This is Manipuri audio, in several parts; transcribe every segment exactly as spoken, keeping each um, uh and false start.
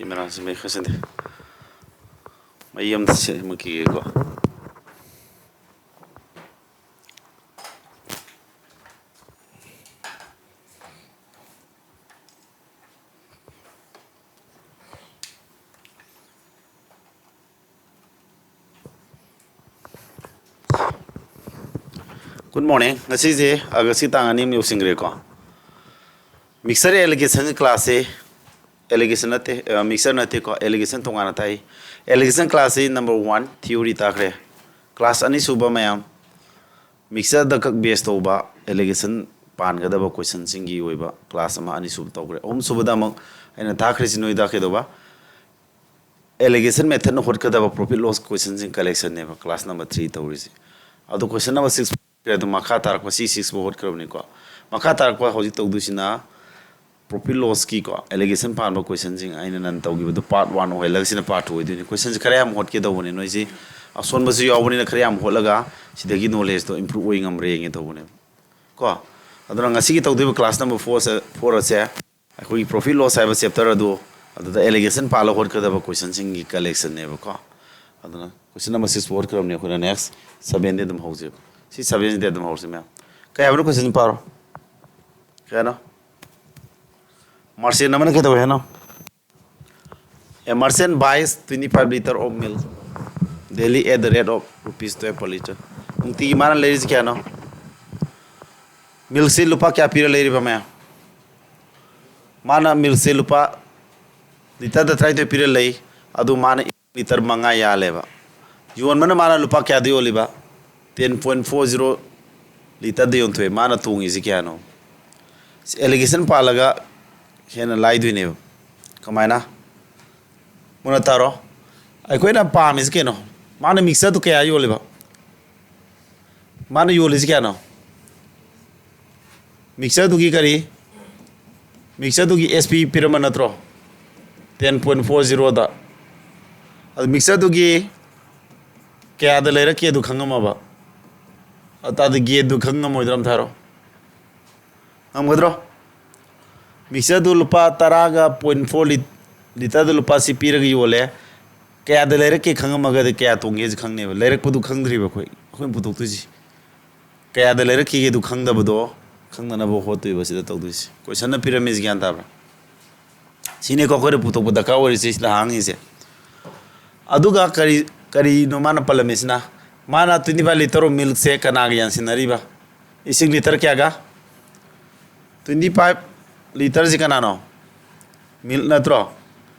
ꯀꯦꯃꯦꯔꯥꯁꯤ ꯃꯩ ꯈꯔ ꯁꯤꯟꯗꯦ꯫ ꯃꯩ ꯑꯝꯇ ꯁꯦꯝꯃꯛꯈꯤꯒꯦꯀꯣ꯫ Good morning. ꯉꯁꯤꯁꯦ August ꯀꯤ ꯇꯥꯡ ꯑꯅꯤ ꯑꯃ ꯌꯧꯁꯤꯟꯈ꯭ꯔꯦꯀꯣ꯫ Mixture alligation class ꯁꯦ, alligation ꯅꯠꯇꯦ, ꯑ, mixture ꯅꯠꯇꯦꯀꯣ, alligation ꯇꯣꯉꯥꯟꯅ ꯇꯥꯛꯏ꯫ Alligation class ꯁꯤ number one theory ꯇꯥꯈ꯭ꯔꯦ꯫ Class ꯑꯅꯤꯁꯨꯕ ꯃꯌꯥꯝ, mixture ꯗ ꯈꯛ base ꯇꯧꯕ alligation ꯄꯥꯟꯒꯗꯕ question ꯁꯤꯡꯒꯤ ꯑꯣꯏꯕ class ꯑꯃ ꯑꯅꯤꯁꯨꯕ ꯇꯧꯈ꯭ꯔꯦ꯫ ꯑꯍꯨꯝꯁꯨꯕꯗ ꯑꯃꯨꯛ ꯑꯩꯅ ꯇꯥꯛꯈ꯭ꯔꯤꯁꯤ ꯅꯣꯏꯗ ꯀꯩꯗꯧꯕ? Alligation method ꯅ ꯍꯣꯠꯀꯗꯕ profit loss question ꯁꯤꯡ collection ꯅꯦꯕ class number three ꯇꯧꯔꯤꯁꯦ꯫ ꯑꯗꯣ question number six ꯈ꯭ꯔꯦ, ꯑꯗꯨꯝ ꯃꯈꯥ ꯇꯥꯔꯛꯄ C six ꯐꯥꯎ ꯍꯣꯠꯈ꯭ꯔꯕꯅꯤꯀꯣ꯫ ꯃꯈꯥ ꯇꯥꯔꯛꯄ ꯍꯧꯖꯤꯛ ꯇꯧꯗꯣꯏꯁꯤꯅ profit loss ꯀꯤꯀꯣ, alligation ꯄꯥꯟꯕ question ꯁꯤꯡ ꯑꯩꯅ ꯅꯟ ꯇꯧꯈꯤꯕꯗꯣ part one ꯑꯣꯏꯍꯜꯂꯒ ꯁꯤꯅ part two ꯑꯣꯏꯗꯣꯏꯅꯤ꯫ Question ꯁꯦ ꯈꯔ ꯌꯥꯝ ꯍꯣꯠꯀꯦ ꯇꯧꯕꯅꯦ, ꯅꯣꯏꯁꯤ ꯑꯁꯣꯟꯕꯁꯨ ꯌꯥꯎꯕꯅꯤꯅ ꯈꯔ ꯌꯥꯝ ꯍꯣꯠꯂꯒ ꯁꯤꯗꯒꯤ knowledge ꯇꯣ improve ꯑꯣꯏ ꯉꯝꯕ꯭ꯔꯥ ꯌꯦꯡꯒꯦ ꯇꯧꯕꯅꯦꯕ ꯀꯣ꯫ ꯑꯗꯨꯅ ꯉꯁꯤꯒꯤ ꯇꯧꯗꯣꯏꯕ class number four ꯁꯦ, four ꯑꯁꯦ ꯑꯩꯈꯣꯏꯒꯤ profit loss ꯍꯥꯏꯕ chapter ꯑꯗꯨ, ꯑꯗꯨꯗ alligation ꯄꯥꯜꯂꯒ ꯍꯣꯠꯀꯗꯕ question ꯁꯤꯡꯒꯤ collection ꯅꯦꯕꯀꯣ꯫ ꯑꯗꯨꯅ question number six ꯐꯥꯎ ꯍꯣꯠꯈ꯭ꯔꯕꯅꯤ ꯑꯩꯈꯣꯏꯅ꯫ Next seven ꯗꯤ ꯑꯗꯨꯝ ꯍꯧꯖꯦꯕ꯫ ꯁꯤ seven ꯗꯤ ꯑꯗꯨꯝ ꯍꯧꯔꯁꯤ ꯃꯌꯥꯝ꯫ ꯀꯩ ꯍꯥꯏꯕꯅꯣ question ꯁꯤ ꯄꯥꯔꯣ꯫ ꯀꯩ ꯍꯥꯏꯅꯣ? Merchant ꯑꯃꯅ ꯀꯩꯗꯧꯋꯦ ꯍꯥꯏꯅꯣ? A merchant buys twenty five litre of milk daily at the rate of rupees twelve per litre. ꯅꯨꯡꯇꯤꯒꯤ ꯃꯥꯅ ꯂꯩꯔꯤꯁꯤ ꯀꯌꯥꯅꯣ? Milk ꯁꯤ ꯂꯨꯄꯥ ꯀꯌꯥ ꯄꯤꯔ ꯂꯩꯔꯤꯕ ꯃꯌꯥꯝ? ꯃꯥꯅ milk ꯁꯦ ꯂꯨꯄꯥ litre ꯗ ꯇꯔꯥꯅꯤꯊꯣꯏ ꯄꯤꯔ ꯂꯩ, ꯑꯗꯨ ꯃꯥꯅ litre ꯃꯉꯥ ꯌꯥꯜꯂꯦꯕ꯫ ꯌꯣꯟꯕꯅ ꯃꯥꯅ ꯂꯨꯄꯥ ꯀꯌꯥꯗ ꯌꯣꯜꯂꯤꯕ? Ten point four zero litre ꯗ ꯌꯣꯟꯊꯣꯛꯑꯦ꯫ ꯃꯥꯅ ꯇꯣꯡꯉꯤꯁꯤ ꯀꯌꯥꯅꯣ? Alligation ꯄꯥꯜꯂꯒ ꯍꯦꯟꯅ ꯂꯥꯏꯗꯣꯏꯅꯦꯕ꯫ ꯀꯃꯥꯏꯅ? ꯃꯨꯟꯅ ꯇꯥꯔꯣ꯫ ꯑꯩꯈꯣꯏꯅ ꯄꯥꯝꯃꯤꯁꯤ ꯀꯩꯅꯣ? ꯃꯥꯅ mixture ꯗꯨ ꯀꯌꯥ ꯌꯣꯜꯂꯤꯕ? ꯃꯥꯅ ꯌꯣꯜꯂꯤꯁꯤ ꯀꯌꯥꯅꯣ? Mixture ꯗꯨꯒꯤ ꯀꯔꯤ? Mixture ꯗꯨꯒꯤ S P ꯄꯤꯔꯝꯕ ꯅꯠꯇ꯭ꯔꯣ? Ten point four zero ꯗ꯫ ꯑꯗꯨ mixture ꯗꯨꯒꯤ ꯀꯌꯥꯗ ꯂꯩꯔꯛꯀꯦ ꯑꯗꯨ ꯈꯪꯉꯝꯃꯕ? ꯑꯗꯨ ꯇꯥꯔꯗꯤ ꯒꯦꯟꯗꯨ ꯈꯪ ꯉꯝꯃꯣꯏꯗ꯭ꯔꯥ ꯑꯝꯇ ꯍꯥꯏꯔꯣ꯫ ꯉꯝꯒꯗ꯭ꯔꯣ? Mixture ꯗꯨ ꯂꯨꯄꯥ ꯇꯔꯥꯒ point four lit-, ꯂꯤꯇꯔꯗ ꯂꯨꯄꯥ ꯁꯤ ꯄꯤꯔꯒ ꯌꯣꯜꯂꯦ, ꯀꯌꯥꯗ ꯂꯩꯔꯛꯀꯦ ꯈꯪꯉꯝꯃꯒꯗꯤ ꯀꯌꯥ ꯇꯣꯡꯒꯦꯁꯦ ꯈꯪꯅꯦꯕ꯫ ꯂꯩꯔꯛꯄꯗꯨ ꯈꯪꯗ꯭ꯔꯤꯕ ꯑꯩꯈꯣꯏ, ꯑꯩꯈꯣꯏꯅ ꯄꯨꯊꯣꯛꯇꯣꯏꯁꯤ꯫ ꯀꯌꯥꯗ ꯂꯩꯔꯛꯈꯤꯒꯦꯗꯨ ꯈꯪꯗꯕꯗꯣ ꯈꯪꯅꯅꯕ ꯍꯣꯠꯇꯣꯏꯕ ꯁꯤꯗ ꯇꯧꯗꯣꯏꯁꯤ꯫ ꯀꯣꯏꯁꯟꯅ ꯄꯤꯔꯝꯃꯤꯁꯤ ꯒ꯭ꯌꯥꯟ ꯇꯥꯕ꯭ꯔꯥ? ꯁꯤꯅꯤꯀꯣ ꯑꯩꯈꯣꯏꯅ ꯄꯨꯊꯣꯛꯄ ꯗꯔꯀꯥꯔ ꯑꯣꯏꯔꯤꯁꯦ, ꯁꯤꯗ ꯍꯥꯡꯉꯤꯁꯦ꯫ ꯑꯗꯨꯒ ꯀꯔꯤ, ꯀꯔꯤꯅꯣ ꯃꯥꯅ ꯄꯜꯂꯝꯃꯤꯁꯤꯅ? ꯃꯥꯅ twenty five liter of milkꯁꯦ ꯀꯅꯥꯒ ꯌꯥꯟꯁꯤꯟꯅꯔꯤꯕ? ꯏꯁꯤꯡ ꯂꯤꯇꯔ ꯀꯌꯥꯒ? Twenty five literꯁꯤ ꯀꯅꯥꯅꯣ? Milk ꯅꯠꯇ꯭ꯔꯣ?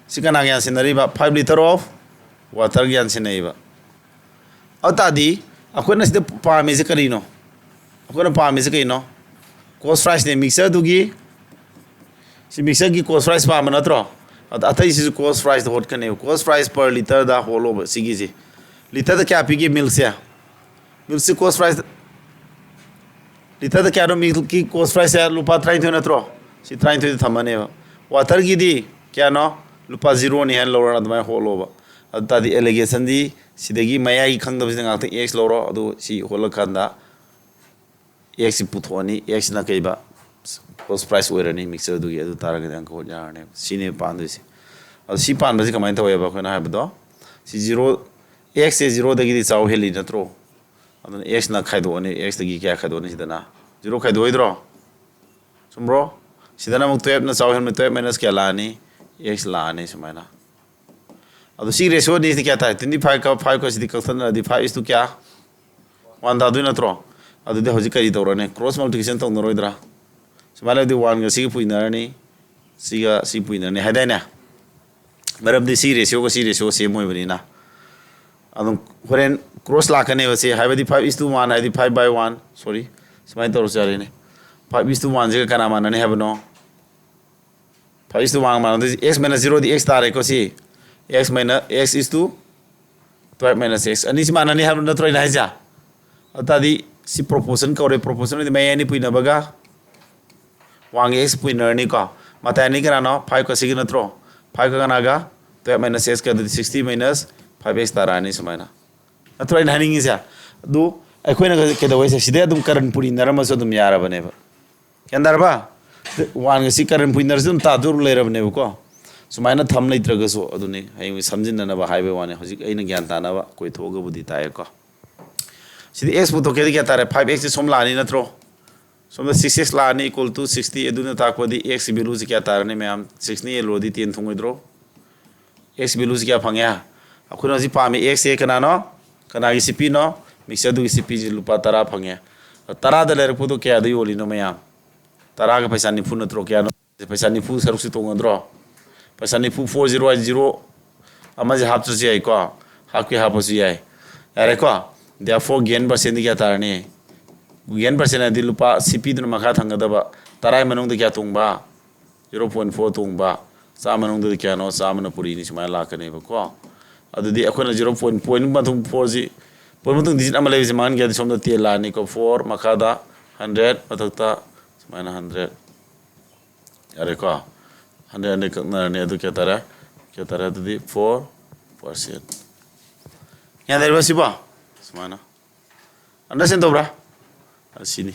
ꯁꯤ ꯀꯅꯥꯒ ꯌꯥꯟꯁꯤꯟꯅꯔꯤꯕ? Five liter of waterꯒ ꯌꯥꯟꯁꯤꯟꯅꯩꯕ꯫ ꯑꯗꯨ ꯇꯥꯔꯗꯤ ꯑꯩꯈꯣꯏꯅ ꯁꯤꯗ ꯄꯥꯝꯃꯤꯁꯦ ꯀꯔꯤꯅꯣ? ꯑꯩꯈꯣꯏꯅ ꯄꯥꯝꯃꯤꯁꯦ ꯀꯩꯅꯣ? Cost priceꯅꯦ, mixtureꯗꯨꯒꯤ꯫ ꯁꯤ mixtureꯒꯤ cost price ꯄꯥꯝꯕ ꯅꯠꯇ꯭ꯔꯣ? ꯑꯗ ꯑꯇꯩꯁꯤꯁꯨ cost priceꯇ ꯍꯣꯠꯀꯅꯦꯕ꯫ Cost price per literꯗ ꯍꯣꯠꯂꯣꯕ ꯁꯤꯒꯤꯁꯦ꯫ ꯂꯤꯇꯔꯗ ꯀꯌꯥ ꯄꯤꯒꯦ milkꯁꯦ? Milkꯁꯦ cost price, ꯂꯤꯇꯔꯗ ꯀꯌꯥꯅꯣ milkꯀꯤ cost priceꯁꯦ? ꯂꯨꯄꯥ ꯇꯔꯥꯅꯤꯊꯣꯏ ꯅꯠꯇ꯭ꯔꯣ? ꯁꯤ ꯇꯔꯥꯅꯤꯊꯣꯏꯗ ꯊꯝꯃꯅꯦꯕ꯫ Waterꯒꯤꯗꯤ ꯀꯌꯥꯅꯣ? ꯂꯨꯄꯥ zeroꯅꯤ ꯍꯥꯏꯅ ꯂꯧꯔꯣꯅ ꯑꯗꯨꯃꯥꯏꯅ ꯍꯣꯠꯂꯣꯕ꯫ ꯑꯗꯨ ꯇꯥꯔꯗꯤ allegationꯗꯤ ꯁꯤꯗꯒꯤ ꯃꯌꯥꯏꯒꯤ ꯈꯪꯗꯕꯁꯤꯅ ꯉꯥꯛꯇꯪ X ꯂꯧꯔꯣ, ꯑꯗꯨ ꯁꯤ ꯍꯣꯠꯂꯀꯥꯟꯗ Xꯁꯤ ꯄꯨꯊꯣꯛꯑꯅꯤ꯫ Xꯁꯤꯅ ꯀꯩꯕ? Cost price ꯑꯣꯏꯔꯅꯤ mixtureꯗꯨꯒꯤ꯫ ꯑꯗꯨ ꯇꯥꯔꯒꯗꯤ ꯑꯪꯀ ꯍꯣꯠ ꯌꯥꯔꯅꯦꯕ꯫ ꯁꯤꯅꯦ ꯄꯥꯟꯗꯣꯏꯁꯦ꯫ ꯑꯗꯣ ꯁꯤ ꯄꯥꯟꯕꯁꯤ ꯀꯃꯥꯏꯅ ꯇꯧꯋꯦꯕ? ꯑꯩꯈꯣꯏꯅ ꯍꯥꯏꯕꯗꯣ ꯁꯤ zero, Xꯁꯦ zeroꯗꯒꯤꯗꯤ ꯆꯥꯎ ꯍꯦꯜꯂꯤ ꯅꯠꯇ꯭ꯔꯣ? ꯑꯗꯨꯅ Xꯅ ꯈꯥꯏꯗꯣꯛꯑꯅꯤ꯫ Xꯇꯒꯤ ꯀꯌꯥ ꯈꯥꯏꯗꯣꯛꯑꯅꯤ ꯁꯤꯗꯅ? Zero ꯈꯥꯏꯗꯣꯛꯑꯣꯏꯗ꯭ꯔꯣ? ꯆꯨꯝꯕ꯭ꯔꯣ? ꯁꯤꯗꯅ ꯑꯃꯨꯛ twelveꯅ ꯆꯥꯎ ꯍꯦꯟꯕ, twelve minus ꯀꯌꯥ ꯂꯥꯛꯑꯅꯤ? X ꯂꯥꯛꯑꯅꯤ ꯁꯨꯃꯥꯏꯅ꯫ ꯑꯗꯣ ꯁꯤ ratioꯗꯤ ꯁꯤꯗꯤ ꯀꯌꯥ ꯇꯥꯏ? Twenty five ꯀ five ꯀ ꯁꯤꯗꯤ ꯀꯛꯊꯠꯅꯔꯗꯤ five is to ꯀꯌꯥ? One ꯇꯥꯗꯣꯏ ꯅꯠꯇ꯭ꯔꯣ? ꯑꯗꯨꯗꯤ ꯍꯧꯖꯤꯛ ꯀꯔꯤ ꯇꯧꯔꯅꯤ? Cross multiplication ꯇꯧꯅꯔꯣꯏꯗ꯭ꯔꯥ? ꯁꯨꯃꯥꯏꯅ ꯂꯩꯔꯗꯤ oneꯒ ꯁꯤꯒ ꯄꯨꯏꯅꯔꯅꯤ, ꯁꯤꯒ ꯁꯤ ꯄꯨꯏꯅꯔꯅꯤ ꯍꯥꯏꯗꯥꯏꯅꯦ? ꯃꯔꯝꯗꯤ ꯁꯤ ratioꯒ ꯁꯤ ratio same ꯑꯣꯏꯕꯅꯤꯅ꯫ ꯑꯗꯨꯝ ꯍꯣꯔꯦꯟ cross ꯂꯥꯛꯀꯅꯦꯕ ꯁꯤ, ꯍꯥꯏꯕꯗꯤ five is to one ꯍꯥꯏꯗꯤ five by one, sorry, ꯁꯨꯃꯥꯏꯅ ꯇꯧꯔꯁꯨ ꯌꯥꯔꯦꯅꯦ꯫ Five is to oneꯁꯤꯒ ꯀꯅꯥ ꯃꯥꯟꯅꯅꯤ ꯍꯥꯏꯕꯅꯣ? Five is to one ꯃꯥꯟꯅꯗꯣꯏꯁꯦ, X minus zeroꯗꯤ X ꯇꯥꯔꯦꯀꯣ ꯁꯤ꯫ X minus, X is to twelve minus X꯫ ꯑꯅꯤꯁꯤ ꯃꯥꯟꯅꯅꯤ ꯍꯥꯏꯕ ꯅꯠꯇ꯭ꯔꯣ ꯑꯩꯅ ꯍꯥꯏꯁꯦ? ꯑꯗꯨ ꯇꯥꯔꯗꯤ ꯁꯤ proportion ꯀꯧꯔꯦ꯫ Proportion ꯍꯥꯏꯗꯤ ꯃꯌꯥꯏ ꯑꯅꯤ ꯄꯨꯏꯅꯕꯒ oneꯒ X ꯄꯨꯏꯅꯔꯅꯤꯀꯣ꯫ ꯃꯇꯥꯏ ꯑꯅꯤ ꯀꯅꯥꯅꯣ? Fiveꯀ ꯁꯤꯒ ꯅꯠꯇ꯭ꯔꯣ? Fiveꯀ ꯀꯅꯥꯒ? Twelve minus Xꯀ꯫ ꯑꯗꯨꯗꯤ sixty minus five X ꯇꯥꯔꯛꯑꯅꯤ ꯁꯨꯃꯥꯏꯅ꯫ ꯅꯠꯇ꯭ꯔꯣ ꯑꯩꯅ ꯍꯥꯏꯅꯤꯡꯉꯤꯁꯦ? ꯑꯗꯨ ꯑꯩꯈꯣꯏꯅ ꯀꯩꯗꯧꯋꯦꯁꯦ? ꯁꯤꯗꯩ ꯑꯗꯨꯝ current ꯄꯨꯔꯤꯅꯔꯝꯃꯁꯨ ꯑꯗꯨꯝ ꯌꯥꯔꯕꯅꯦꯕ꯫ ꯒ꯭ꯌꯥꯟ ꯇꯥꯔꯕ? Oneꯒ ꯁꯤ current ꯄꯨꯏꯅꯔꯁꯨ ꯑꯗꯨꯝ ꯇꯥꯗꯣꯔ ꯂꯩꯔꯕꯅꯦꯕꯀꯣ꯫ ꯁꯨꯃꯥꯏꯅ ꯊꯝ ꯂꯩꯇ꯭ꯔꯒꯁꯨ ꯑꯗꯨꯅꯤ, ꯍꯌꯦꯡ ꯁꯝꯖꯤꯟꯅꯅꯕ ꯍꯥꯏꯕꯩ ꯋꯥꯅꯤ꯫ ꯍꯧꯖꯤꯛ ꯑꯩꯅ ꯒ꯭ꯌꯥꯟ ꯇꯥꯅꯕ ꯀꯣꯏꯊꯣꯛꯑꯒꯕꯨꯗꯤ ꯇꯥꯏꯌꯦꯀꯣ꯫ ꯁꯤꯗꯤ x ꯄꯨꯊꯣꯛꯀꯦꯗꯤ ꯀꯌꯥ ꯇꯥꯔꯦ? Five x ꯁꯤ ꯁꯣꯝ ꯂꯥꯛꯑꯅꯤ ꯅꯠꯇ꯭ꯔꯣ? ꯁꯣꯝꯗ six x ꯂꯥꯛꯑꯅꯤ, equal to sixty꯫ ꯑꯗꯨꯅ ꯇꯥꯛꯄꯗꯤ x ꯀꯤ value ꯁꯤ ꯀꯌꯥ ꯇꯥꯔꯅꯤ ꯃꯌꯥꯝ? Six ꯅ ꯌꯦꯜꯂꯨꯔꯗꯤ ten ꯊꯨꯡꯉꯣꯏꯗ꯭ꯔꯣ? X value ꯁꯤ ꯀꯌꯥ ꯐꯪꯉꯦ? ꯑꯩꯈꯣꯏꯅ ꯍꯧꯖꯤꯛ ꯄꯥꯝꯃꯤ x ꯁꯦ ꯀꯅꯥꯅꯣ? ꯀꯅꯥꯒꯤ C P ꯅꯣ? Mixer ꯗꯨꯒꯤ C P ꯁꯤ ꯂꯨꯄꯥ ꯇꯔꯥ ꯐꯪꯉꯦ꯫ ꯇꯔꯥꯗ ꯂꯩꯔꯛꯄꯗꯣ ꯀꯌꯥꯗ ꯌꯣꯜꯂꯤꯅꯣ ꯃꯌꯥꯝ? ꯇꯔꯥꯒ ꯄꯩꯁꯥ ꯅꯤꯐꯨ ꯅꯠꯇ꯭ꯔꯣ? ꯀꯌꯥꯅꯣ? ꯄꯩꯁꯥ ꯅꯤꯐꯨ ꯁꯔꯨꯛꯁꯤ ꯇꯣꯡꯉꯗ꯭ꯔꯣ? ꯄꯩꯁꯥ ꯅꯤꯐꯨ, four zero ꯍꯥꯏ zero, ꯑꯃꯁꯦ ꯍꯥꯞꯇ꯭ꯔꯁꯨ ꯌꯥꯏꯀꯣ, ꯍꯥꯞꯀꯦ ꯍꯥꯞꯄꯁꯨ ꯌꯥꯏ꯫ ꯌꯥꯔꯦꯀꯣ? Therefore, gain percent ꯗꯤ ꯀꯌꯥ ꯇꯥꯔꯅꯤ? Gain percent ꯍꯥꯏꯗꯤ ꯂꯨꯄꯥ C P ꯗꯨꯅ ꯃꯈꯥ ꯊꯪꯒꯗꯕ ꯇꯔꯥꯒꯤ ꯃꯅꯨꯡꯗ ꯀꯌꯥ ꯇꯣꯡꯕ? Zero point four ꯇꯣꯡꯕ꯫ ꯆꯥꯝꯃ ꯃꯅꯨꯡꯗꯗꯤ ꯀꯌꯥꯅꯣ? ꯆꯥꯝꯃꯅ ꯄꯨꯔꯤꯅꯤ, ꯁꯨꯃꯥꯏꯅ ꯂꯥꯛꯀꯅꯦꯕꯀꯣ꯫ ꯑꯗꯨꯗꯤ ꯑꯩꯈꯣꯏꯅ zero point point ꯃꯇꯨꯡ four ꯁꯤ, point ꯃꯇꯨꯡ digit ꯑꯃ ꯂꯩꯕꯁꯤ ꯃꯥꯡꯍꯟꯒꯦ ꯍꯥꯏꯗꯤ ꯁꯣꯝꯗ ten ꯂꯥꯛꯑꯅꯤꯀꯣ꯫ Four, ꯃꯈꯥꯗ hundred, ꯃꯊꯛꯇ ꯁꯨꯃꯥꯏꯅ hundred꯫ ꯌꯥꯔꯦꯀꯣ? Hundred, hundred ꯀꯛꯅꯔꯅꯤ꯫ ꯑꯗꯨ ꯀꯌꯥ ꯇꯥꯔꯦ? ꯀꯌꯥ ꯇꯥꯔꯦ? ꯑꯗꯨꯗꯤ four percent꯫ ꯒ꯭ꯌꯥꯟ ꯇꯥꯔꯤꯕ ꯁꯤꯕꯣ? ꯁꯨꯃꯥꯏꯅ꯫ Understand ꯇꯧꯕ꯭ꯔꯥ? ꯑꯁꯤꯅꯤ꯫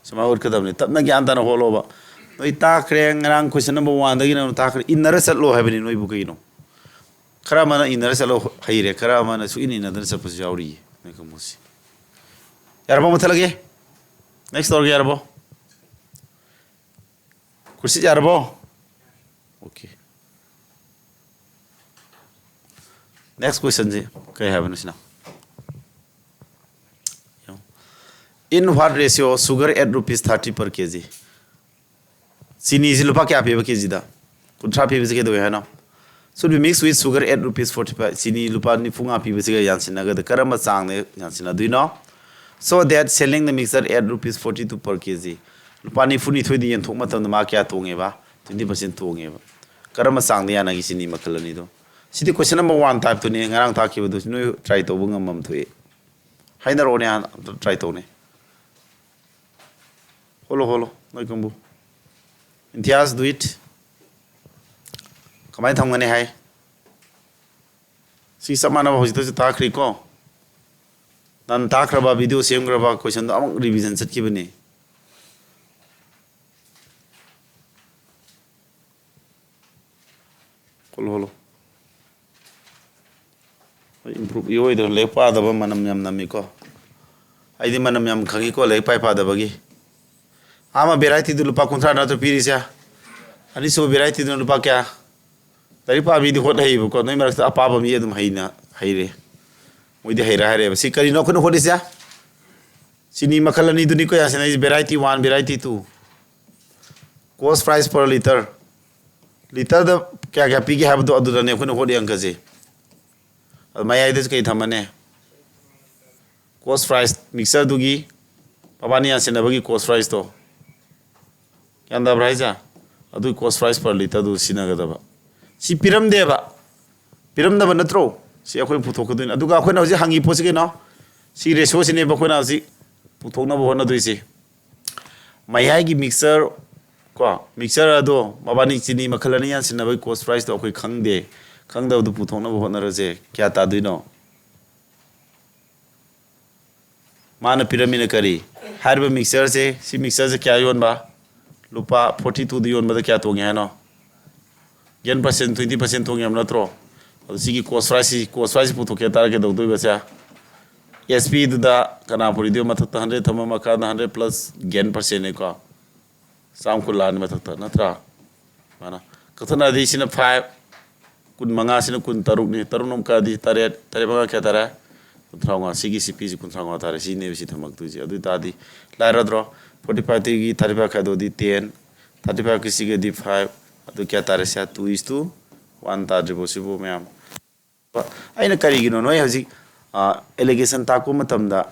ꯁꯨꯃꯥꯏꯅ ꯍꯣꯠꯀꯗꯕꯅꯤ꯫ ꯇꯞꯅ ꯒ꯭ꯌꯥꯟ ꯇꯥꯅ ꯍꯣꯠꯂꯣꯕ꯫ ꯅꯣꯏ ꯇꯥꯈ꯭ꯔꯦ, ꯉꯔꯥꯡ question number one ꯗꯒꯤ ꯅꯪ ꯇꯥꯈ꯭ꯔꯦ꯫ ꯏꯟꯅꯔ ꯆꯠꯂꯣ ꯍꯥꯏꯕꯅꯤ ꯅꯣꯏꯕꯨ ꯀꯩꯅꯣ? ꯈꯔ ꯑꯃꯅ ꯏꯟꯅꯔ ꯆꯠꯂꯣ ꯍꯩꯔꯦ, ꯈꯔ ꯑꯃꯅ ꯁꯨꯛꯏꯟ ꯏꯟꯅꯗꯅ ꯆꯠꯄꯁꯨ ꯌꯥꯎꯔꯤꯌꯦ ꯅꯣꯏ ꯀꯥꯡꯕꯨꯁꯦ꯫ ꯌꯥꯔꯕꯣ? ꯃꯨꯠꯊꯠꯂꯒꯦ꯫ Next ꯇꯧꯔꯒꯦ, ꯌꯥꯔꯕꯣ? ꯈꯨꯠꯁꯤ ꯌꯥꯔꯕꯣ? Okay. Next question ꯁꯤ ꯀꯩ ꯍꯥꯏꯕꯅꯣ ꯁꯤꯅ? In what ratio sugar at rupees thirty per K G? ꯆꯤꯅꯤꯁꯤ ꯂꯨꯄꯥ ꯀꯌꯥ ꯄꯤꯕ ꯀꯦꯖꯤꯗ? ꯀꯨꯟꯊ꯭ꯔꯥ ꯄꯤꯕꯁꯤ ꯀꯩꯗꯧꯋꯦ ꯍꯥꯏꯅꯣ? Should be mixed with sugar at rupees forty five꯫ ꯆꯤꯅꯤ ꯂꯨꯄꯥ ꯅꯤꯐꯨ ꯃꯉꯥ ꯄꯤꯕꯁꯤꯒ ꯌꯥꯟꯁꯤꯟꯅꯒꯗ ꯀꯔꯝꯕ ꯆꯥꯡꯗ ꯌꯥꯟꯁꯤꯟꯅꯗꯣꯏꯅꯣ? So that selling the mixture at rupees forty two per K G꯫ ꯂꯨꯄꯥ ꯅꯤꯐꯨ ꯅꯤꯊꯣꯏꯗ ꯌꯦꯟꯊꯣꯛ ꯃꯇꯝꯗ ꯃꯥ ꯀꯌꯥ ꯇꯣꯡꯉꯦꯕ? Twenty percent ꯇꯣꯡꯉꯦꯕ꯫ ꯀꯔꯝꯕ ꯆꯥꯡꯗ ꯌꯥꯅꯒꯦ ꯆꯤꯅꯤ ꯃꯈꯜ ꯑꯅꯤꯗꯣ? ꯁꯤꯗꯤ question number one type ꯇꯨꯅꯤ, ꯉꯔꯥꯡ ꯇꯥꯛꯈꯤꯕꯗꯨ ꯅꯣꯏ try ꯇꯧꯕ ꯉꯝꯃꯝ ꯊꯣꯛꯏ꯫ ꯍꯥꯏꯅꯔꯛꯑꯣꯅꯦ, ꯑꯝꯇ try ꯇꯧꯅꯦ꯫ ꯍꯣꯠꯂꯣ, ꯍꯣꯠꯂꯣ, ꯅꯣꯏ ꯀꯥꯡꯕꯨ꯫ Imtiaz, do it꯫ ꯀꯃꯥꯏꯅ ꯊꯝꯒꯅꯤ ꯍꯥꯏ? ꯁꯤ ꯆꯞ ꯃꯥꯟꯅꯕ ꯍꯧꯖꯤꯛꯇꯁꯨ ꯇꯥꯛꯈ꯭ꯔꯤꯀꯣ꯫ ꯅꯍꯥꯟ ꯇꯥꯛꯈ꯭ꯔꯕ, video ꯁꯦꯝꯈ꯭ꯔꯕ question ꯗꯣ ꯑꯃꯨꯛ revision ꯆꯠꯈꯤꯕꯅꯤ꯫ ꯍꯣꯜꯂꯣ, ꯍꯣꯜꯂꯣ꯫ ꯏꯝꯄ꯭ꯔꯨꯞ ꯏꯑꯣꯏꯗꯅ ꯂꯥꯏꯔꯤꯛ ꯄꯥꯗꯕ ꯃꯅꯝ ꯌꯥꯝ ꯅꯝꯃꯤꯀꯣ꯫ ꯑꯩꯗꯤ ꯃꯅꯝ ꯌꯥꯝ ꯈꯪꯉꯤꯀꯣ ꯂꯥꯏꯔꯤꯛ ꯄꯥꯏ ꯄꯥꯗꯕꯒꯤ꯫ ꯑꯍꯥꯟꯕ ꯚꯦꯔꯥꯏꯇꯤꯗꯨ ꯂꯨꯄꯥ ꯀꯨꯟꯊ꯭ꯔꯥ ꯅꯠꯇ꯭ꯔꯣ ꯄꯤꯔꯤꯁꯦ? ꯑꯅꯤꯁꯨꯕ ꯚꯦꯔꯥꯏꯇꯤꯗꯨꯅ ꯂꯨꯄꯥ ꯀꯌꯥ? ꯂꯥꯏꯔꯤꯛ ꯄꯥꯕ ꯃꯤꯗꯤ ꯍꯣꯠ ꯍꯩꯌꯦꯕꯀꯣ꯫ ꯅꯣꯏ ꯃꯔꯛꯇ ꯑꯄꯥꯕ ꯃꯤ ꯑꯗꯨꯝ ꯍꯩꯅ ꯍꯩꯔꯦ꯫ ꯃꯣꯏꯗꯤ ꯍꯩꯔꯦ ꯍꯥꯏꯔꯦꯕ꯫ ꯁꯤ ꯀꯔꯤꯅꯣ ꯑꯩꯈꯣꯏꯅ ꯍꯣꯠꯂꯤꯁꯦ? ꯆꯤꯅꯤ ꯃꯈꯜ ꯑꯅꯤꯗꯨꯅꯤꯀꯣ ꯌꯥꯁꯤꯟꯅꯩꯁꯦ, variety one, variety two꯫ Cost price per litre꯫ ꯂꯤꯇꯔꯗ ꯀꯌꯥ ꯀꯌꯥ ꯄꯤꯒꯦ ꯍꯥꯏꯕꯗꯣ ꯑꯗꯨꯗꯅꯦ ꯑꯩꯈꯣꯏꯅ ꯍꯣꯠ ꯌꯦꯡꯉꯛꯀꯁꯦ꯫ ꯑꯗꯨ ꯃꯌꯥꯏꯗꯁꯨ ꯀꯩ ꯊꯝꯃꯅꯤ? Cost price, ꯃꯤꯛꯆꯔꯗꯨꯒꯤ ꯃꯕꯥꯅꯤ ꯌꯥꯟꯁꯤꯟꯅꯕꯒꯤ cost priceꯇꯣ꯫ ꯒ꯭ꯌꯥꯟ ꯇꯥꯕ꯭ꯔꯥ ꯍꯥꯏꯁꯦ? ꯑꯗꯨꯒꯤ cost price per litreꯗꯨ ꯁꯤꯖꯤꯟꯅꯒꯗꯕ꯫ ꯁꯤ ꯄꯤꯔꯝꯗꯦꯕ꯫ ꯄꯤꯔꯝꯗꯕ ꯅꯠꯇ꯭ꯔꯣ? ꯁꯤ ꯑꯩꯈꯣꯏꯅ ꯄꯨꯊꯣꯛꯀꯗꯣꯏꯅꯤ꯫ ꯑꯗꯨꯒ ꯑꯩꯈꯣꯏꯅ ꯍꯧꯖꯤꯛ ꯍꯪꯉꯤ ꯄꯣꯠꯁꯤ ꯀꯩꯅꯣ? ꯁꯤ ratioꯁꯤꯅꯦꯕ ꯑꯩꯈꯣꯏꯅ ꯍꯧꯖꯤꯛ ꯄꯨꯊꯣꯛꯅꯕ ꯍꯣꯠꯅꯗꯣꯏꯁꯤ꯫ ꯃꯌꯥꯏꯒꯤ ꯃꯤꯛꯆꯔ ꯀꯣ, ꯃꯤꯛꯆꯔ ꯑꯗꯣ ꯃꯕꯥꯅꯤ ꯆꯤꯅꯤ ꯃꯈꯜ ꯑꯅꯤ ꯌꯥꯟꯁꯤꯟꯅꯕꯒꯤ cost priceꯇꯣ ꯑꯩꯈꯣꯏ ꯈꯪꯗꯦ꯫ ꯈꯪꯗꯕꯗꯨ ꯄꯨꯊꯣꯛꯅꯕ ꯍꯣꯠꯅꯔꯁꯦ꯫ ꯀꯌꯥ ꯇꯥꯗꯣꯏꯅꯣ? ꯃꯥꯅ ꯄꯤꯔꯝꯃꯤꯅ ꯀꯔꯤ? ꯍꯥꯏꯔꯤꯕ ꯃꯤꯛꯆꯔꯁꯦ, ꯁꯤ ꯃꯤꯛꯆꯔꯁꯦ ꯀꯌꯥ ꯌꯣꯟꯕ? ꯂꯨꯄꯥ forty twoꯗ ꯌꯣꯟꯕꯗ ꯀꯌꯥ ꯇꯣꯡꯉꯦ ꯍꯥꯏꯅꯣ? Gain percent, twenty percent ꯇꯣꯡꯉꯦ ꯍꯥꯏꯕ ꯅꯠꯇ꯭ꯔꯣ? ꯑꯗꯨ ꯁꯤꯒꯤ cost priceꯁꯤ, cost price ꯄꯨꯊꯣꯛꯀꯦ ꯍꯥꯏꯇꯥꯔꯒꯗꯤ ꯀꯩꯗꯧꯗꯣꯏꯕ ꯁꯦ? S Pꯗꯨꯗ ꯀꯅꯥ ꯄꯨꯔꯤꯗꯣꯏ? ꯃꯊꯛꯇ hundred ꯊꯝꯃ ꯃꯈꯥꯗ hundred plus gain percentꯅꯤꯀꯣ꯫ ꯆꯥꯝ ꯀꯨꯟ ꯂꯥꯛꯑꯅꯤ ꯃꯊꯛꯇ, ꯅꯠꯇ꯭ꯔꯥ? ꯃꯥꯅ ꯀꯛꯊꯠꯅꯔꯗꯤ ꯁꯤꯅ five, ꯀꯨꯟ ꯃꯉꯥꯁꯤꯅ ꯀꯨꯟ ꯇꯔꯨꯛꯅꯤ, ꯇꯔꯨꯛꯅ ꯑꯃꯨꯛ ꯀꯛꯑꯗꯤ ꯇꯔꯦꯠ, ꯇꯔꯦꯠ ꯃꯉꯥ ꯀꯌꯥ ꯇꯥꯔꯦ? ꯀꯨꯟꯊ꯭ꯔꯥ ꯃꯉꯥ꯫ ꯁꯤꯒꯤ ꯁꯤ ꯄꯤꯁꯤ ꯀꯨꯟꯊ꯭ꯔꯥ ꯃꯉꯥ ꯇꯥꯔꯦ꯫ ꯁꯤꯅꯦꯕ ꯁꯤ ꯊꯝꯃꯛꯇꯣꯏꯁꯦ꯫ ꯑꯗꯨ ꯑꯣꯏ ꯇꯥꯔꯗꯤ ꯂꯥꯏꯔꯗ꯭ꯔꯣ? Forty five ꯇꯒꯤ thirty five ꯈꯥꯏꯗꯣꯛꯑꯗꯤ ten, thirty five ꯀꯤ ꯁꯤꯒꯗꯤ five, ꯑꯗꯨ ꯀꯌꯥ ꯇꯥꯔꯦ? ꯁꯤ two is to one ꯇꯥꯗ꯭ꯔꯤꯕꯣ ꯁꯤꯕꯨ ꯃꯌꯥꯝ? ꯑꯩꯅ ꯀꯔꯤꯒꯤꯅꯣ ꯅꯣꯏ ꯍꯧꯖꯤꯛ, ꯑ, allegation ꯇꯥꯛꯄ ꯃꯇꯝꯗ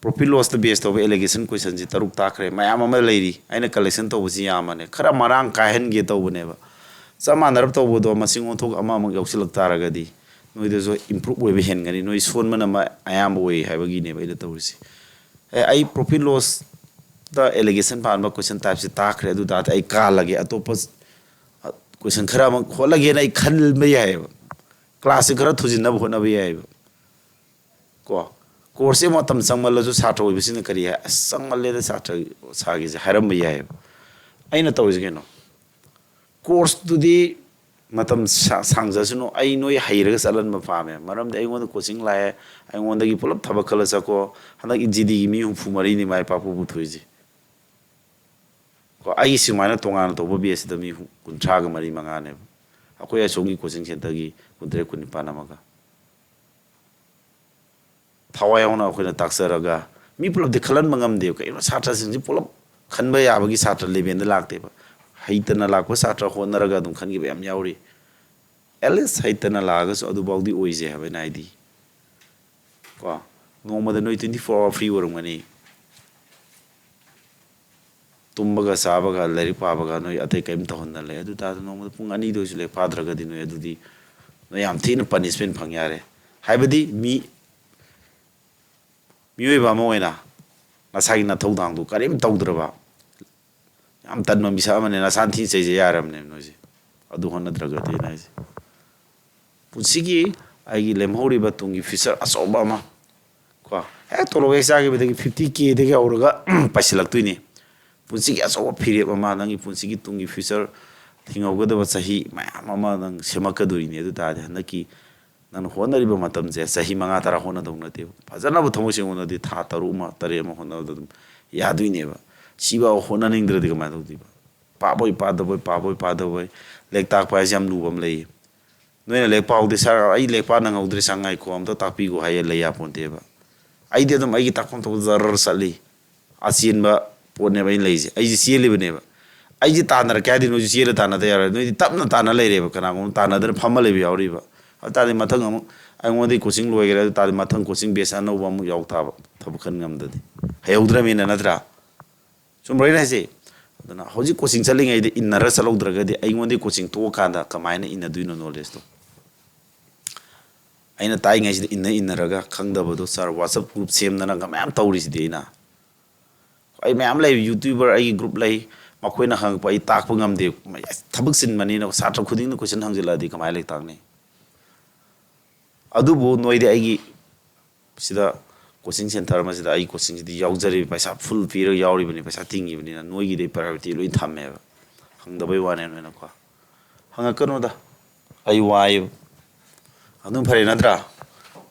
profit lossꯇ base ꯇꯧꯕ allegation questionꯁꯤ ꯇꯔꯨꯛ ꯇꯥꯛꯈ꯭ꯔꯦ꯫ ꯃꯌꯥꯝ ꯑꯃ ꯂꯩꯔꯤ꯫ ꯑꯩꯅ collection ꯇꯧꯕꯁꯤ ꯌꯥꯝꯕꯅꯦ꯫ ꯈꯔ ꯃꯔꯥꯡ ꯀꯥꯏꯍꯟꯒꯦ ꯇꯧꯕꯅꯦꯕ꯫ ꯆꯞ ꯃꯥꯟꯅꯔꯞ ꯇꯧꯕꯗꯣ ꯃꯁꯤꯡ ꯑꯣꯟꯊꯣꯛ ꯑꯃꯃꯨꯛ ꯌꯥꯎꯁꯤꯜꯂꯛ ꯇꯥꯔꯒꯗꯤ ꯅꯣꯏꯗꯁꯨ improve ꯑꯣꯏꯕ ꯍꯦꯟꯒꯅꯤ꯫ ꯅꯣꯏ ꯁꯣꯟꯕꯅ ꯑꯃ ꯑꯌꯥꯝꯕ ꯑꯣꯏ ꯍꯥꯏꯕꯒꯤꯅꯦꯕ ꯑꯩꯅ ꯇꯧꯔꯤꯁꯦ꯫ ꯑꯦ, ꯑꯩ profit lossꯇ allegation ꯄꯥꯟꯕ question typeꯁꯦ ꯇꯥꯛꯈ꯭ꯔꯦ꯫ ꯑꯗꯨ ꯇꯥꯔꯗꯤ ꯑꯩ ꯀꯥꯜꯂꯒꯦ꯫ ꯑꯇꯣꯞꯄ, ꯑ, question ꯈꯔ ꯑꯃ ꯍꯣꯠꯂꯒꯦꯅ ꯑꯩ ꯈꯟꯕ ꯌꯥꯏꯑꯕ꯫ Classꯁꯦ ꯈꯔ ꯊꯨꯖꯤꯟꯅꯕ ꯍꯣꯠꯅꯕ ꯌꯥꯏꯑꯕ꯫ ꯀꯣ, courseꯁꯦ ꯃꯇꯝ ꯆꯪꯃꯜꯂꯁꯨ ꯁꯥꯇ꯭ꯔ ꯑꯣꯏꯕꯁꯤꯡꯅ ꯀꯔꯤ ꯍꯥꯏ? "ꯑꯁ, ꯆꯪꯃꯜꯂꯦꯗ ꯁꯥꯇ꯭ꯔ ꯁꯥꯒꯤꯁꯦ" ꯍꯥꯏꯔꯝꯕ ꯌꯥꯏꯑꯕ꯫ ꯑꯩꯅ ꯇꯧꯔꯤꯁꯦ ꯀꯩꯅꯣ? Courseꯇꯨꯗꯤ ꯃꯇꯝ ꯁꯥ- ꯁꯥꯡꯖꯁꯅꯨ, ꯑꯩ ꯅꯣꯏ ꯍꯩꯔꯒ ꯆꯠꯍꯟꯕ ꯄꯥꯝꯃꯦ꯫ ꯃꯔꯝꯗꯤ ꯑꯩꯉꯣꯟꯗ ꯀꯣꯆꯤꯡ ꯂꯥꯛꯑꯦ, ꯑꯩꯉꯣꯟꯗꯒꯤ ꯄꯨꯂꯞ ꯊꯕꯛ ꯈꯜꯂ ꯆꯠꯀꯣ꯫ ꯍꯟꯗꯛ ꯖꯤ ꯗꯤꯒꯤ ꯃꯤ ꯍꯨꯝꯐꯨ ꯃꯔꯤꯅꯤ ꯃꯥꯏ ꯄꯥꯛꯄ ꯄꯨꯊꯣꯛꯏꯁꯦ꯫ ꯀꯣ, ꯑꯩꯒꯤ ꯁꯨꯃꯥꯏꯅ ꯇꯣꯉꯥꯟꯅ ꯇꯧꯕ ꯕꯦꯁꯁꯤꯗ ꯃꯤ ꯍꯨꯝ- ꯀꯨꯟꯊ꯭ꯔꯥꯒ ꯃꯔꯤ ꯃꯉꯥꯅꯦꯕ꯫ ꯑꯩꯈꯣꯏ ꯑꯁꯣꯝꯒꯤ ꯀꯣꯆꯤꯡ ꯁꯦꯟꯇꯔꯒꯤ ꯀꯨꯟꯇꯔꯦꯠ ꯀꯨꯟꯅꯤꯄꯥꯟ ꯑꯃꯒ꯫ ꯊꯋꯥꯏ ꯌꯥꯎꯅ ꯑꯩꯈꯣꯏꯅ ꯇꯥꯛꯆꯔꯒ, ꯃꯤ ꯄꯨꯂꯞꯇꯤ ꯈꯜꯍꯟꯕ ꯉꯝꯗꯦꯕ꯫ ꯀꯩꯒꯤꯅꯣ, ꯁꯥꯇ꯭ꯔꯁꯤꯡꯁꯤ ꯄꯨꯂꯞ ꯈꯟꯕ ꯌꯥꯕꯒꯤ ꯁꯥꯇ꯭ꯔ ꯂꯦꯚꯦꯜꯗ ꯂꯥꯛꯇꯦꯕ꯫ ꯍꯩꯇꯅ ꯂꯥꯛꯄ ꯁꯥꯇ꯭ꯔ ꯍꯣꯠꯅꯔꯒ ꯑꯗꯨꯝ ꯈꯟꯈꯤꯕ ꯌꯥꯝ ꯌꯥꯎꯔꯤ꯫ ꯑꯦꯠ ꯂꯤꯁ ꯍꯩꯇꯅ ꯂꯥꯛꯑꯒꯁꯨ ꯑꯗꯨꯐꯥꯎꯗꯤ ꯑꯣꯏꯖꯩ ꯍꯥꯏꯕ ꯑꯩꯅ ꯍꯥꯏꯗꯤ꯫ ꯀꯣ, ꯅꯣꯡꯃꯗ ꯅꯣꯏ twenty four hour free ꯑꯣꯏꯔꯝꯒꯅꯤ꯫ ꯇꯨꯝꯕꯒ ꯆꯥꯕꯒ ꯂꯥꯏꯔꯤꯛ ꯄꯥꯕꯒ ꯅꯣꯏ ꯑꯇꯩ ꯀꯔꯤꯝ ꯇꯧꯍꯟꯗꯅ ꯂꯩ꯫ ꯑꯗꯨ ꯇꯥꯔꯗꯤ ꯅꯣꯡꯃꯗ ꯄꯨꯡ ꯑꯅꯤꯗ ꯑꯣꯏꯁꯨ ꯂꯥꯏꯔꯤꯛ ꯄꯥꯗ꯭ꯔꯒꯗꯤ ꯅꯣꯏ ꯑꯗꯨꯗꯤ ꯅꯣꯏ ꯌꯥꯝ ꯊꯤꯅ ꯄꯅꯤꯁꯃꯦꯟ ꯐꯪ ꯌꯥꯔꯦ꯫ ꯍꯥꯏꯕꯗꯤ ꯃꯤ, ꯃꯤꯑꯣꯏꯕ ꯑꯃ ꯑꯣꯏꯅ ꯅꯁꯥꯒꯤ ꯅꯊꯧꯗꯥꯡꯗꯨ ꯀꯔꯤꯝ ꯇꯧꯗ꯭ꯔꯕ, ꯌꯥꯝ ꯇꯟꯕ ꯃꯤꯁꯛ ꯑꯃꯅꯦ, ꯅꯁꯥꯅ ꯊꯤꯅ ꯆꯩꯖ ꯌꯥꯔꯕꯅꯦ ꯅꯣꯏꯁꯦ꯫ ꯑꯗꯨ ꯍꯣꯠꯅꯗ꯭ꯔꯒꯗꯤ ꯑꯩꯅ ꯍꯥꯏꯁꯦ, ꯄꯨꯟꯁꯤꯒꯤ ꯑꯩꯒꯤ ꯂꯦꯝꯍꯧꯔꯤꯕ ꯇꯨꯡꯒꯤ ꯐ꯭ꯌꯨꯆꯔ ꯑꯆꯧꯕ ꯑꯃ, ꯀꯣ, ꯍꯦꯛ ꯇꯣꯂꯣꯞ ꯍꯦꯛ ꯆꯥꯈꯤꯕꯗꯒꯤ fifty K ꯗꯒꯤ ꯍꯧꯔꯒ ꯄꯥꯏꯁꯤꯜꯂꯛꯇꯣꯏꯅꯤ꯫ ꯄꯨꯟꯁꯤꯒꯤ ꯑꯆꯧꯕ ꯐꯤꯔꯦꯞ ꯑꯃ, ꯅꯪꯒꯤ ꯄꯨꯟꯁꯤꯒꯤ ꯇꯨꯡꯒꯤ ꯐ꯭ꯌꯨꯆꯔ, ꯍꯤꯡꯍꯧꯒꯗꯕ ꯆꯍꯤ ꯃꯌꯥꯝ ꯑꯃ ꯅꯪ ꯁꯦꯝꯃꯛꯀꯗꯣꯔꯤꯅꯤ꯫ ꯑꯗꯨ ꯇꯥꯔꯗꯤ ꯍꯟꯗꯛꯀꯤ ꯅꯪꯅ ꯍꯣꯠꯅꯔꯤꯕ ꯃꯇꯝꯁꯦ ꯆꯍꯤ ꯃꯉꯥ ꯇꯔꯥ ꯍꯣꯠꯅꯗꯧ ꯅꯠꯇꯦꯕ꯫ ꯐꯖꯅꯕꯨ ꯊꯃꯣꯏ ꯁꯦꯡꯅ ꯍꯣꯠꯅꯔꯗꯤ ꯊꯥ ꯇꯔꯨꯛ ꯑꯃ, ꯇꯔꯦꯠ ꯑꯃ ꯍꯣꯠꯅꯕꯗ ꯑꯗꯨꯝ ꯌꯥꯗꯣꯏꯅꯦꯕ꯫ ꯁꯤꯐꯥꯎ ꯍꯣꯠꯅꯅꯤꯡꯗ꯭ꯔꯗꯤ ꯀꯃꯥꯏꯅ ꯇꯧꯗꯣꯏꯕ? ꯄꯥꯕꯣꯏ ꯄꯥꯗꯕꯣꯏ, ꯄꯥꯕꯣꯏ ꯄꯥꯗꯕꯣꯏ꯫ ꯂꯥꯏꯔꯤꯛ ꯇꯥꯛꯄ ꯍꯥꯏꯁꯦ ꯌꯥꯝ ꯂꯨꯕ ꯑꯃ ꯂꯩꯌꯦ꯫ ꯅꯣꯏꯅ ꯂꯥꯏꯔꯤꯛ ꯄꯥꯍꯧꯗꯦ ꯁꯥꯔ, ꯑꯩ ꯂꯥꯏꯔꯤꯛ ꯄꯥ ꯅꯪꯍꯧꯗ꯭ꯔꯦ ꯁꯥꯔ, ꯉꯥꯏꯈꯣ ꯑꯝꯇ ꯇꯥꯛꯄꯤꯈꯣ ꯍꯥꯏꯌꯦ ꯂꯩ ꯌꯥꯄꯣꯟꯇꯦꯕ꯫ ꯑꯩꯗꯤ ꯑꯗꯨꯝ ꯑꯩꯒꯤ ꯇꯥꯛꯐꯝ ꯊꯣꯛꯄ ꯖꯔꯔ ꯆꯠꯂꯤ꯫ ꯑꯆꯦꯟꯕ ꯄꯣꯠꯅꯦꯕ ꯑꯩꯅ ꯂꯩꯁꯦ꯫ ꯑꯩꯁꯦ ꯆꯦꯜꯂꯤꯕꯅꯦꯕ꯫ ꯑꯩꯁꯦ ꯇꯥꯟꯅꯔꯛꯀꯦ ꯍꯥꯏꯗꯤ ꯅꯣꯏꯁꯨ ꯆꯦꯜꯂ ꯇꯥꯟꯅꯗ ꯌꯥꯔꯣꯏ꯫ ꯅꯣꯏꯗꯤ ꯇꯞꯅ ꯇꯥꯟꯅ ꯂꯩꯔꯦꯕ, ꯀꯅꯥꯒꯨꯝꯕ ꯇꯥꯟꯅꯗꯅ ꯐꯝꯃ ꯂꯩꯕ ꯌꯥꯎꯔꯤꯕ꯫ ꯑꯗꯨ ꯇꯥꯔꯗꯤ ꯃꯊꯪ ꯑꯃꯨꯛ ꯑꯩꯉꯣꯟꯗꯒꯤ ꯀꯣꯆꯤꯡ ꯂꯣꯏꯈꯔꯦ, ꯑꯗꯨ ꯇꯥꯔꯗꯤ ꯃꯊꯪ ꯀꯣꯆꯤꯡ ꯕꯦꯁ ꯑꯅꯧꯕ ꯑꯃꯨꯛ ꯌꯥꯎ ꯇꯥꯕ, ꯊꯕꯛ ꯈꯟ ꯉꯝꯗꯗꯤ꯫ ꯍꯩꯍꯧꯗ꯭ꯔꯃꯤꯅ, ꯅꯠꯇ꯭ꯔꯥ? ꯆꯨꯝꯕ꯭ꯔꯣ ꯑꯩꯅ ꯍꯥꯏꯁꯦ? ꯑꯗꯨꯅ ꯍꯧꯖꯤꯛ ꯀꯣꯆꯤꯡ ꯆꯠꯂꯤꯉꯩꯗ ꯏꯟꯅꯔ ꯆꯠꯍꯧꯗ꯭ꯔꯒꯗꯤ ꯑꯩꯉꯣꯟꯗꯒꯤ ꯀꯣꯆꯤꯡ ꯇꯣꯛꯑꯀꯥꯟꯗ ꯀꯃꯥꯏꯅ ꯏꯟꯅꯗꯣꯏꯅꯣ ꯅꯣꯂꯦꯖꯇꯣ? ꯑꯩꯅ ꯇꯥꯛꯏꯉꯩꯁꯤꯗ ꯏꯟꯅ ꯏꯟꯅꯔꯒ ꯈꯪꯗꯕꯗꯣ ꯁꯥꯔ, WhatsApp group ꯁꯦꯝꯗꯅꯒ ꯃꯌꯥꯝ ꯇꯧꯔꯤꯁꯤꯗꯤ ꯑꯩꯅ꯫ ꯑꯩ ꯃꯌꯥꯝ ꯂꯩ, YouTuber ꯑꯩꯒꯤ group ꯂꯩ, ꯃꯈꯣꯏꯅ ꯍꯪꯉꯛꯄ ꯑꯩ ꯇꯥꯛꯄ ꯉꯝꯗꯦ꯫ ꯊꯕꯛ ꯆꯤꯟꯕꯅꯤꯅ ꯁꯥꯇ꯭ꯔ ꯈꯨꯗꯤꯡꯅ question ꯍꯪꯖꯤꯜꯂꯛꯑꯗꯤ ꯀꯃꯥꯏꯅ ꯂꯥꯏꯔꯤꯛ ꯇꯥꯛꯅꯤ? ꯑꯗꯨꯕꯨ ꯅꯣꯏꯗꯤ ꯑꯩꯒꯤ ꯁꯤꯗ ꯀꯣꯆꯤꯡ ꯁꯦꯟꯇꯔ ꯑꯃꯁꯤꯗ ꯑꯩ ꯀꯣꯆꯤꯡꯁꯤꯗꯤ ꯌꯥꯎꯖꯔꯤꯕ, ꯄꯩꯁꯥ ꯐꯨꯜ ꯄꯤꯔꯒ ꯌꯥꯎꯔꯤꯕꯅꯤ, ꯄꯩꯁꯥ ꯇꯤꯡꯉꯤꯕꯅꯤꯅ ꯅꯣꯏꯒꯤꯗꯤ priority ꯂꯣꯏ ꯊꯝꯃꯦꯕ꯫ ꯍꯪꯗꯕꯩ ꯋꯥꯅꯦ ꯅꯣꯏꯅꯀꯣ꯫ ꯍꯪꯉꯛꯀꯅꯨꯗ꯫ ꯑꯩ ꯋꯥꯏꯌꯦꯕ꯫ ꯑꯗꯨꯝ ꯐꯔꯦ ꯅꯠꯇ꯭ꯔꯥ?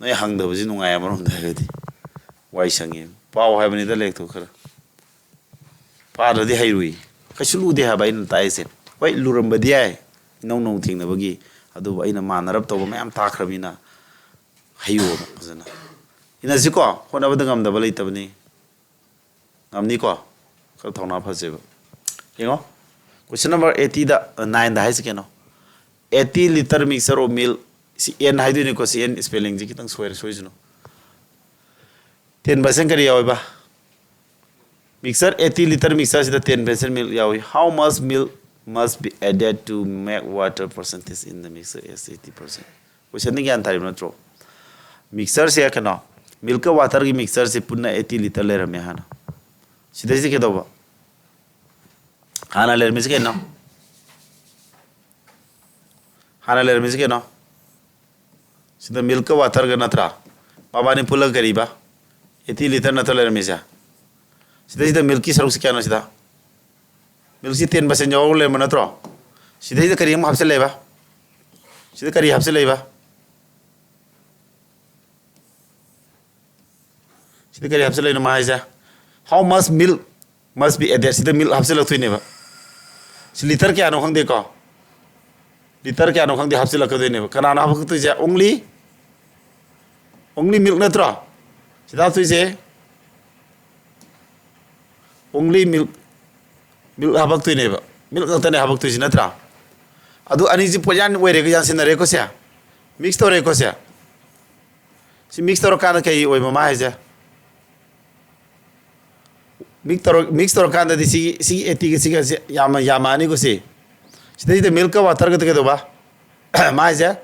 ꯅꯣꯏ ꯍꯪꯗꯕꯁꯤ ꯅꯨꯡꯉꯥꯏ ꯑꯃꯔꯣꯝꯗ ꯍꯥꯏꯔꯗꯤ꯫ ꯋꯥꯏ ꯁꯪꯉꯦ꯫ ꯄꯥꯎ ꯍꯥꯏꯕꯅꯤꯗ ꯂꯥꯏꯔꯤꯛꯇꯣ ꯈꯔ꯫ ꯄꯥꯗ꯭ꯔꯗꯤ ꯍꯩꯔꯨꯏ꯫ ꯀꯩꯁꯨ ꯂꯨꯗꯦ ꯍꯥꯏꯕ ꯑꯩꯅ ꯇꯥꯛꯏꯁꯦ꯫ ꯍꯣꯏ, ꯂꯨꯔꯝꯕꯗꯤ ꯌꯥꯏ꯫ ꯏꯅꯧ ꯅꯧ ꯊꯦꯡꯅꯕꯒꯤ꯫ ꯑꯗꯨꯕꯨ ꯑꯩꯅ ꯃꯥꯟꯅꯔꯞ ꯇꯧꯕ ꯃꯌꯥꯝ ꯇꯥꯛꯈ꯭ꯔꯕꯅꯤꯅ ꯍꯩꯌꯣꯕ ꯐꯖꯅ꯫ ꯏꯟꯅꯁꯤꯀꯣ꯫ ꯍꯣꯠꯅꯕꯗ ꯉꯝꯗꯕ ꯂꯩꯇꯕꯅꯤ꯫ ꯉꯝꯅꯤꯀꯣ? ꯈꯔ ꯊꯧꯅꯥ ꯐꯁꯦꯕ꯫ ꯌꯦꯡꯉꯣ꯫ Question number eighty ꯗ, ꯑ, nine ꯗ ꯍꯥꯏꯁꯤ ꯀꯩꯅꯣ? Eighty litre mixture of milk꯫ ꯁꯤ N ꯍꯥꯏꯗꯣꯏꯅꯤꯀꯣ꯫ ꯁꯤ N spelling ꯁꯤ ꯈꯤꯇꯪ ꯁꯣꯏꯔꯦ, ꯁꯣꯏꯁꯅꯨ꯫ Ten percent ꯀꯔꯤ ꯌꯥꯎꯋꯦꯕ? Mixture, eighty litre mixture ꯁꯤꯗ ten percent milk ꯌꯥꯎꯏ꯫ How much milk must be added to make water percentage in the mixture as eighty percent? Question ꯗꯤ ꯒ꯭ꯌꯥꯟ ꯇꯥꯔꯤꯕ ꯅꯠꯇ꯭ꯔꯣ? Mixture ꯁꯦ ꯀꯩꯅꯣ, milk ꯀ water ꯒꯤ mixture ꯁꯦ ꯄꯨꯟꯅ eighty litre ꯂꯩꯔꯝꯃꯦ ꯍꯥꯟꯅ꯫ ꯁꯤꯗꯩꯁꯤꯗ ꯀꯩꯗꯧꯕ? ꯍꯥꯟꯅ ꯂꯩꯔꯝꯃꯤꯁꯦ ꯀꯩꯅꯣ? ꯍꯥꯟꯅ ꯂꯩꯔꯝꯃꯤꯁꯦ ꯀꯩꯅꯣ? ꯁꯤꯗ milk ꯀ water ꯒ ꯅꯠꯇ꯭ꯔꯥ? ꯃꯕꯥꯅꯤ ꯄꯨꯜꯂꯒ ꯀꯔꯤꯕ? Eighty litre ꯅꯠꯇ꯭ꯔ ꯂꯩꯔꯝꯃꯤꯁꯦ? ꯁꯤꯗꯩꯁꯤꯗ milk ꯀꯤ ꯁꯔꯨꯛꯁꯤ ꯀꯌꯥꯅꯣ ꯁꯤꯗ? Milk ꯁꯤ ten percent ꯌꯥꯎꯔꯒ ꯂꯩꯔꯝꯕ ꯅꯠꯇ꯭ꯔꯣ? ꯁꯤꯗꯩꯁꯤꯗ ꯀꯔꯤ ꯑꯃꯨꯛ ꯍꯥꯞꯆꯜꯂꯦꯕ? ꯁꯤꯗ ꯀꯔꯤ ꯍꯥꯞꯆꯜꯂꯦꯕ? ꯁꯤꯗ ꯀꯔꯤ ꯍꯥꯞꯆꯜꯂꯛꯏꯅꯣ ꯃꯥ ꯍꯥꯏꯁꯦ? How much milk must be added? ꯁꯤꯗ milk ꯍꯥꯞꯆꯜꯂꯛꯇꯣꯏꯅꯦꯕ꯫ ꯁꯤ litre ꯀꯌꯥꯅꯣ ꯈꯪꯗꯦꯀꯣ꯫ Litre ꯀꯌꯥꯅꯣ ꯈꯪꯗꯦ ꯍꯥꯞꯆꯜꯂꯛꯀꯗꯣꯏꯅꯦꯕ꯫ ꯀꯅꯥꯅꯣ ꯍꯥꯞꯄꯛꯇꯣꯏꯁꯦ? Only, only milk ꯅꯠꯇ꯭ꯔꯣ? ꯁꯤꯗ ꯍꯥꯞꯇꯣꯏꯁꯦ only milk, milk ꯍꯥꯄꯛꯇꯣꯏꯅꯦꯕ꯫ Milk ꯉꯥꯛꯇꯅꯦ ꯍꯥꯄꯛꯇꯣꯏꯁꯤ ꯅꯠꯇ꯭ꯔꯥ? ꯑꯗꯨ ꯑꯅꯤꯁꯤ ꯄꯣꯠꯌꯥꯟ ꯑꯣꯏꯔꯦꯀꯣ, ꯌꯥꯟꯁꯤꯟꯅꯔꯦꯀꯣ ꯁꯦ? Mix ꯇꯧꯔꯦꯀꯣ ꯁꯦ? ꯁꯤ mix ꯇꯧꯔꯀꯥꯟꯗ ꯀꯩ ꯑꯣꯏꯕ ꯃꯥ ꯍꯥꯏꯁꯦ? Mix ꯇꯧꯔ-, mix ꯇꯧꯔꯀꯥꯟꯗꯗꯤ ꯁꯤꯒꯤ, ꯁꯤꯒꯤ eighty ꯒ ꯁꯤꯒ ꯁꯤ ꯌꯥꯝꯃ-, ꯌꯥꯝꯃꯛꯑꯅꯤꯀꯣ ꯁꯤ꯫ ꯁꯤꯗꯩꯁꯤꯗ milk ꯀ water ꯒꯗꯤ ꯀꯩꯗꯧꯕ? ꯃꯥ ꯍꯥꯏꯁꯦ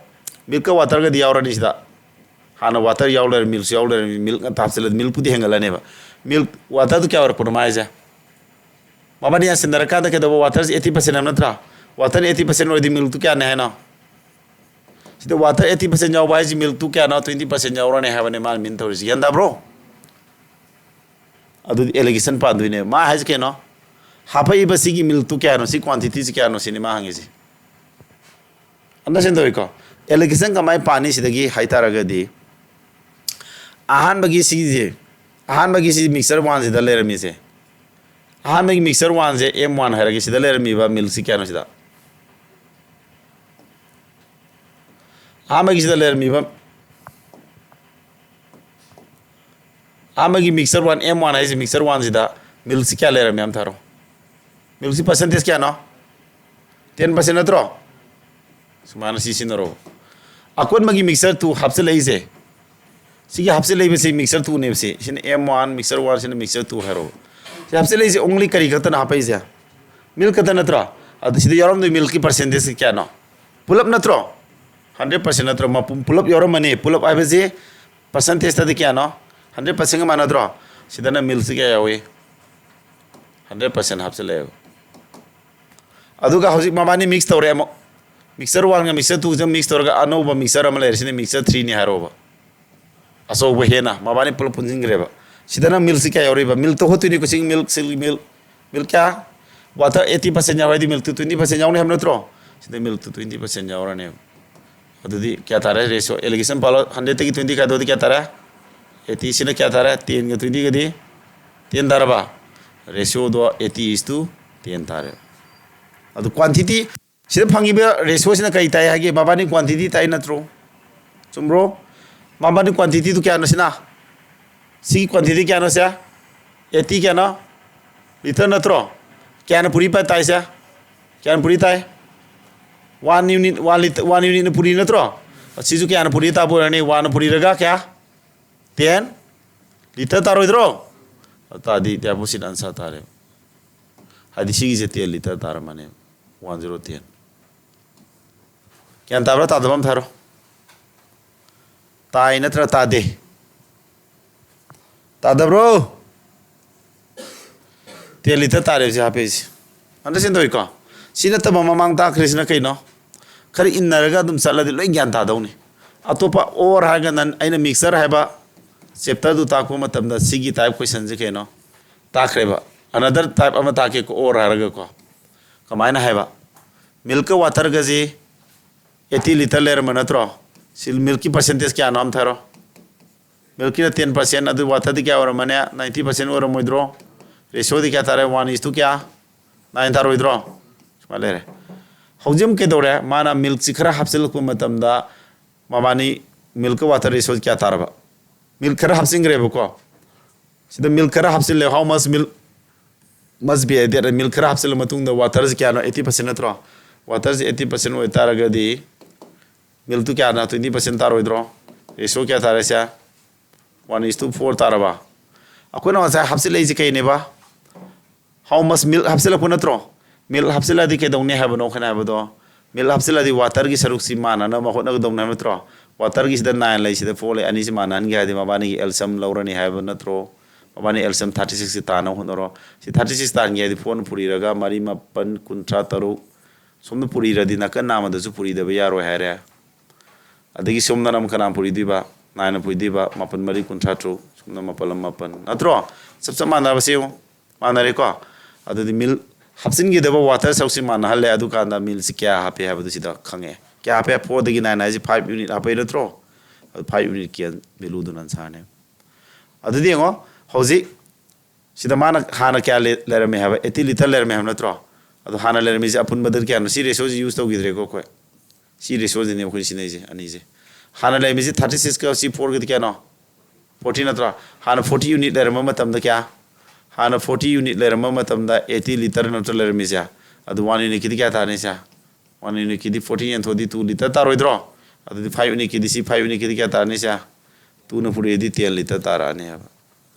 milk ꯀ water ꯒꯗꯤ ꯌꯥꯎꯔꯅꯤ ꯁꯤꯗ꯫ ꯍꯥꯟꯅ water ꯌꯥꯎ ꯂꯩꯔꯦ, milk ꯁꯨ ꯌꯥꯎ ꯂꯩꯔꯦ, milk ꯉꯥꯛꯇ ꯍꯥꯞꯆꯤꯜꯂꯗꯤ milk ꯄꯨꯗꯤ ꯍꯦꯟꯒꯠꯂꯅꯦꯕ꯫ Milk, water ꯗꯨ ꯀꯌꯥ ꯑꯣꯏꯔꯛꯄꯅꯣ ꯃꯥ ꯍꯥꯏꯁꯦ? ꯃꯕꯥꯅꯤ ꯌꯥꯟꯁꯤꯟꯅꯔꯀꯥꯟꯗ ꯀꯩꯗꯧꯕ? Water ꯁꯦ eighty percent ꯍꯥꯏꯕ ꯅꯠꯇ꯭ꯔꯥ? Water eighty percent ꯑꯣꯏꯔꯗꯤ milk ꯇꯨ ꯀꯌꯥꯅꯦ ꯍꯥꯏꯅꯣ? ꯁꯤꯗ water eighty percent ꯌꯥꯎꯕ ꯍꯥꯏꯁꯤ milk ꯇꯨ ꯀꯌꯥꯅꯣ? Twenty percent ꯌꯥꯎꯔꯅꯤ ꯍꯥꯏꯕꯅꯦ ꯃꯥꯅ mean ꯇꯧꯔꯤꯁꯤ꯫ ꯒ꯭ꯌꯥꯟ ꯇꯥꯕ꯭ꯔꯣ? ꯑꯗꯨꯗꯤ allegation ꯄꯥꯟꯗꯣꯏꯅꯦ꯫ ꯃꯥ ꯍꯥꯏꯁꯤ ꯀꯩꯅꯣ? ꯍꯥꯄꯛꯏꯕ ꯁꯤꯒꯤ milk ꯇꯨ ꯀꯌꯥꯅꯣ? ꯁꯤ quantity ꯁꯤ ꯀꯌꯥꯅꯣ ꯁꯤꯅꯤ ꯃꯥ ꯍꯪꯉꯤꯁꯤ꯫ ꯑꯟꯗꯔꯁ꯭ꯇꯦꯟ ꯇꯧꯏꯀꯣ? ꯑꯦꯂꯤꯒꯦꯁꯟ ꯀꯃꯥꯏꯅ ꯄꯥꯅꯤ ꯁꯤꯗꯒꯤ ꯍꯥꯏ ꯇꯥꯔꯒꯗꯤ, ꯑꯍꯥꯟꯕꯒꯤ ꯁꯤꯁꯦ, ꯑꯍꯥꯟꯕꯒꯤ ꯁꯤ ꯃꯤꯛꯁꯆꯔ ꯋꯥꯟꯁꯤꯗ ꯂꯩꯔꯝꯃꯤꯁꯦ, ꯑꯍꯥꯟꯕꯒꯤ ꯃꯤꯛꯁꯆꯔ ꯋꯥꯟꯁꯦ ꯑꯦꯝ ꯋꯥꯟ ꯍꯥꯏꯔꯒꯦ, ꯁꯤꯗ ꯂꯩꯔꯝꯃꯤꯕ ꯃꯤꯜꯛꯁꯤ ꯀꯌꯥꯅꯣ ꯁꯤꯗ? ꯑꯍꯥꯟꯕꯒꯤꯁꯤꯗ ꯂꯩꯔꯝꯃꯤꯕ, ꯑꯍꯥꯟꯕꯒꯤ ꯃꯤꯛꯁꯆꯔ ꯋꯥꯟ, ꯑꯦꯝ ꯋꯥꯟ ꯍꯥꯏꯁꯦ, ꯃꯤꯛꯁꯆꯔ ꯋꯥꯟꯁꯤꯗ ꯃꯤꯜꯛꯁꯤ ꯀꯌꯥ ꯂꯩꯔꯝꯃꯤ ꯑꯝꯇ ꯍꯥꯏꯔꯣ? ꯃꯤꯜꯛꯁꯤ ꯄꯥꯔꯁꯦꯟꯇꯦꯖ ꯀꯌꯥꯅꯣ? ꯇꯦꯟ ꯄꯥꯔꯁꯦꯟ ꯅꯠꯇ꯭ꯔꯣ? ꯁꯨꯃꯥꯏꯅ ꯁꯤ ꯁꯤꯖꯤꯟꯅꯔꯣ꯫ ꯑꯀꯣꯟꯕꯒꯤ ꯃꯤꯛꯁꯆꯔ ꯇꯨ ꯍꯥꯞꯆꯤꯜꯂꯛꯏꯁꯦ, ꯁꯤꯒꯤ ꯍꯥꯞꯆꯤꯜꯂꯛꯏꯕꯁꯤ ꯃꯤꯛꯁꯆꯔ ꯇꯨꯅꯦꯕ ꯁꯤ꯫ ꯁꯤꯅ ꯑꯦꯝ ꯋꯥꯟ, ꯃꯤꯛꯁꯆꯔ ꯋꯥꯟ, ꯁꯤꯅ ꯃꯤꯛꯁꯆꯔ ꯇꯨ ꯍꯥꯏꯔꯣ꯫ ꯁꯤ ꯍꯥꯞꯆꯤꯜꯂꯛꯏꯁꯦ ꯑꯣꯡꯂꯤ ꯀꯔꯤ ꯈꯛꯇꯅ ꯍꯥꯞꯄꯛꯏꯁꯦ? ꯃꯤꯜꯛ ꯈꯛꯇ ꯅꯠꯇ꯭ꯔꯣ? ꯑꯗꯨ ꯁꯤꯗ ꯌꯥꯎꯔꯝꯗꯣꯏ ꯃꯤꯜꯛꯀꯤ ꯄꯥꯔꯁꯦꯟꯇꯦꯖꯁꯤ ꯀꯌꯥꯅꯣ? ꯄꯨꯂꯞ ꯅꯠꯇ꯭ꯔꯣ? ꯍꯟꯗ꯭ꯔꯦꯠ ꯄꯥꯔꯁꯦꯟ ꯅꯠꯇ꯭ꯔꯣ? ꯃꯄꯨꯝ ꯄꯨꯂꯞ ꯌꯥꯎꯔꯝꯃꯅꯤ꯫ ꯄꯨꯂꯞ ꯍꯥꯏꯕꯁꯤ ꯄꯥꯔꯁꯦꯟꯇꯦꯖꯇꯗꯤ ꯀꯌꯥꯅꯣ? ꯍꯟꯗ꯭ꯔꯦꯠ ꯄꯥꯔꯁꯦꯟꯒ ꯃꯥꯟꯅꯗ꯭ꯔꯣ? ꯁꯤꯗꯅ ꯃꯤꯜꯛꯁꯤ ꯀꯌꯥ ꯌꯥꯎꯏ? ꯍꯟꯗ꯭ꯔꯦꯠ ꯄꯥꯔꯁꯦꯟ ꯍꯥꯞꯆꯤꯜꯂꯛꯑꯦꯕ꯫ ꯑꯗꯨꯒ ꯍꯧꯖꯤꯛ ꯃꯕꯥꯅꯤ ꯃꯤꯛꯁ ꯇꯧꯔꯦ ꯑꯃꯨꯛ꯫ ꯃꯤꯛꯁꯆꯔ ꯋꯥꯟꯒ ꯃꯤꯛꯁꯆꯔ ꯇꯨꯒꯁꯦ ꯃꯤꯛꯁ ꯇꯧꯔꯒ ꯑꯅꯧꯕ ꯃꯤꯛꯁꯆꯔ ꯑꯃ ꯂꯩꯔꯦ, ꯁꯤꯅ ꯃꯤꯛꯁꯆꯔ ꯊ꯭ꯔꯤꯅꯤ ꯍꯥꯏꯔꯣꯕ꯫ ꯑꯆꯧꯕ ꯍꯦꯟꯅ ꯃꯕꯥꯅꯤ ꯄꯨꯂꯞ ꯄꯨꯟꯁꯤꯟꯈ꯭ꯔꯦꯕ꯫ ꯁꯤꯗꯅ ꯃꯤꯜꯛꯁꯤ ꯀꯌꯥ ꯌꯥꯎꯔꯤꯕ? ꯃꯤꯜꯛꯇ ꯍꯣꯠꯇꯣꯏꯅꯤ, ꯀꯣꯆꯤꯡ ꯃꯤꯜꯛ, ꯁꯤꯜ ꯃꯤꯜꯛ꯫ ꯃꯤꯜꯛ ꯀꯌꯥ? ꯋꯥꯇꯔ ꯑꯩꯠꯇꯤ ꯄꯥꯔꯁꯦꯟ ꯌꯥꯎꯔꯗꯤ ꯃꯤꯜꯛꯇꯨ ꯇ꯭ꯋꯦꯟꯇꯤ ꯄꯥꯔꯁꯦꯟ ꯌꯥꯎꯅꯤ ꯍꯥꯏꯕ ꯅꯠꯇ꯭ꯔꯣ? ꯁꯤꯗ ꯃꯤꯜꯛꯇꯨ ꯇ꯭ꯋꯦꯟꯇꯤ ꯄꯥꯔꯁꯦꯟ ꯌꯥꯎꯔꯅꯦꯕ꯫ ꯑꯗꯨꯗꯤ ꯀꯌꯥ ꯇꯥꯔꯦ ꯔꯦꯁꯤꯑꯣ? ꯑꯦꯂꯤꯒꯦꯁꯟ ꯄꯥꯜꯂꯣ, ꯍꯟꯗ꯭ꯔꯦꯠꯇꯒꯤ ꯇ꯭ꯋꯦꯟꯇꯤ ꯈꯥꯏꯗꯣꯛꯑꯗꯤ ꯀꯌꯥ ꯇꯥꯔꯦ? ꯑꯩꯠꯇꯤ꯫ ꯁꯤꯅ ꯀꯌꯥ ꯇꯥꯔꯦ? ꯇꯦꯟꯒ ꯇ꯭ꯋꯦꯟꯇꯤꯒꯗꯤ ꯇꯦꯟ ꯇꯥꯔꯕ? ꯔꯦꯁꯤꯑꯣꯗꯣ eighty is to ten ꯇꯥꯔꯦ꯫ ꯑꯗꯨ ꯀ꯭ꯋꯥꯟꯇꯤꯇꯤ, ꯁꯤꯗ ꯐꯪꯉꯤꯕ ꯔꯦꯁꯤꯑꯣꯁꯤꯅ ꯀꯔꯤ ꯇꯥꯏ ꯍꯥꯏꯒꯦ? ꯃꯕꯥꯅꯤ ꯀ꯭ꯋꯥꯟꯇꯤꯇꯤ ꯇꯥꯏ ꯅꯠꯇ꯭ꯔꯣ? ꯆꯨꯝꯕ꯭ꯔꯣ? ꯃꯕꯥꯅꯤ ꯀ꯭ꯋꯥꯟꯇꯤꯇꯤꯗꯨ ꯀꯌꯥꯅꯣ ꯁꯤꯅ? ꯁꯤꯒꯤ ꯀ꯭ꯋꯥꯟꯇꯤꯇꯤ ꯀꯌꯥꯅꯣ ꯁꯦ? ꯑꯩꯠꯇꯤ ꯀꯌꯥꯅꯣ? ꯂꯤꯇꯔ ꯅꯠꯇ꯭ꯔꯣ? ꯀꯌꯥꯅ ꯄꯨꯔꯤ ꯄꯥ-, ꯇꯥꯏꯁꯦ? ꯀꯌꯥꯅ ꯄꯨꯔꯤ ꯇꯥꯏ? One unit, one litre, one unitꯅ ꯄꯨꯔꯤ ꯅꯠꯇ꯭ꯔꯣ? ꯁꯤꯁꯨ ꯀꯌꯥꯅ ꯄꯨꯔꯤ ꯇꯥꯕ ꯑꯣꯏꯔꯅꯤ? Oneꯅ ꯄꯨꯔꯤꯔꯒ ꯀꯌꯥ? Ten ꯂꯤꯇꯔ ꯇꯥꯔꯣꯏꯗ꯭ꯔꯣ? ꯑꯗꯨ ꯇꯥꯔꯗꯤ ꯗꯤꯌꯥꯕꯨꯁꯤꯠ ꯑꯟꯁꯥꯔ ꯇꯥꯔꯦꯕ꯫ ꯍꯥꯏꯗꯤ ꯁꯤꯒꯤꯁꯦ ten ꯂꯤꯇꯔ ꯇꯥꯔꯝꯃꯅꯦꯕ꯫ One zero ten꯫ ꯒ꯭ꯌꯥꯟ ꯇꯥꯕ꯭ꯔꯥ ꯇꯥꯗꯕ ꯑꯝꯇ ꯍꯥꯏꯔꯣ꯫ ꯇꯥꯏ ꯅꯠꯇ꯭ꯔꯥ ꯇꯥꯗꯦ? ꯇꯥꯗꯕ꯭ꯔꯣ? Ten ꯂꯤꯇꯔ ꯇꯥꯔꯦꯕ ꯁꯤ ꯍꯥꯞꯄꯛꯏꯁꯦ꯫ ꯑꯟꯗꯔꯁ꯭ꯇꯦꯟ ꯇꯧꯏꯀꯣ? ꯁꯤ ꯅꯠꯇꯕ ꯃꯃꯥꯡ ꯇꯥꯛꯈ꯭ꯔꯤꯁꯤꯅ ꯀꯩꯅꯣ? ꯈꯔ ꯏꯟꯅꯔꯒ ꯑꯗꯨꯝ ꯆꯠꯂꯗꯤ ꯂꯣꯏ ꯒ꯭ꯌꯥꯟ ꯇꯥꯗꯧꯅꯤ꯫ ꯑꯇꯣꯞꯄ ꯑꯣꯔ ꯍꯥꯏꯔꯒ ꯅꯟ-, ꯑꯩꯅ ꯃꯤꯛꯁꯆꯔ ꯍꯥꯏꯕ ꯆꯦꯞꯇꯔꯗꯨ ꯇꯥꯛꯄ ꯃꯇꯝꯗ ꯁꯤꯒꯤ ꯇꯥꯏꯞ ꯀꯣꯏꯁꯟꯁꯦ ꯀꯩꯅꯣ? ꯇꯥꯛꯈ꯭ꯔꯦꯕ꯫ Another type ꯑꯃ ꯇꯥꯛꯀꯦꯀꯣ, ꯑꯣꯔ ꯍꯥꯏꯔꯒꯀꯣ꯫ ꯀꯃꯥꯏꯅ ꯍꯥꯏꯕ? ꯃꯤꯜꯛꯀ ꯋꯥꯇꯔꯒꯁꯤ ꯑꯩꯠꯇꯤ ꯂꯤꯇꯔ ꯂꯩꯔꯝꯕ ꯅꯠꯇ꯭ꯔꯣ? ꯁꯤ ꯃꯤꯜꯛꯀꯤ ꯄꯥꯔꯁꯦꯟꯇꯦꯖ ꯀꯌꯥꯅꯣ ꯑꯝꯊꯔꯣ? ꯃꯤꯜꯛꯀꯤꯅ ꯇꯦꯟ ꯄꯥꯔꯁꯦꯟ, ꯑꯗꯨ ꯋꯥꯇꯔꯗꯤ ꯀꯌꯥ ꯑꯣꯏꯔꯝꯃꯅꯤ? Ninety percent ꯑꯣꯏꯔꯝꯃꯣꯏꯗ꯭ꯔꯣ? ꯔꯦꯁꯤꯌꯣꯗꯤ ꯀꯌꯥ ꯇꯥꯔꯦ? ꯋꯥꯟ ꯏꯁ ꯇꯨ ꯀꯌꯥ? ꯅꯥꯏꯟ ꯇꯥꯔꯣꯏꯗ꯭ꯔꯣ? ꯁꯨꯃꯥꯏꯅ ꯂꯩꯔꯦ꯫ ꯍꯧꯖꯤꯛ ꯑꯃꯨꯛ ꯀꯩꯗꯧꯔꯦ? ꯃꯥꯅ ꯃꯤꯜꯛꯁꯤ ꯈꯔ ꯍꯥꯞꯆꯤꯜꯂꯛꯄ ꯃꯇꯝꯗ ꯃꯕꯥꯅꯤ ꯃꯤꯜꯛꯀ ꯋꯥꯇꯔ ꯔꯦꯁꯤꯌꯣ ꯀꯌꯥ ꯇꯥꯔꯕ? ꯃꯤꯜꯛ ꯈꯔ ꯍꯥꯞꯆꯤꯟꯈ꯭ꯔꯦꯕꯀꯣ꯫ ꯁꯤꯗ ꯃꯤꯜꯛ ꯈꯔ ꯍꯥꯞꯆꯤꯜꯂꯦ꯫ How much milk must be added? Milk ꯈꯔ ꯍꯥꯞꯆꯤꯜꯂ ꯃꯇꯨꯡꯗ ꯋꯥꯇꯔꯁꯤ ꯀꯌꯥꯅꯣ? ꯑꯩꯠꯇꯤ ꯄꯥꯔꯁꯦꯟ ꯅꯠꯇ꯭ꯔꯣ? ꯋꯥꯇꯔꯁꯤ ꯑꯩꯠꯇꯤ ꯄꯥꯔꯁꯦꯟ ꯑꯣꯏꯇꯥꯔꯒꯗꯤ ꯃꯤꯜꯛꯇꯨ ꯀꯌꯥꯅ ꯇ꯭ꯋꯦꯟꯇꯤ ꯄꯥꯔꯁꯦꯟ ꯇꯥꯔꯣꯏꯗ꯭ꯔꯣ? ꯔꯦꯁꯤꯌꯣ ꯀꯌꯥ ꯇꯥꯔꯦ ꯁꯦ? ꯋꯥꯟ ꯏꯁ ꯇꯨ ꯐꯣꯔ ꯇꯥꯔꯕ? ꯑꯩꯈꯣꯏꯅ ꯉꯁꯥꯏ ꯍꯥꯞꯆꯤꯜꯂꯛꯏꯁꯦ ꯀꯩꯅꯦꯕ? How much milk ꯍꯥꯞꯆꯤꯜꯂꯛꯄ ꯅꯠꯇ꯭ꯔꯣ? ꯃꯤꯜꯛ ꯍꯥꯞꯆꯤꯜꯂꯛꯑꯗꯤ ꯀꯩꯗꯧꯅꯤ ꯍꯥꯏꯕꯅꯣ ꯑꯩꯈꯣꯏꯅ ꯍꯥꯏꯕꯗꯣ? ꯃꯤꯜꯛ ꯍꯥꯞꯆꯤꯜꯂꯛꯑꯗꯤ ꯋꯥꯇꯔꯒꯤ ꯁꯔꯨꯛꯁꯤ ꯃꯥꯟꯅꯅꯕ ꯍꯣꯠꯅꯒꯗꯧꯅꯦ ꯍꯥꯏꯕ ꯅꯠꯇ꯭ꯔꯣ? ꯋꯥꯇꯔꯒꯤꯁꯤꯗ ꯅꯥꯏꯟ ꯂꯩ, ꯁꯤꯗ ꯐꯣꯔ ꯂꯩ, ꯑꯅꯤꯁꯤ ꯃꯥꯟꯅꯍꯟꯒꯦ ꯍꯥꯏꯔꯗꯤ ꯃꯕꯥꯅꯤꯒꯤ ꯑꯦꯜꯁꯤꯌꯝ ꯂꯧꯔꯅꯤ ꯍꯥꯏꯕ ꯅꯠꯇ꯭ꯔꯣ? ꯃꯕꯥꯅꯤ ꯑꯦꯜꯁꯤꯌꯝ ꯊꯥꯔꯇꯤ ꯁꯤꯛꯁꯁꯤ ꯇꯥꯅꯕ ꯍꯣꯠꯅꯔꯣ꯫ ꯁꯤ ꯊꯥꯔꯇꯤ ꯁꯤꯛꯁ ꯇꯥꯟꯒꯦ ꯍꯥꯏꯔꯗꯤ ꯐꯣꯔꯅ ꯄꯨꯔꯤꯔꯒ ꯃꯔꯤ ꯃꯥꯄꯟ ꯀꯨꯟꯊ꯭ꯔꯥ ꯇꯔꯨꯛ, ꯁꯣꯝꯗ ꯄꯨꯔꯤꯔꯗꯤ ꯅꯥꯀꯟ ꯅꯥꯝꯃꯗꯁꯨ ꯄꯨꯔꯤꯗꯕ ꯌꯥꯔꯣꯏ ꯍꯥꯏꯔꯦ꯫ ꯑꯗꯒꯤ ꯁꯣꯝꯗꯅ ꯑꯃꯨꯛ ꯀꯅꯥ ꯄꯨꯔꯤꯗꯣꯏꯕ? ꯅꯥꯏꯟꯅ ꯄꯨꯔꯤꯗꯣꯏꯕ꯫ ꯃꯥꯄꯟ ꯃꯔꯤ ꯀꯨꯟꯊ꯭ꯔꯥ ꯇꯔꯨꯛ, ꯁꯣꯝꯗ ꯃꯥꯄꯜ ꯑꯃ ꯃꯥꯄꯟ, ꯅꯠꯇ꯭ꯔꯣ? ꯆꯞ ꯆꯞ ꯃꯥꯟꯅꯕꯁꯦ ꯌꯦꯡꯉꯨ, ꯃꯥꯟꯅꯔꯦꯀꯣ? ꯑꯗꯨꯗꯤ ꯃꯤꯜꯛ ꯍꯥꯞꯆꯤꯟꯈꯤꯗꯕ ꯋꯥꯇꯔ ꯁꯔꯨꯛꯁꯤ ꯃꯥꯟꯅꯍꯜꯂꯦ꯫ ꯑꯗꯨꯀꯥꯟꯗ ꯃꯤꯜꯛꯁꯤ ꯀꯌꯥ ꯍꯥꯞꯄꯦ ꯍꯥꯏꯕꯗꯨ ꯁꯤꯗ ꯈꯪꯉꯦ꯫ ꯀꯌꯥ ꯍꯥꯞꯄꯦ? ꯐꯣꯔꯗꯒꯤ ꯅꯥꯏꯟ ꯍꯥꯏꯁꯤ ꯐꯥꯏꯚ ꯌꯨꯅꯤꯠ ꯍꯥꯞꯄꯛꯏ ꯅꯠꯇ꯭ꯔꯣ? ꯑꯗꯨ ꯐꯥꯏꯚ ꯌꯨꯅꯤꯠꯀꯤ ꯚꯦꯂꯨꯗꯨꯅ ꯑꯟꯁꯥꯔꯅꯦ꯫ ꯑꯗꯨꯗꯤ ꯌꯦꯡꯉꯣ, ꯍꯧꯖꯤꯛ ꯁꯤꯗ ꯃꯥꯅ ꯍꯥꯟꯅ ꯀꯌꯥ ꯂꯩ-, ꯂꯩꯔꯝꯃꯦ ꯍꯥꯏꯕ? ꯑꯩꯠꯇꯤ ꯂꯤꯇꯔ ꯂꯩꯔꯝꯃꯦ ꯍꯥꯏꯕ ꯅꯠꯇ꯭ꯔꯣ? ꯑꯗꯣ ꯍꯥꯟꯅ ꯂꯩꯔꯝꯃꯤꯁꯦ ꯑꯄꯨꯟꯕꯗ ꯀꯌꯥꯅꯣ? ꯁꯤ ꯔꯦꯁꯤꯌꯣꯁꯤ ꯌꯨꯁ ꯇꯧꯈꯤꯗ꯭ꯔꯦꯀꯣ ꯑꯩꯈꯣꯏ꯫ ꯁꯤ ꯔꯦꯁꯤꯌꯣꯁꯤꯅꯦ ꯑꯩꯈꯣꯏ ꯁꯤꯖꯤꯟꯅꯩꯁꯦ, ꯑꯅꯤꯁꯦ꯫ ꯍꯥꯟꯅ ꯂꯩꯔꯝꯃꯤꯁꯦ ꯊꯥꯔꯇꯤ ꯁꯤꯛꯁꯀ ꯁꯤ ꯐꯣꯔꯒꯗꯤ ꯀꯌꯥꯅꯣ? ꯐꯣꯔꯇꯤ ꯅꯠꯇ꯭ꯔꯣ? ꯍꯥꯟꯅ ꯐꯣꯔꯇꯤ ꯌꯨꯅꯤꯠ ꯂꯩꯔꯝꯕ ꯃꯇꯝꯗ ꯀꯌꯥ? ꯍꯥꯟꯅ ꯐꯣꯔꯇꯤ ꯌꯨꯅꯤꯠ ꯂꯩꯔꯝꯕ ꯃꯇꯝꯗ ꯑꯩꯠꯇꯤ ꯂꯤꯇꯔ ꯅꯠꯇ꯭ꯔ ꯂꯩꯔꯝꯃꯤꯁꯦ? ꯑꯗꯨ ꯋꯥꯟ ꯌꯨꯅꯤꯠꯀꯤꯗꯤ ꯀꯌꯥ ꯇꯥꯔꯅꯤ ꯁꯦ? ꯋꯥꯟ ꯌꯨꯅꯤꯠꯀꯤꯗꯤ ꯐꯣꯔꯇꯤ ꯌꯦꯟꯊꯣꯛꯑꯗꯤ ꯇꯨ ꯂꯤꯇꯔ ꯇꯥꯔꯣꯏꯗ꯭ꯔꯣ? ꯑꯗꯨꯗꯤ ꯐꯥꯏꯚ ꯌꯨꯅꯤꯠꯀꯤꯗꯤ ꯁꯤ ꯐꯥꯏꯚ ꯌꯨꯅꯤꯠꯀꯤꯗꯤ ꯀꯌꯥ ꯇꯥꯔꯅꯤ ꯁꯦ? ꯇꯨꯅ ꯄꯨꯔꯛꯑꯗꯤ ꯇꯦꯟ ꯂꯤꯇꯔ ꯇꯥꯔꯛꯑꯅꯤ ꯍꯥꯏꯕ꯫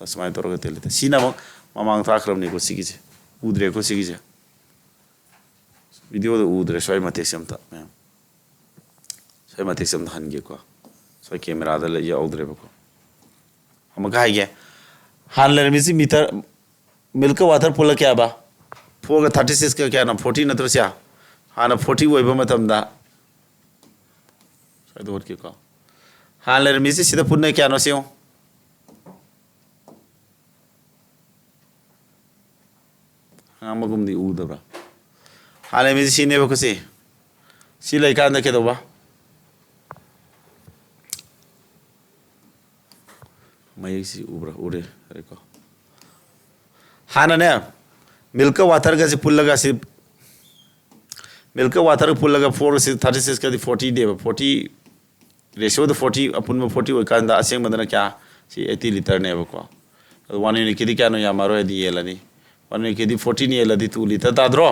ꯑꯁꯨꯃꯥꯏꯅ ꯇꯧꯔꯒ ꯇꯦꯟ ꯂꯤꯇꯔ꯫ ꯁꯤꯅ ꯑꯃꯨꯛ ꯃꯃꯥꯡ ꯇꯥꯛꯈ꯭ꯔꯕꯅꯤꯀꯣ ꯁꯤꯒꯤꯁꯦ꯫ ꯎꯗ꯭ꯔꯦꯀꯣ ꯁꯤꯒꯤꯁꯦ꯫ ꯚꯤꯗꯤꯑꯣꯗ ꯎꯗ꯭ꯔꯦ ꯁ꯭ꯋꯥꯏ ꯃꯇꯦꯛꯁꯦ ꯑꯝꯇ ꯃꯌꯥꯝ꯫ ꯁ꯭ꯋꯥꯏ ꯃꯇꯦꯛꯁꯦ ꯑꯝꯇ ꯍꯟꯒꯦꯀꯣ꯫ ꯁ꯭ꯋꯥꯏ ꯀꯦꯃꯦꯔꯥꯗ ꯂꯩ-, ꯌꯥꯎꯗ꯭ꯔꯦꯕꯀꯣ꯫ ꯑꯃꯨꯛꯀ ꯍꯥꯏꯒꯦ꯫ ꯍꯥꯟꯅ ꯂꯩꯔꯝꯃꯤꯁꯤ ꯃꯤꯇꯔ, ꯃꯤꯜꯛꯀ ꯋꯥꯇꯔ ꯄꯨꯜꯂ ꯀꯌꯥꯕ? ꯐꯣꯔꯒ ꯊꯥꯔꯇꯤ ꯁꯤꯛꯁꯀ ꯀꯌꯥꯅꯣ? ꯐꯣꯔꯇꯤ ꯅꯠꯇ꯭ꯔꯣ ꯁꯦ? ꯍꯥꯟꯅ ꯐꯣꯔꯇꯤ ꯑꯣꯏꯕ ꯃꯇꯝꯗ, ꯁ꯭ꯋꯥꯏꯗ ꯍꯣꯠꯀꯦꯀꯣ꯫ ꯍꯥꯟꯅ ꯂꯩꯔꯝꯃꯤꯁꯤ ꯁꯤꯗ ꯄꯨꯟꯅ ꯀꯌꯥꯅꯣ ꯁꯤ ꯌꯦꯡꯉꯨ꯫ ꯑꯉꯥꯡꯕꯒꯨꯝꯗꯤ ꯎꯗꯕ꯭ꯔꯥ? ꯍꯥꯟꯅ ꯂꯩꯔꯝꯃꯤꯁꯤ ꯁꯤꯅꯦꯕꯀꯣ ꯁꯤ꯫ ꯁꯤ ꯂꯩꯀꯥꯟꯗ ꯀꯩꯗꯧꯕ? ꯃꯌꯦꯛꯁꯤ ꯎꯕ꯭ꯔꯥ? ꯎꯔꯦ꯫ ꯌꯥꯔꯦꯀꯣ꯫ ꯍꯥꯟꯅꯅꯦ, ꯃꯤꯜꯛꯀ ꯋꯥꯇꯔꯒꯁꯦ ꯄꯨꯜꯂꯒ ꯁꯤ, ꯃꯤꯜꯛꯀ ꯋꯥꯇꯔꯒ ꯄꯨꯜꯂꯒ ꯐꯣꯔ ꯁꯤꯛꯁ, ꯊꯥꯔꯇꯤ ꯁꯤꯛꯁꯀꯗꯤ ꯐꯣꯔꯇꯤꯅꯦꯕ꯫ ꯐꯣꯔꯇꯤ, ꯔꯦꯁꯤꯌꯣꯗ ꯐꯣꯔꯇꯤ, ꯑꯄꯨꯟꯕ ꯐꯣꯔꯇꯤ ꯑꯣꯏꯀꯥꯟꯗ ꯑꯁꯦꯡꯕꯗꯅ ꯀꯌꯥ? ꯁꯤ ꯑꯩꯠꯇꯤ ꯂꯤꯇꯔꯅꯦꯕꯀꯣ꯫ ꯑꯗꯣ ꯋꯥꯟ ꯌꯨꯅꯤꯠꯀꯤꯗꯤ ꯀꯌꯥꯅꯣ ꯌꯥꯝꯃꯔꯣꯏ, ꯑꯗꯨꯗꯤ ꯌꯦꯜꯂꯅꯤ꯫ ꯋꯥꯟ ꯌꯨꯅꯤꯠꯀꯤꯗꯤ ꯐꯣꯔꯇꯤꯅ ꯌꯦꯜꯂꯗꯤ ꯇꯨ ꯂꯤꯇꯔ ꯇꯥꯗ꯭ꯔꯣ?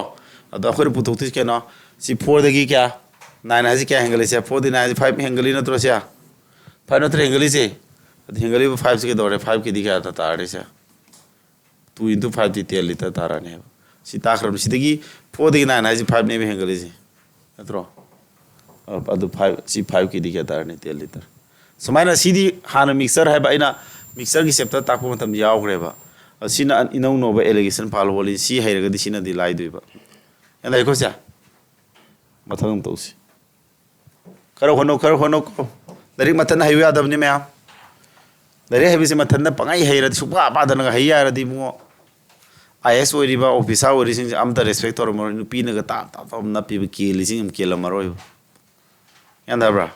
ꯑꯗꯣ ꯑꯩꯈꯣꯏꯅ ꯄꯨꯊꯣꯛꯇꯣꯏꯁꯤ ꯀꯩꯅꯣ? ꯁꯤ ꯐꯣꯔꯗꯒꯤ ꯀꯌꯥ? ꯅꯥꯏꯟ ꯍꯥꯏꯁꯤ ꯀꯌꯥ ꯍꯦꯟꯒꯠꯂꯤꯁꯦ? ꯐꯣꯔꯗꯒꯤ ꯅꯥꯏꯟ ꯍꯥꯏꯁꯤ ꯐꯥꯏꯚ ꯍꯦꯟꯒꯠꯂꯤ ꯅꯠꯇ꯭ꯔꯣ ꯁꯦ? ꯐꯥꯏꯚ ꯅꯠꯇ꯭ꯔꯣ ꯍꯦꯟꯒꯠꯂꯤꯁꯦ? ꯑꯗꯨ ꯍꯦꯟꯒꯠꯂꯤꯕ ꯐꯥꯏꯚꯁꯤ ꯀꯩꯗꯧꯔꯦ? ꯐꯥꯏꯚꯀꯤꯗꯤ ꯀꯌꯥ ꯇꯥꯔꯅꯤ ꯁꯦ? ꯇꯨ ꯏꯟꯇꯨ ꯐꯥꯏꯚꯇꯤ ꯇꯦꯟ ꯂꯤꯇꯔ ꯇꯥꯔꯅꯦꯕ꯫ ꯁꯤ ꯇꯥꯈ꯭ꯔꯕꯅꯤ꯫ ꯁꯤꯗꯒꯤ ꯐꯣꯔꯗꯒꯤ ꯅꯥꯏꯟ ꯍꯥꯏꯁꯤ ꯐꯥꯏꯚꯅꯦꯕ ꯍꯦꯟꯒꯠꯂꯤꯁꯦ, ꯅꯠꯇ꯭ꯔꯣ? ꯑ-, ꯑꯗꯨ ꯐꯥꯏꯚ, ꯁꯤ ꯐꯥꯏꯚꯀꯤꯗꯤ ꯀꯌꯥ ꯇꯥꯔꯅꯤ? Ten litre. ꯁꯨꯃꯥꯏꯅ ꯁꯤꯗꯤ ꯍꯥꯟꯅ ꯃꯤꯛꯁꯆꯔ ꯍꯥꯏꯕ ꯑꯩꯅ ꯃꯤꯛꯁꯆꯔꯒꯤ ꯆꯦꯞꯇꯔ ꯇꯥꯛꯄ ꯃꯇꯝꯗ ꯌꯥꯎꯈ꯭ꯔꯦꯕ꯫ ꯑ, ꯁꯤꯅ ꯏꯅꯧ ꯅꯧꯕ ꯑꯦꯂꯤꯒꯦꯁꯟ ꯄꯥꯜ ꯍꯣꯜꯂꯤ꯫ ꯁꯤ ꯍꯩꯔꯒꯗꯤ ꯁꯤꯅꯗꯤ ꯂꯥꯏꯗꯣꯏꯕ꯫ ꯌꯥꯝ ꯂꯩꯀꯣ ꯁꯦ? ꯃꯊꯪ ꯑꯃꯨꯛ ꯇꯧꯁꯤ꯫ ꯈꯔ ꯍꯣꯠꯅꯧ, ꯈꯔ ꯍꯣꯠꯅꯧ꯫ ꯂꯥꯏꯔꯤꯛ ꯃꯊꯟꯇ ꯍꯩꯌꯨ ꯌꯥꯗꯕꯅꯤ ꯃꯌꯥꯝ꯫ ꯂꯥꯏꯔꯤꯛ ꯍꯩꯕꯁꯦ ꯃꯊꯟꯇ ꯄꯪꯍꯩ ꯍꯩꯔꯗꯤ, ꯁꯨꯡꯄꯥ ꯄꯥꯗꯅꯒ ꯍꯩ ꯌꯥꯔꯗꯤ ꯏꯕꯨꯡꯉꯣ, ꯑꯥꯏ ꯑꯦꯁ ꯑꯣꯏꯔꯤꯕ ꯑꯣꯐꯤꯁꯥꯔ ꯑꯣꯏꯔꯤꯁꯤꯡꯁꯦ ꯑꯝꯇ ꯔꯦꯁꯄꯦꯛ ꯇꯧꯔꯝꯃꯔꯣꯏ꯫ ꯅꯨꯄꯤꯅꯒ ꯇꯥꯞ ꯇꯥꯞ ꯇꯥꯞ ꯅꯞꯄꯤꯕ ꯀꯦꯜꯂꯤꯁꯤꯡ ꯑꯃ ꯀꯦꯜꯂꯝꯃꯔꯣꯏꯕ꯫ ꯒ꯭ꯌꯥꯟ ꯇꯥꯕ꯭ꯔꯥ?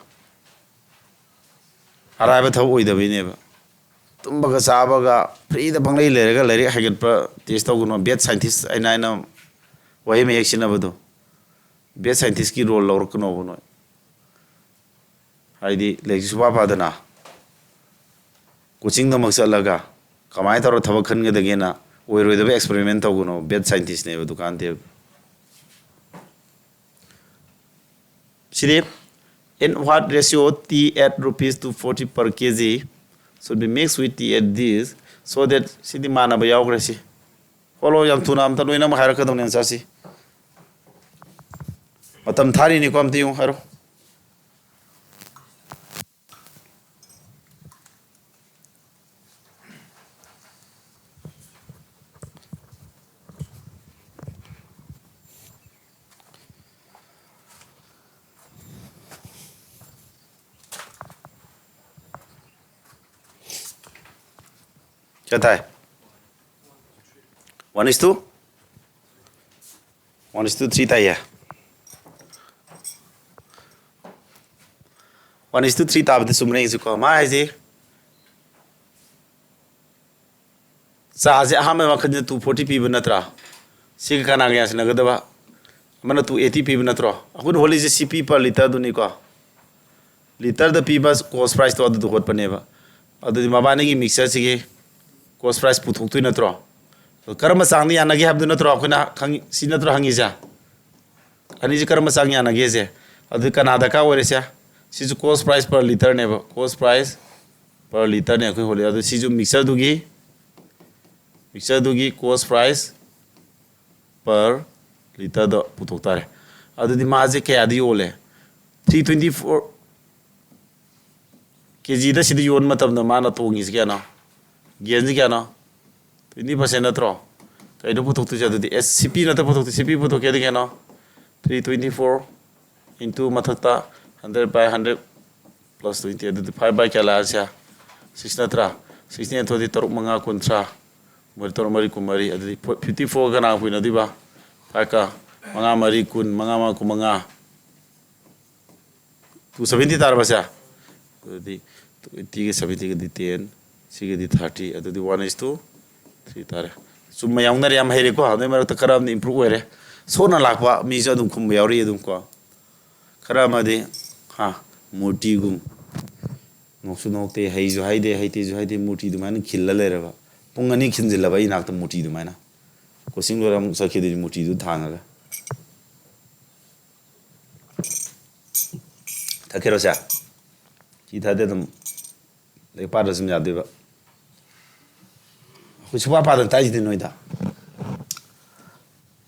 ꯑꯔꯥꯏꯕ ꯊꯕꯛ ꯑꯣꯏꯗꯕꯩꯅꯦꯕ꯫ ꯇꯨꯝꯕꯒ ꯆꯥꯕꯒ ꯐ꯭ꯔꯤꯗ ꯄꯪꯂꯩ ꯂꯩꯔꯒ ꯂꯥꯏꯔꯤꯛ ꯍꯩꯒꯠꯄ ꯇꯦꯁ ꯇꯧꯒꯅꯨ꯫ ꯕꯦꯠ ꯁꯥꯏꯟꯇꯤꯁ ꯍꯥꯏꯅ ꯍꯥꯏꯅ ꯋꯥꯍꯩ ꯃꯌꯦꯛ ꯁꯤꯖꯤꯟꯅꯕꯗꯣ, ꯕꯦꯠ ꯁꯥꯏꯟꯇꯤꯁꯀꯤ ꯔꯣꯜ ꯂꯧꯔꯛꯀꯅꯣꯕ ꯅꯣꯏ꯫ ꯍꯥꯏꯗꯤ ꯂꯥꯏꯔꯤꯛꯁꯨ ꯁꯨꯡꯄꯥ ꯄꯥꯗꯅ, ꯀꯣꯆꯤꯡꯗꯃꯛ ꯆꯠꯂꯒ ꯀꯃꯥꯏꯅ ꯇꯧꯔ ꯊꯕꯛ ꯈꯟꯒꯗꯒꯦꯅ ꯑꯣꯏꯔꯣꯏꯗꯕ ꯑꯦꯛꯁꯄꯦꯔꯤꯃꯦꯟ ꯇꯧꯒꯅꯣ꯫ ꯕꯦꯠ ꯁꯥꯏꯟꯇꯤꯁꯅꯦꯕ ꯗꯨꯀꯥꯟ ꯊꯦꯕ꯫ ꯁꯤꯗꯤ, in what ratio tea at rupees two forty per K G should be mixed with tea at this, so that, ꯁꯤꯗꯤ ꯃꯥꯟꯅꯕ ꯌꯥꯎꯈ꯭ꯔꯦ꯫ ꯁꯤ ꯍꯣꯠꯂꯣ, ꯌꯥꯝ ꯊꯨꯅ ꯑꯝꯇ ꯂꯣꯏꯅꯃꯛ ꯍꯥꯏꯔꯛꯀꯗꯧꯅꯦ ꯑꯟꯁꯔꯁꯤ꯫ ꯃꯇꯝ ꯊꯥꯔꯤꯅꯤꯀꯣ, ꯑꯝꯇ ꯌꯦꯡꯉꯨ, ꯍꯥꯏꯔꯣ꯫ ꯀꯌꯥ ꯇꯥꯏ? One is to, one is to three ꯇꯥꯏꯌꯦ꯫ One is to three ꯇꯥꯕꯗꯤ ꯆꯨꯝꯕ꯭ꯔꯥ ꯌꯦꯡꯁꯤꯀꯣ꯫ ꯃꯥ ꯍꯥꯏꯁꯤ ꯆꯥꯁꯦ ꯑꯍꯥꯟꯕ ꯋꯥꯈꯜꯁꯤꯅ two forty ꯄꯤꯕ ꯅꯠꯇ꯭ꯔꯥ? ꯁꯤꯒ ꯀꯅꯥꯒ ꯌꯥꯟꯁꯤꯟꯅꯒꯗꯕ? ꯑꯃꯅ two eighty ꯄꯤꯕ ꯅꯠꯇ꯭ꯔꯣ? ꯑꯩꯈꯣꯏꯅ ꯍꯣꯠꯂꯤꯁꯦ C P per litreꯗꯨꯅꯤꯀꯣ꯫ Litreꯗ ꯄꯤꯕ cost priceꯇꯣ ꯑꯗꯨꯗꯣ ꯍꯣꯠꯄꯅꯦꯕ꯫ ꯑꯗꯨꯗꯤ ꯃꯕꯥꯅꯤꯒꯤ mixtureꯁꯤꯒꯤ cost price ꯄꯨꯊꯣꯛꯇꯣꯏ ꯅꯠꯇ꯭ꯔꯣ? ꯑꯗꯣ ꯀꯔꯝꯕ ꯆꯥꯡꯗ ꯌꯥꯅꯒꯦ ꯍꯥꯏꯕꯗꯨ ꯅꯠꯇ꯭ꯔꯣ ꯑꯩꯈꯣꯏꯅ ꯈꯪꯉꯤ-, ꯁꯤ ꯅꯠꯇ꯭ꯔꯣ ꯍꯪꯉꯤꯁꯦ? ꯑꯅꯤꯁꯤ ꯀꯔꯝꯕ ꯆꯥꯡ ꯌꯥꯅꯒꯦꯁꯦ? ꯑꯗꯨ ꯀꯅꯥ ꯗꯔꯀꯥꯔ ꯑꯣꯏꯔꯦꯁꯦ? ꯁꯤꯁꯨ cost price per litreꯅꯦꯕ, cost price per litreꯅꯦ ꯑꯩꯈꯣꯏ ꯍꯣꯠꯂꯤ꯫ ꯑꯗꯨ ꯁꯤꯁꯨ mixtureꯗꯨꯒꯤ, mixtureꯗꯨꯒꯤ cost price per litreꯗꯣ ꯄꯨꯊꯣꯛ ꯇꯥꯔꯦ꯫ ꯑꯗꯨꯗꯤ ꯃꯥꯁꯦ ꯀꯌꯥꯗ ꯌꯣꯜꯂꯦ? Three twenty four ꯀꯦꯖꯤꯗ ꯁꯤꯗ ꯌꯣꯟꯕ ꯃꯇꯝꯗ ꯃꯥꯅ ꯇꯣꯡꯉꯤꯁꯤ ꯀꯌꯥꯅꯣ? Gainꯁꯤ ꯀꯌꯥꯅꯣ? Twenty percent ꯅꯠꯇ꯭ꯔꯣ? ꯀꯩꯅꯣ ꯄꯨꯊꯣꯛꯇꯣꯏꯁꯦ ꯑꯗꯨꯗꯤ? ꯑꯦꯁ, C P ꯅꯠꯇ꯭ꯔ ꯄꯨꯊꯣꯛꯇꯣꯏ? C P ꯄꯨꯊꯣꯛꯀꯦꯗꯤ ꯀꯩꯅꯣ? Three twenty four into ꯃꯊꯛꯇ hundred by hundred plus twenty, ꯑꯗꯨꯗꯤ five by ꯀꯌꯥ ꯂꯥꯛꯑꯁꯦ? Six ꯅꯠꯇ꯭ꯔꯥ? Sixꯅ ꯊꯣꯛꯑꯗꯤ ꯇꯔꯨꯛ ꯃꯉꯥ ꯀꯨꯟꯊ꯭ꯔꯥ, ꯃꯔꯤ ꯇꯔꯨꯛ ꯃꯔꯤ ꯀꯨꯟꯃꯔꯤ, ꯑꯗꯨꯗꯤ fifty four ꯀꯅꯥ ꯄꯨꯏꯅꯗꯣꯏꯕ? Fiveꯀ ꯃꯉꯥ ꯃꯔꯤ ꯀꯨꯟ, ꯃꯉꯥ ꯃꯉꯥ ꯀꯨꯟꯃꯉꯥ, two seventy ꯇꯥꯔꯕꯁꯦ? ꯑꯗꯨꯗꯤ twentyꯒ seventyꯒꯗꯤ ten, ꯁꯤꯒꯗꯤ thirty, ꯑꯗꯨꯗꯤ one is to three ꯇꯥꯔꯦ꯫ ꯆꯨꯝꯕ ꯌꯥꯎꯅꯔꯦ, ꯌꯥꯝ ꯍꯩꯔꯦꯀꯣ꯫ ꯑꯗꯨꯏ ꯃꯔꯛꯇ ꯈꯔ ꯑꯃꯗꯤ improve ꯑꯣꯏꯔꯦ꯫ ꯁꯣꯟꯅ ꯂꯥꯛꯄ ꯃꯤꯁꯨ ꯑꯗꯨꯝ ꯈꯨꯝꯕ ꯌꯥꯎꯔꯤ ꯑꯗꯨꯝ ꯀꯣ꯫ ꯈꯔ ꯑꯃꯗꯤ, ꯍꯥ, ꯃꯨꯔꯇꯤꯒꯨꯝ꯫ ꯅꯣꯛꯁꯨ ꯅꯣꯛꯇꯦ, ꯍꯩꯁꯨ ꯍꯩꯗꯦ, ꯍꯩꯇꯦꯁꯨ ꯍꯩꯇꯦ, ꯃꯨꯔꯇꯤ ꯑꯗꯨꯃꯥꯏꯅ ꯈꯤꯜꯂ ꯂꯩꯔꯕ꯫ ꯄꯨꯡ ꯑꯅꯤ ꯈꯤꯟꯖꯤꯜꯂꯕ ꯑꯩ ꯏꯅꯥꯛꯇ ꯃꯨꯔꯇꯤ ꯑꯗꯨꯃꯥꯏꯅ꯫ Coaching ꯂꯣꯏꯔ ꯑꯃꯨꯛ ꯆꯠꯈꯤꯗꯣꯏꯅꯤ ꯃꯨꯔꯇꯤꯗꯨ ꯊꯥꯡꯉꯒ꯫ ꯊꯛꯀꯦꯔꯣ ꯁꯦ? ꯁꯤ ꯊꯛꯑꯗꯤ ꯑꯗꯨꯝ ꯂꯥꯏꯔꯤꯛ ꯄꯥꯗ꯭ꯔꯁꯨ ꯑꯗꯨꯝ ꯌꯥꯗꯣꯏꯕ꯫ ꯑꯩꯈꯣꯏ ꯁꯨꯄꯥ ꯄꯥꯗꯅ ꯇꯥꯛꯏꯁꯤꯗꯤ ꯅꯣꯏꯗ꯫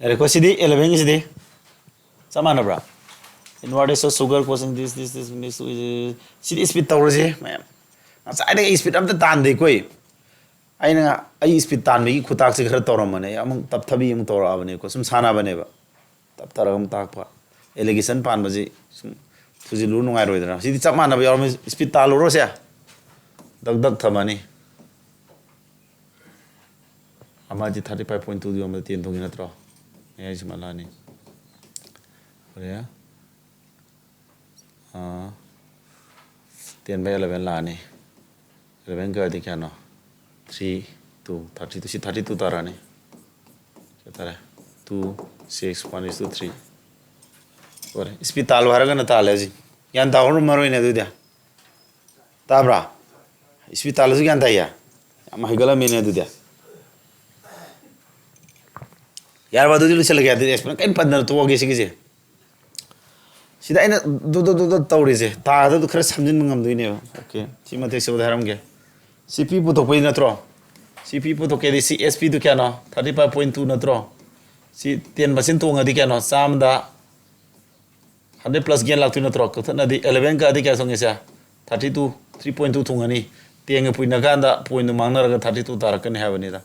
ꯌꯥꯔꯦꯀꯣ, ꯁꯤꯗꯤ elevenꯒꯤꯁꯤꯗꯤ ꯆꯞ ꯃꯥꯟꯅꯕ꯭ꯔꯥ? Inverted sugar causing this, this, this, this, this, CD speed ꯇꯧꯔꯁꯤ ꯃꯌꯥꯝ꯫ ꯉꯁꯥꯏꯗꯒꯤ ꯑꯩ speed ꯑꯝꯇ ꯇꯥꯟꯗꯦꯀꯣ ꯑꯩ꯫ ꯑꯩꯅ ꯑꯩ speed ꯇꯥꯟꯕꯒꯤ ꯈꯨꯇꯥꯛꯁꯦ ꯈꯔ ꯇꯧꯔꯝꯕꯅꯦ, ꯑꯩ ꯑꯃꯨꯛ ꯇꯞꯊꯕꯤ ꯑꯃꯨꯛ ꯇꯧꯔꯛꯑꯕꯅꯦꯀꯣ, ꯁꯨꯝ ꯁꯥꯟꯅꯕꯅꯦꯕ꯫ ꯇꯞꯊꯔꯒ ꯑꯃꯨꯛ ꯇꯥꯛꯄ꯫ Allegation ꯄꯥꯟꯕꯁꯤ ꯁꯨꯝ ꯊꯨꯖꯤꯜꯂꯨ ꯅꯨꯡꯉꯥꯏꯔꯣꯏꯗꯅ꯫ ꯁꯤꯗꯤ ꯆꯞ ꯃꯥꯟꯅꯕ ꯌꯥꯎꯔꯝꯃꯤ꯫ Speed ꯇꯥꯜꯂꯨꯔꯣꯁꯦ꯫ ꯗꯛ ꯗꯛ ꯊꯝꯃꯅꯤ꯫ ꯑꯃꯁꯤ thirty five point twoꯗꯨ ꯌꯣꯟꯕꯗ ten ꯊꯣꯛꯏ ꯅꯠꯇ꯭ꯔꯣ? ꯃꯌꯥꯏꯁꯤꯃ ꯂꯥꯛꯑꯅꯤ꯫ ꯍꯣꯔꯦꯟ, ꯑꯥ, ten by eleven ꯂꯥꯛꯑꯅꯤ꯫ Eleven ꯀꯗꯤ ꯀꯌꯥꯅꯣ? Three꯫ Two, thirty two, ꯁꯤ thirty two ꯇꯥꯔꯛꯑꯅꯤ꯫ ꯁꯤ ꯇꯥꯔꯦ꯫ Two, six, one is to three꯫ ꯂꯣꯏꯔꯦ꯫ Speed ꯇꯥꯜꯂꯣ ꯍꯥꯏꯔꯒꯅ ꯇꯥꯜꯂꯦ ꯍꯧꯖꯤꯛ꯫ ꯒ꯭ꯌꯥꯟ ꯇꯥꯍꯧꯔꯝꯃꯔꯣꯏꯅꯦ ꯑꯗꯨꯗꯤ꯫ ꯇꯥꯕ꯭ꯔꯥ? Speed ꯇꯥꯜꯂꯁꯨ ꯒ꯭ꯌꯥꯟ ꯇꯥꯏꯌꯦ? ꯌꯥꯝ ꯍꯩꯒꯠꯂꯝꯃꯤꯅꯦ ꯑꯗꯨꯗꯤ꯫ ꯌꯥꯔꯕ? ꯑꯗꯨꯗꯤ ꯂꯣꯏꯁꯤꯜꯂꯒꯦ꯫ ꯑꯗꯨꯗꯤ explain ꯀꯔꯤꯝ ꯄꯟꯗꯅ ꯇꯣꯛꯑꯒꯦ ꯁꯤꯒꯤꯁꯦ꯫ ꯁꯤꯗ ꯑꯩꯅ ꯗꯨ ꯗꯨ ꯗꯨ ꯗꯨ ꯇꯧꯔꯤꯁꯦ, ꯇꯥꯗꯕꯗꯨ ꯈꯔ ꯁꯝꯖꯤꯟꯕ ꯉꯝꯗꯣꯏꯅꯦꯕ꯫ Okay, ꯁꯤ ꯃꯇꯦꯛ ꯆꯠꯄꯗ ꯍꯥꯏꯔꯝꯒꯦ꯫ ꯁꯤ ꯄꯤ ꯄꯨꯊꯣꯛꯄꯩ ꯅꯠꯇ꯭ꯔꯣ? ꯁꯤ ꯄꯤ ꯄꯨꯊꯣꯛꯀꯦꯗꯤ ꯁꯤ ꯑꯦꯁ ꯄꯤꯗꯨ ꯀꯌꯥꯅꯣ? Thirty five point two ꯅꯠꯇ꯭ꯔꯣ? ꯁꯤ ten ꯃꯁꯤꯡ ꯇꯣꯡꯉꯗꯤ ꯀꯌꯥꯅꯣ? ꯆꯥꯝꯃꯗ hundred plus gain ꯂꯥꯛꯇꯣꯏ ꯅꯠꯇ꯭ꯔꯣ? ꯀꯛꯊꯠꯅꯗꯤ eleven ꯀꯛꯑꯗꯤ ꯀꯌꯥ ꯊꯣꯡꯉꯦꯁꯦ? Thirty two, three point two ꯊꯣꯡꯉꯅꯤ꯫ Tenꯒ ꯄꯨꯏꯅ ꯀꯥꯟꯗ pointꯗꯨ ꯃꯥꯡꯅꯔꯒ thirty two ꯇꯥꯔꯛꯀꯅꯤ ꯍꯥꯏꯕꯅꯤꯗ꯫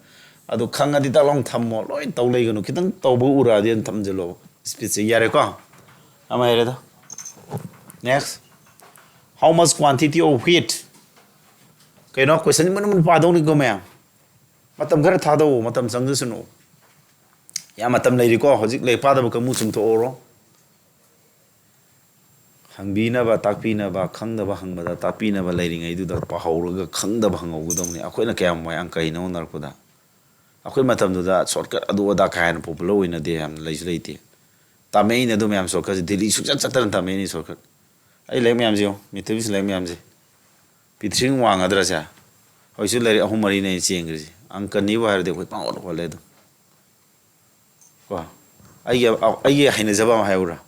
ꯑꯗꯨ ꯈꯪꯉꯗꯤ ꯇꯥꯛ ꯂꯥꯎꯅ ꯊꯝꯃꯣ꯫ ꯂꯣꯏ ꯇꯧ ꯂꯩꯒꯅꯨ꯫ ꯈꯤꯇꯪ ꯇꯧꯕ ꯎꯔꯛꯑꯗꯤ ꯑꯗꯨꯝ ꯊꯝꯖꯤꯜꯂꯣꯕ꯫ Speedꯁꯦ ꯌꯥꯔꯦꯀꯣ? ꯑꯃ ꯍꯩꯔꯦꯗ꯫ Next. How much quantity of wheat? ꯀꯩꯅꯣ, question ꯃꯨꯟꯅ ꯃꯨꯟꯅ ꯄꯥꯗꯧꯅꯤꯀꯣ ꯃꯌꯥꯝ꯫ ꯃꯇꯝ ꯈꯔ ꯊꯥꯗꯧꯑꯣ, ꯃꯇꯝ ꯆꯪꯖꯁꯅꯨ꯫ ꯌꯥꯝ ꯃꯇꯝ ꯂꯩꯔꯤꯀꯣ, ꯍꯧꯖꯤꯛ ꯂꯥꯏꯔꯤꯛ ꯄꯥꯗꯕ ꯀꯥꯡꯕꯨ ꯆꯨꯝꯊꯣꯛꯍꯧꯔꯣ꯫ ꯍꯪꯕꯤꯅꯕ, ꯇꯥꯛꯄꯤꯅꯕ, ꯈꯪꯗꯕ ꯍꯪꯕꯗ ꯇꯥꯛꯄꯤꯅꯕ ꯂꯩꯔꯤꯉꯩꯗꯨꯗ ꯄꯥꯍꯧꯔꯒ ꯈꯪꯗꯕ ꯍꯪꯍꯧꯒꯗꯧꯅꯤ꯫ ꯑꯩꯈꯣꯏꯅ ꯀꯌꯥꯝ ꯋꯥꯏ ꯑꯪꯀ ꯍꯩꯅ ꯍꯣꯠꯅꯔꯛꯄꯗ꯫ ꯑꯩꯈꯣꯏ ꯃꯇꯝꯗꯨꯗ shortcut ꯑꯗꯨ ꯑꯗꯥ ꯀꯥ ꯍꯦꯟꯅ popular ꯑꯣꯏꯅꯗꯦ, ꯌꯥꯝꯅ ꯂꯩꯁꯨ ꯂꯩꯇꯦ꯫ ꯇꯝꯃꯛꯏꯅꯦ ꯑꯗꯨ ꯃꯌꯥꯝ shortcutꯁꯦ, ꯗꯤꯜꯂꯤ ꯁꯨꯡꯆꯠ ꯆꯠꯇꯅ ꯇꯝꯃꯛꯏꯅꯦ shortcut꯫ ꯑꯩ ꯂꯥꯏꯔꯤꯛ ꯃꯌꯥꯝꯁꯦ ꯌꯦꯡꯉꯣ, mathematics ꯂꯥꯏꯔꯤꯛ ꯃꯌꯥꯝꯁꯦ꯫ ꯄꯤꯊ꯭ꯔꯤꯡ ꯋꯥꯡꯒꯗ꯭ꯔꯥꯁꯦ? ꯍꯧꯖꯤꯛꯁꯨ ꯂꯥꯏꯔꯤꯛ ꯑꯍꯨꯝ ꯃꯔꯤꯅꯦ ꯑꯩꯅ ꯆꯦꯟꯈ꯭ꯔꯤꯁꯦ꯫ ꯑꯪꯀꯅꯤꯕꯨ ꯍꯥꯏꯔꯗꯤ ꯑꯩꯈꯣꯏ ꯄꯪꯍꯣꯠ ꯍꯣꯠꯂꯦ ꯑꯗꯨꯝ꯫ ꯀꯣ, ꯑꯩꯒꯤ, ꯑꯩꯒꯤ ꯍꯩꯅꯖꯕ ꯑꯃ ꯍꯥꯏꯍꯧꯔꯥ?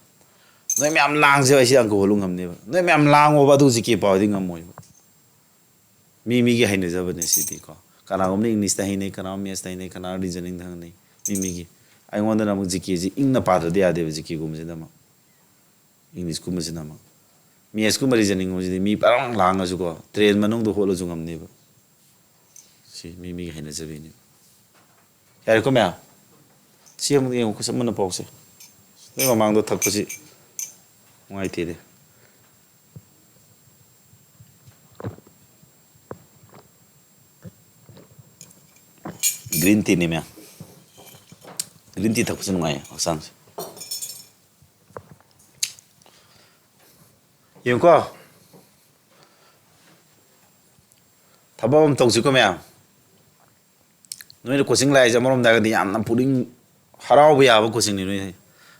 ꯅꯣꯏ ꯃꯌꯥꯝ ꯂꯥꯡꯁꯦ, ꯑꯩꯁꯦ ꯑꯪꯀ ꯍꯣꯠꯂꯨ ꯉꯝꯅꯦꯕ꯫ ꯅꯣꯏ ꯃꯌꯥꯝ ꯂꯥꯡꯉꯣꯕ, ꯑꯗꯨ ꯖꯤ ꯀꯦ ꯄꯥꯎꯗꯤ ꯉꯝꯃꯣꯏꯕ꯫ ꯃꯤ ꯃꯤꯒꯤ ꯍꯩꯅꯖꯕꯅꯦ ꯁꯤꯗꯤꯀꯣ꯫ ꯀꯅꯥꯒꯨꯝꯕꯅ Englishꯇ ꯍꯩꯅꯩ, ꯀꯅꯥꯒꯨꯝꯕ mathsꯇ ꯍꯩꯅꯩ, ꯀꯅꯥꯒꯨꯝꯕ reasoningꯗ ꯍꯩꯅꯩ꯫ ꯃꯤ ꯃꯤꯒꯤ꯫ ꯑꯩꯉꯣꯟꯗꯅ ꯑꯃꯨꯛ ꯖꯤ ꯀꯦꯁꯤ ꯏꯪꯅ ꯄꯥꯗ꯭ꯔꯗꯤ ꯌꯥꯗꯦꯕ, ꯖꯤ ꯀꯦꯒꯨꯝꯕꯁꯤꯅ ꯑꯃꯨꯛ꯫ Englishꯀꯨꯝꯕꯁꯤꯅ ꯑꯃꯨꯛ꯫ Mathsꯀꯨꯝꯕ reasoningꯒꯨꯝꯕꯁꯤꯗꯤ ꯃꯤ ꯄꯔꯥꯡ ꯂꯥꯡꯉꯁꯨꯀꯣ, train ꯃꯅꯨꯡꯗ ꯍꯣꯠꯂꯁꯨ ꯉꯝꯅꯦꯕ꯫ ꯁꯤ ꯃꯤ ꯃꯤꯒꯤ ꯍꯩꯅꯖꯕꯤꯅꯦꯕ꯫ ꯌꯥꯔꯦꯀꯣ ꯃꯌꯥꯝ? ꯁꯤ ꯑꯃꯨꯛ ꯌꯦꯡꯉꯨ, ꯈꯨꯠꯁꯝ ꯃꯨꯟꯅ ꯄꯥꯎꯁꯦ꯫ ꯅꯣꯏ ꯃꯃꯥꯡꯗ ꯊꯛꯄꯁꯤ ꯅꯨꯡꯉꯥꯏꯇꯦꯅꯦ꯫ Green teaꯅꯤ ꯃꯌꯥꯝ꯫ Green tea ꯊꯛꯄꯁꯦ ꯅꯨꯡꯉꯥꯏꯌꯦ ꯍꯛꯆꯥꯡꯁꯦ꯫ ꯌꯦꯡꯉꯨꯀꯣ꯫ ꯊꯕꯛ ꯑꯃ ꯇꯧꯁꯤꯀꯣ ꯃꯌꯥꯝ꯫ ꯅꯣꯏꯅ ꯀꯣꯆꯤꯡ ꯂꯥꯛꯏꯁꯦ ꯑꯃꯔꯣꯝꯗ ꯍꯥꯏꯔꯒꯗꯤ ꯌꯥꯝꯅ ꯄꯨꯛꯅꯤꯡ ꯍꯔꯥꯎꯕ ꯌꯥꯕ ꯀꯣꯆꯤꯡꯅꯤ꯫ ꯅꯣꯏ,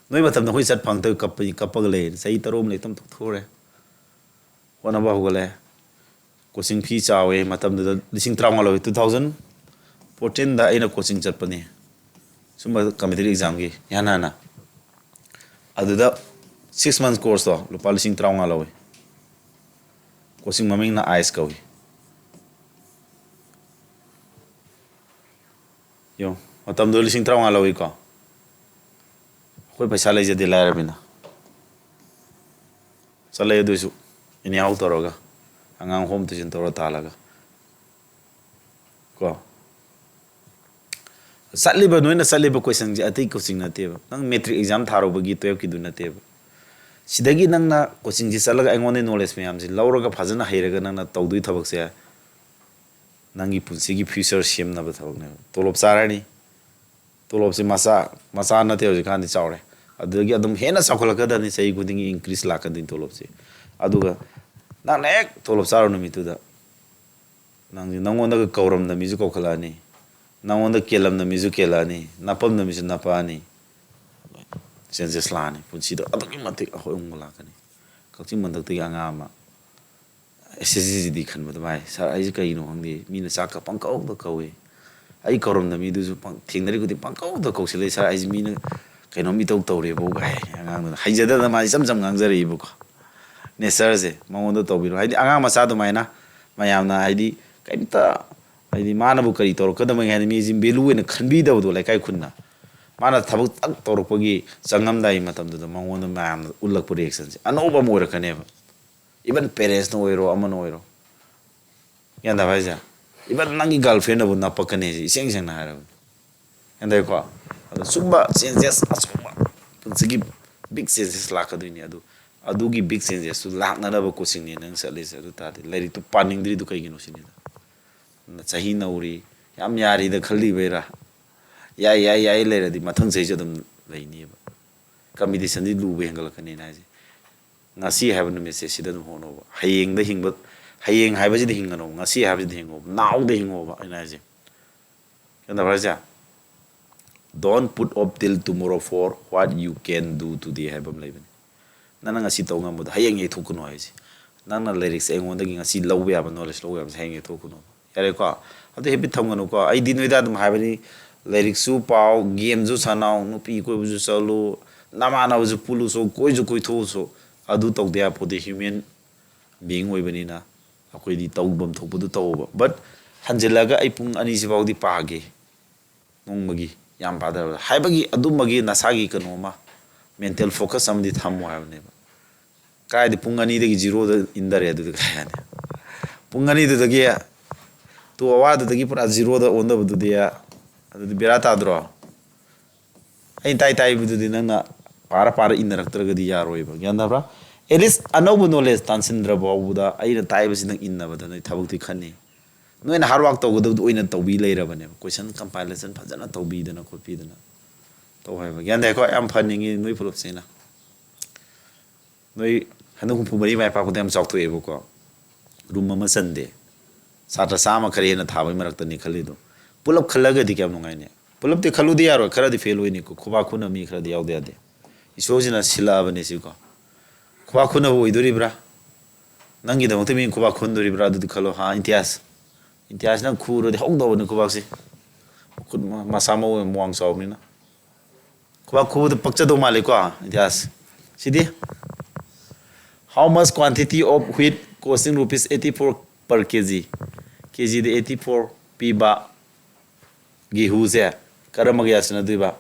ꯅꯣꯏ ꯃꯇꯝꯗ ꯑꯩꯈꯣꯏ ꯆꯠ ꯐꯪꯗꯕ ꯀꯞꯄ-, ꯀꯞꯄꯒ ꯂꯩꯔꯦ꯫ ꯆꯍꯤ ꯇꯔꯨꯛ ꯑꯃ ꯂꯩ ꯇꯝ ꯊꯣꯛꯊꯣꯛꯎꯔꯦ꯫ ꯍꯣꯠꯅꯕ ꯍꯧꯒꯠꯂꯦ꯫ ꯀꯣꯆꯤꯡ ꯐꯤ ꯆꯥꯎꯋꯦ꯫ ꯃꯇꯝꯗꯨꯗ ꯂꯤꯁꯤꯡ ꯇꯔꯥꯃꯉꯥ ꯂꯧꯋꯤ꯫ Two thousand fourteen ꯑꯩꯅ ꯀꯣꯆꯤꯡ ꯆꯠꯄꯅꯤ꯫ ꯁꯨꯝꯕ competitive examꯒꯤ ꯏꯍꯥꯟ ꯍꯥꯟꯅ꯫ ꯑꯗꯨꯗ six months courseꯇꯣ ꯂꯨꯄꯥ ꯂꯤꯁꯤꯡ ꯇꯔꯥꯃꯉꯥ ꯂꯧꯋꯤ꯫ ꯀꯣꯆꯤꯡ ꯃꯃꯤꯡꯅ ꯑꯥꯏꯁ ꯀꯧꯏ꯫ ꯌꯦꯡꯉꯣ, ꯃꯇꯝꯗꯨꯗ ꯂꯤꯁꯤꯡ ꯇꯔꯥꯃꯉꯥ ꯂꯧꯏꯀꯣ꯫ ꯑꯩꯈꯣꯏ ꯄꯩꯁꯥ ꯂꯩꯖꯗꯦ, ꯂꯥꯏꯔꯕꯅꯤꯅ꯫ ꯆꯠꯂꯦ ꯑꯗꯨꯁꯨ anyhow ꯇꯧꯔꯒ, ꯑꯉꯥꯡ home tuition ꯇꯧꯔ ꯇꯥꯜꯂꯒ꯫ ꯀꯣ? ꯆꯠꯂꯤꯕ, ꯅꯣꯏꯅ ꯆꯠꯂꯤꯕ ꯀꯣꯆꯤꯡꯁꯦ ꯑꯇꯩ ꯀꯣꯆꯤꯡ ꯅꯠꯇꯦꯕ꯫ ꯅꯪ matric exam ꯊꯥꯔꯨꯕꯒꯤ twelveꯀꯤꯗꯨ ꯅꯠꯇꯦꯕ꯫ ꯁꯤꯗꯒꯤ ꯅꯪꯅ ꯀꯣꯆꯤꯡꯁꯦ ꯆꯠꯂꯒ ꯑꯩꯉꯣꯟꯗꯒꯤ knowledge ꯃꯌꯥꯝꯁꯦ ꯂꯧꯔꯒ ꯐꯖꯅ ꯍꯩꯔꯒ ꯅꯪꯅ ꯇꯧꯗꯣꯏ ꯊꯕꯛꯁꯦ ꯅꯪꯒꯤ ꯄꯨꯟꯁꯤꯒꯤ future ꯁꯦꯝꯅꯕ ꯊꯕꯛꯅꯦꯕ꯫ ꯇꯣꯂꯣꯞ ꯆꯥꯔꯅꯤ꯫ ꯇꯣꯂꯣꯞꯁꯦ ꯃꯆꯥ, ꯃꯆꯥ ꯅꯠꯇꯦ, ꯍꯧꯖꯤꯛꯀꯥꯟꯗꯤ ꯆꯥꯎꯔꯦ꯫ ꯑꯗꯨꯗꯒꯤ ꯑꯗꯨꯝ ꯍꯦꯟꯅ ꯆꯥꯎꯈꯠꯂꯛꯀꯗꯕꯅꯤ, ꯆꯍꯤ ꯈꯨꯗꯤꯡꯒꯤ increase ꯂꯥꯛꯀꯗꯣꯏꯅꯤ ꯇꯣꯂꯣꯞꯁꯦ꯫ ꯑꯗꯨꯒ ꯅꯪꯅ ꯍꯦꯛ ꯇꯣꯂꯣꯞ ꯆꯥꯔꯨ ꯅꯨꯃꯤꯠꯇꯨꯗ ꯅꯪꯁꯦ, ꯅꯪꯉꯣꯟꯗꯒ ꯀꯧꯔꯝꯗ ꯃꯤꯁꯨ ꯀꯧꯈꯠꯂꯛꯑꯅꯤ, ꯅꯪꯉꯣꯟꯗ ꯀꯦꯜꯂꯝꯗ ꯃꯤꯁꯨ ꯀꯦꯜꯂꯛꯑꯅꯤ, ꯅꯄꯝꯗ ꯃꯤꯁꯨ ꯅꯄꯛꯑꯅꯤ꯫ Changes ꯂꯥꯛꯑꯅꯤ ꯄꯨꯟꯁꯤꯗ꯫ ꯑꯗꯨꯛꯀꯤ ꯃꯇꯤꯛ ꯑꯍꯣꯡꯕ ꯂꯥꯛꯀꯅꯤ꯫ ꯀꯛꯆꯤꯡ ꯃꯊꯛꯇꯒꯤ ꯑꯉꯥꯡ ꯑꯃ SSGꯗꯤ ꯈꯟꯕꯗ, "ꯚꯥꯏ, ꯁꯥꯔ, ꯑꯩꯁꯦ ꯀꯩꯅꯣ ꯈꯪꯗꯦ, ꯃꯤꯅ ꯆꯥꯛꯀ ꯄꯪꯀꯧꯗ ꯀꯧꯏ, ꯑꯩ ꯀꯧꯔꯝꯗ ꯃꯤꯗꯨꯁꯨ ꯄꯪ-, ꯊꯦꯡꯅꯔꯤ ꯈꯨꯗꯤꯡ ꯄꯪꯀꯧꯗ ꯀꯧꯁꯤꯜꯂꯛꯏ, ꯁꯥꯔ, ꯑꯩꯁꯦ ꯃꯤꯅ ꯀꯩꯅꯣꯝ ꯏꯇꯧ ꯇꯧꯔꯦꯕꯨ" ꯀꯥꯏ꯫ ꯑꯉꯥꯡꯗꯨꯅ ꯍꯩꯖꯗꯅ ꯃꯥ ꯏꯆꯝ ꯆꯝ ꯉꯥꯡꯖꯔꯛꯏꯕꯀꯣ꯫ Natureꯁꯦ ꯃꯉꯣꯟꯗ ꯇꯧꯕꯤꯔꯣ꯫ ꯍꯥꯏꯗꯤ ꯑꯉꯥꯡ ꯃꯆꯥ ꯑꯗꯨꯃꯥꯏꯅ ꯃꯌꯥꯝꯅ ꯍꯥꯏꯗꯤ ꯀꯩꯝꯇ, ꯍꯥꯏꯗꯤ ꯃꯥꯅꯕꯨ ꯀꯔꯤ ꯇꯧꯔꯛꯀꯗꯕꯒꯦ ꯍꯥꯏꯅ ꯃꯤꯁꯤ value ꯑꯣꯏꯅ ꯈꯟꯕꯤꯗꯕꯗꯣ ꯂꯩꯀꯥꯏ ꯈꯨꯟꯅ꯫ ꯃꯥꯅ ꯊꯕꯛ ꯇꯛ ꯇꯧꯔꯛꯄꯒꯤ ꯆꯪꯉꯝꯗꯥꯏꯒꯤ ꯃꯇꯝꯗꯨꯗ ꯃꯉꯣꯟꯗ ꯃꯌꯥꯝꯅ ꯎꯠꯂꯛꯄ reactionꯁꯦ ꯑꯅꯧꯕ ꯑꯃ ꯑꯣꯏꯔꯛꯀꯅꯦꯕ꯫ Even parentsꯅ ꯑꯣꯏꯔꯣ, ꯑꯃꯅ ꯑꯣꯏꯔꯣ꯫ ꯒ꯭ꯌꯥꯟ ꯇꯥꯕ ꯍꯥꯏꯁꯦ? Even ꯅꯪꯒꯤ girlfriendꯅꯕꯨ ꯅꯞꯄꯛꯀꯅꯤ ꯍꯥꯏꯁꯦ, ꯏꯁꯦꯡ ꯁꯦꯡꯅ ꯍꯥꯏꯔꯕꯗ꯫ ꯒ꯭ꯌꯥꯟ ꯇꯥꯏꯀꯣ? ꯑꯗꯣ ꯁꯨꯝꯕ changes, ꯑꯆꯧꯕ ꯄꯨꯟꯁꯤꯒꯤ big changes ꯂꯥꯛꯀꯗꯣꯏꯅꯤ꯫ ꯑꯗꯨ, ꯑꯗꯨꯒꯤ big changesꯇꯨ ꯂꯥꯛꯅꯅꯕ coachingꯅꯦ ꯅꯪ ꯆꯠꯂꯤꯁꯦ꯫ ꯑꯗꯨ ꯇꯥꯔꯗꯤ ꯂꯥꯏꯔꯤꯛꯇꯨ ꯄꯥꯅꯤꯡꯗ꯭ꯔꯤꯗꯨ ꯀꯩꯒꯤꯅꯣ ꯁꯤꯅꯤꯗ꯫ ꯆꯍꯤ ꯅꯧꯔꯤ, ꯌꯥꯝ ꯌꯥꯔꯤꯗ ꯈꯜꯂꯤꯕꯩꯔꯥ? ꯌꯥꯏ, ꯌꯥꯏ, ꯌꯥꯏ ꯂꯩꯔꯗꯤ ꯃꯊꯪ ꯆꯍꯤꯁꯨ ꯑꯗꯨꯝ ꯂꯩꯅꯤꯕ꯫ Competitionꯗꯤ ꯂꯨꯕ ꯍꯦꯟꯒꯠꯂꯛꯀꯅꯤꯅ ꯍꯥꯏꯁꯦ꯫ ꯉꯁꯤ ꯍꯥꯏꯕ ꯅꯨꯃꯤꯠꯁꯦ ꯁꯤꯗ ꯑꯗꯨꯝ ꯍꯣꯠꯅꯧꯕ꯫ ꯍꯌꯦꯡꯗ ꯍꯤꯡꯕ, ꯍꯌꯦꯡ ꯍꯥꯏꯕꯁꯤꯗ ꯍꯤꯡꯒꯅꯧꯕ꯫ ꯉꯁꯤ ꯍꯥꯏꯕꯁꯤꯗ ꯍꯤꯡꯉꯣꯕ꯫ Nowꯗ ꯍꯤꯡꯉꯣꯕ ꯑꯩꯅ ꯍꯥꯏꯁꯦ꯫ ꯒ꯭ꯌꯥꯟ ꯇꯥꯕ꯭ꯔꯥ ꯍꯥꯏꯁꯦ? "Don't put off till tomorrow for what you can do today" ꯍꯥꯏꯕ ꯑꯃ ꯂꯩꯕꯅꯤ꯫ ꯅꯪꯅ ꯉꯁꯤ ꯇꯧ ꯉꯝꯕꯗꯣ ꯍꯌꯦꯡ ꯌꯩꯊꯣꯛꯀꯅꯨ ꯍꯥꯏꯁꯦ꯫ ꯅꯪꯅ ꯂꯥꯏꯔꯤꯛꯁꯦ ꯑꯩꯉꯣꯟꯗꯒꯤ ꯉꯁꯤ ꯂꯧꯕ ꯌꯥꯕ, ꯅꯣꯂꯦꯖ ꯂꯧꯕ ꯌꯥꯕꯁꯦ ꯍꯌꯦꯡ ꯌꯩꯊꯣꯛꯀꯅꯨ꯫ ꯌꯥꯔꯦꯀꯣ? ꯑꯗꯨ ꯍꯦꯕꯤꯠ ꯊꯝꯒꯅꯨꯀꯣ꯫ ꯑꯩꯗꯤ ꯅꯣꯏꯗ ꯑꯗꯨꯝ ꯍꯥꯏꯕꯅꯤ, ꯂꯥꯏꯔꯤꯛꯁꯨ ꯄꯥꯎ, ꯒꯦꯝꯁꯨ ꯁꯥꯟꯅꯧ, ꯅꯨꯄꯤ ꯀꯣꯏꯕꯁꯨ ꯆꯠꯂꯨ, ꯅꯃꯥꯟꯅꯕꯁꯨ ꯄꯨꯜꯂꯨꯁꯨ, ꯀꯣꯏꯁꯨ ꯀꯣꯏꯊꯣꯛꯎꯁꯨ꯫ ꯑꯗꯨ ꯇꯧꯗ ꯌꯥꯄꯣꯠꯇꯦ꯫ ꯍ꯭ꯌꯨꯃꯦꯟ ꯕꯤꯌꯤꯡ ꯑꯣꯏꯕꯅꯤꯅ ꯑꯩꯈꯣꯏꯗꯤ ꯇꯧꯐꯝ ꯊꯣꯛꯄꯗꯨ ꯇꯧꯕ꯫ But ꯍꯟꯖꯤꯜꯂꯒ ꯑꯩ ꯄꯨꯡ ꯑꯅꯤꯁꯤꯐꯥꯎꯗꯤ ꯄꯥꯒꯦ ꯅꯣꯡꯃꯒꯤ, ꯌꯥꯝ ꯄꯥꯗꯔꯕꯗ ꯍꯥꯏꯕꯒꯤ, ꯑꯗꯨꯝꯕꯒꯤ ꯅꯁꯥꯒꯤ ꯀꯩꯅꯣ ꯑꯃ, ꯃꯦꯟꯇꯦꯜ ꯐꯣꯀꯁ ꯑꯃꯗꯤ ꯊꯝꯃꯣ ꯍꯥꯏꯕꯅꯦꯕ꯫ ꯀꯥꯏꯗꯤ ꯄꯨꯡ ꯑꯅꯤꯗꯒꯤ ꯖꯤꯔꯣꯗ ꯏꯟꯗꯔꯦ, ꯑꯗꯨꯗꯤ ꯀꯥꯏ ꯌꯥꯅꯤ? ꯄꯨꯡ ꯑꯅꯤꯗꯨꯗꯒꯤ, ꯇꯨ ꯑꯋꯥꯔꯗꯨꯗꯒꯤ ꯄꯨꯔꯥ ꯖꯤꯔꯣꯗ ꯑꯣꯟꯗꯕꯗꯨꯗꯤ, ꯑꯗꯨꯗꯤ ꯕꯦꯔꯥ ꯇꯥꯗ꯭ꯔꯣ? ꯑꯩꯅ ꯇꯥꯏ ꯇꯥꯏꯕꯗꯨꯗꯤ ꯅꯪꯅ ꯄꯥꯔ ꯄꯥꯔ ꯏꯟꯅꯔꯛꯇ꯭ꯔꯒꯗꯤ ꯌꯥꯔꯣꯏꯕ꯫ ꯒ꯭ꯌꯥꯟ ꯇꯥꯕ꯭ꯔꯥ? ꯑꯦꯠꯂꯤꯁ ꯑꯅꯧꯕ ꯅꯣꯂꯦꯖ ꯇꯥꯟꯁꯤꯟꯗ꯭ꯔ ꯐꯥꯎꯕꯗ ꯑꯩꯅ ꯇꯥꯏꯕꯁꯤ ꯅꯪ ꯏꯟꯅꯕꯗ ꯅꯣꯏ ꯊꯕꯛꯇꯤ ꯈꯟꯅꯤ꯫ ꯅꯣꯏꯅ ꯍꯥꯔꯗ ꯋꯥꯔꯛ ꯇꯧꯒꯗꯕꯗꯨ ꯑꯣꯏꯅ ꯇꯧꯕꯤ ꯂꯩꯔꯕꯅꯦꯕ꯫ ꯀꯣꯏꯁꯟ ꯀꯝꯄꯥꯏꯂꯦꯁꯟ ꯐꯖꯅ ꯇꯧꯕꯤꯗꯅ ꯈꯣꯠꯄꯤꯗꯅ ꯇꯧ ꯍꯥꯏꯕ꯫ ꯒ꯭ꯌꯥꯟ ꯇꯥꯏꯀꯣ? ꯌꯥꯝ ꯐꯅꯤꯡꯉꯤ ꯅꯣꯏ ꯄꯨꯂꯞꯁꯦ ꯑꯩꯅ꯫ ꯅꯣꯏ ꯍꯟꯗꯛ ꯍꯨꯝꯐꯨ ꯃꯔꯤ ꯃꯥꯏ ꯄꯥꯛꯄꯗ ꯌꯥꯝ ꯆꯥꯎꯊꯣꯛꯑꯦꯕꯀꯣ꯫ ꯔꯨꯝ ꯑꯃ ꯆꯟꯗꯦ꯫ ꯁꯥꯇ꯭ꯔ ꯆꯥꯝꯃ ꯈꯔ ꯍꯦꯟꯅ ꯊꯥꯕꯒꯤ ꯃꯔꯛꯇꯅꯤ ꯈꯜꯂꯤꯗꯣ꯫ ꯄꯨꯂꯞ ꯈꯜꯂꯒꯗꯤ ꯀꯌꯥꯝ ꯅꯨꯡꯉꯥꯏꯅꯤ? ꯄꯨꯂꯞꯇꯤ ꯈꯜꯂꯨꯗꯤ ꯌꯥꯔꯣꯏ, ꯈꯔꯗꯤ ꯐꯦꯜ ꯑꯣꯏꯅꯤꯀꯣ꯫ ꯈꯨꯕꯥꯛ ꯈꯨꯅ ꯃꯤ ꯈꯔꯗꯤ ꯌꯥꯎꯗ ꯌꯥꯗꯦ꯫ ꯏꯁꯣꯔꯁꯤꯅ ꯁꯤꯜꯂꯛꯑꯕꯅꯦ ꯁꯤꯀꯣ꯫ ꯈꯨꯕꯥꯛ ꯈꯨꯅꯕ ꯑꯣꯏꯗꯣꯔꯤꯕ꯭ꯔꯥ? ꯅꯪꯒꯤꯗꯃꯛꯇ ꯃꯤ ꯈꯨꯕꯥꯛ ꯈꯨꯟꯗꯣꯔꯤꯕ꯭ꯔꯥ? ꯑꯗꯨꯗꯤ ꯈꯜꯂꯣ ꯍꯥ, ꯏꯝꯇꯤꯌꯥꯖ꯫ ꯏꯝꯇꯤꯌꯥꯖ ꯅꯪ ꯈꯨꯔꯗꯤ ꯍꯧꯗꯧꯕꯅꯤ ꯈꯨꯕꯥꯛꯁꯤ꯫ ꯃꯈꯨꯠ ꯃ-, ꯃꯁꯥ ꯃꯎ ꯌꯥꯝ ꯋꯥꯡ ꯆꯥꯎꯕꯅꯤꯅ꯫ ꯈꯨꯕꯥꯛ ꯈꯨꯕꯗ ꯄꯛꯆꯗꯧ ꯃꯥꯜꯂꯦꯀꯣ, ꯏꯝꯇꯤꯌꯥꯖ꯫ ꯁꯤꯗꯤ? How much quantity of wheat costing rupees eighty four per K G? ꯀꯦ ꯖꯤꯗ eighty four ꯄꯤꯕ ꯒꯦꯍꯨꯁꯦ ꯀꯔꯝꯕꯒ ꯌꯥꯁꯤꯟꯅꯗꯣꯏꯕ?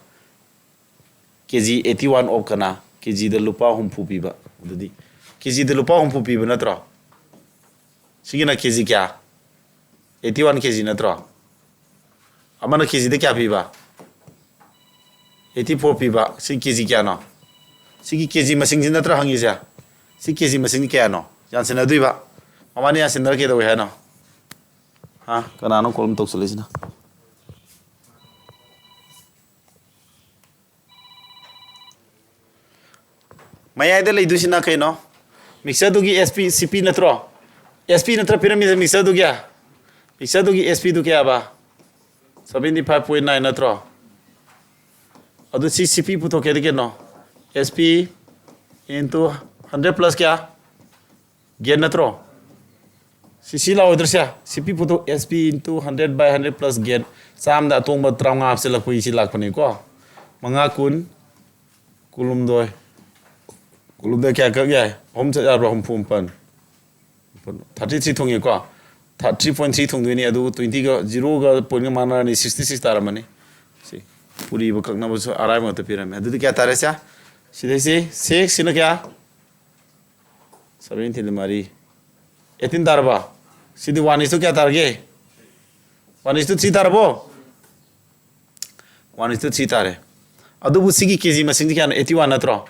ꯀꯦ ꯖꯤ eighty one of ꯀꯅꯥ? ꯀꯦ ꯖꯤꯗ ꯂꯨꯄꯥ ꯍꯨꯝꯐꯨ ꯄꯤꯕ꯫ ꯑꯗꯨꯗꯤ ꯀꯦ ꯖꯤꯗ ꯂꯨꯄꯥ ꯍꯨꯝꯐꯨ ꯄꯤꯕ ꯅꯠꯇ꯭ꯔꯣ? ꯁꯤꯒꯤꯅ ꯀꯦ ꯖꯤ ꯀꯌꯥ? Eighty one K G ꯅꯠꯇ꯭ꯔꯣ? ꯑꯃꯅ ꯀꯦ ꯖꯤꯗ ꯀꯌꯥ ꯄꯤꯕ? Eighty four ꯄꯤꯕ꯫ ꯁꯤ ꯀꯦ ꯖꯤ ꯀꯌꯥꯅꯣ? ꯁꯤꯒꯤ ꯀꯦ ꯖꯤ ꯃꯁꯤꯡꯁꯤ ꯅꯠꯇ꯭ꯔꯥ ꯍꯪꯉꯤꯁꯦ? ꯁꯤ ꯀꯦ ꯖꯤ ꯃꯁꯤꯡꯁꯤ ꯀꯌꯥꯅꯣ? ꯌꯥꯟꯁꯤꯟꯅꯗꯣꯏꯕ꯫ ꯃꯕꯥꯅꯤ ꯌꯥꯟꯁꯤꯟꯅꯔ ꯀꯩꯗꯧꯋꯦ ꯍꯥꯏꯅꯣ? ꯍꯥ? ꯀꯅꯥꯅꯣ ꯀꯣꯜ ꯑꯃ ꯇꯧꯁꯜꯂꯛꯏꯁꯤꯅ? ꯃꯌꯥꯏꯗ ꯂꯩꯗꯣꯏꯁꯤꯅ ꯀꯩꯅꯣ? ꯃꯤꯛꯆꯔꯗꯨꯒꯤ S P, C P ꯅꯠꯇ꯭ꯔꯣ? S P ꯅꯠꯇ꯭ꯔ ꯄꯤꯔꯝꯃꯤꯁꯦ ꯃꯤꯛꯆꯔꯗꯨꯒꯤ? ꯃꯤꯛꯆꯔꯗꯨꯒꯤ S P ꯗꯨ ꯀꯌꯥꯕ? Seventy five point nine ꯅꯠꯇ꯭ꯔꯣ? ꯑꯗꯨ ꯁꯤ C P ꯄꯨꯊꯣꯛꯀꯦꯗꯤ ꯀꯩꯅꯣ? S P into hundred plus ꯀꯌꯥ? Gain ꯅꯠꯇ꯭ꯔꯣ? ꯁꯤ ꯁꯤ ꯂꯥꯛꯑꯣꯏꯗ꯭ꯔꯣ ꯁꯦ? C P ꯄꯨꯊꯣꯛ S P into hundred by hundred plus gain. ꯆꯥꯝꯗ ꯑꯇꯣꯡꯕ ꯇꯔꯥꯃꯉꯥ ꯍꯥꯞꯆꯤꯜꯂꯛꯄꯒꯤ ꯁꯤ ꯂꯥꯛꯄꯅꯤꯀꯣ꯫ ꯃꯉꯥ ꯀꯨꯟ, ꯀꯨꯟꯍꯨꯝꯗꯣꯏ꯫ ꯀꯨꯟꯍꯨꯝꯗꯣꯏ ꯀꯌꯥ ꯀꯛ ꯌꯥꯏ? ꯑꯍꯨꯝ ꯆꯠ ꯌꯥꯕ꯭ꯔꯣ? ꯍꯨꯝꯐꯨ ꯃꯥꯄꯟ꯫ Thirty three ꯊꯨꯡꯉꯦꯀꯣ꯫ Three point three ꯊꯨꯡꯗꯣꯏꯅꯤ꯫ ꯑꯗꯨ twenty ꯒ, zero ꯒ point ꯒ ꯃꯥꯟꯅꯔꯅꯤ, sixty six ꯇꯥꯔꯝꯃꯅꯤ꯫ ꯁꯤ ꯄꯨꯔꯤꯕ ꯀꯛꯅꯕꯁꯨ ꯑꯔꯥꯏꯕ ꯉꯥꯛꯇ ꯄꯤꯔꯝꯃꯦ꯫ ꯑꯗꯨꯗꯤ ꯀꯌꯥ ꯇꯥꯔꯦ ꯁꯦ? ꯁꯤꯗꯩꯁꯤ six ꯁꯤꯅ ꯀꯌꯥ? Seventeen ꯗ ꯃꯔꯤ꯫ Eighteen ꯇꯥꯔꯕ? ꯁꯤꯗꯤ one is to ꯀꯌꯥ ꯇꯥꯔꯒꯦ? One is to three ꯇꯥꯔꯕꯣ? One is to three ꯇꯥꯔꯦ꯫ ꯑꯗꯨꯕꯨ ꯁꯤꯒꯤ K G ꯃꯁꯤꯡꯁꯤ ꯀꯌꯥꯅꯣ? Eighty one ꯅꯠꯇ꯭ꯔꯣ?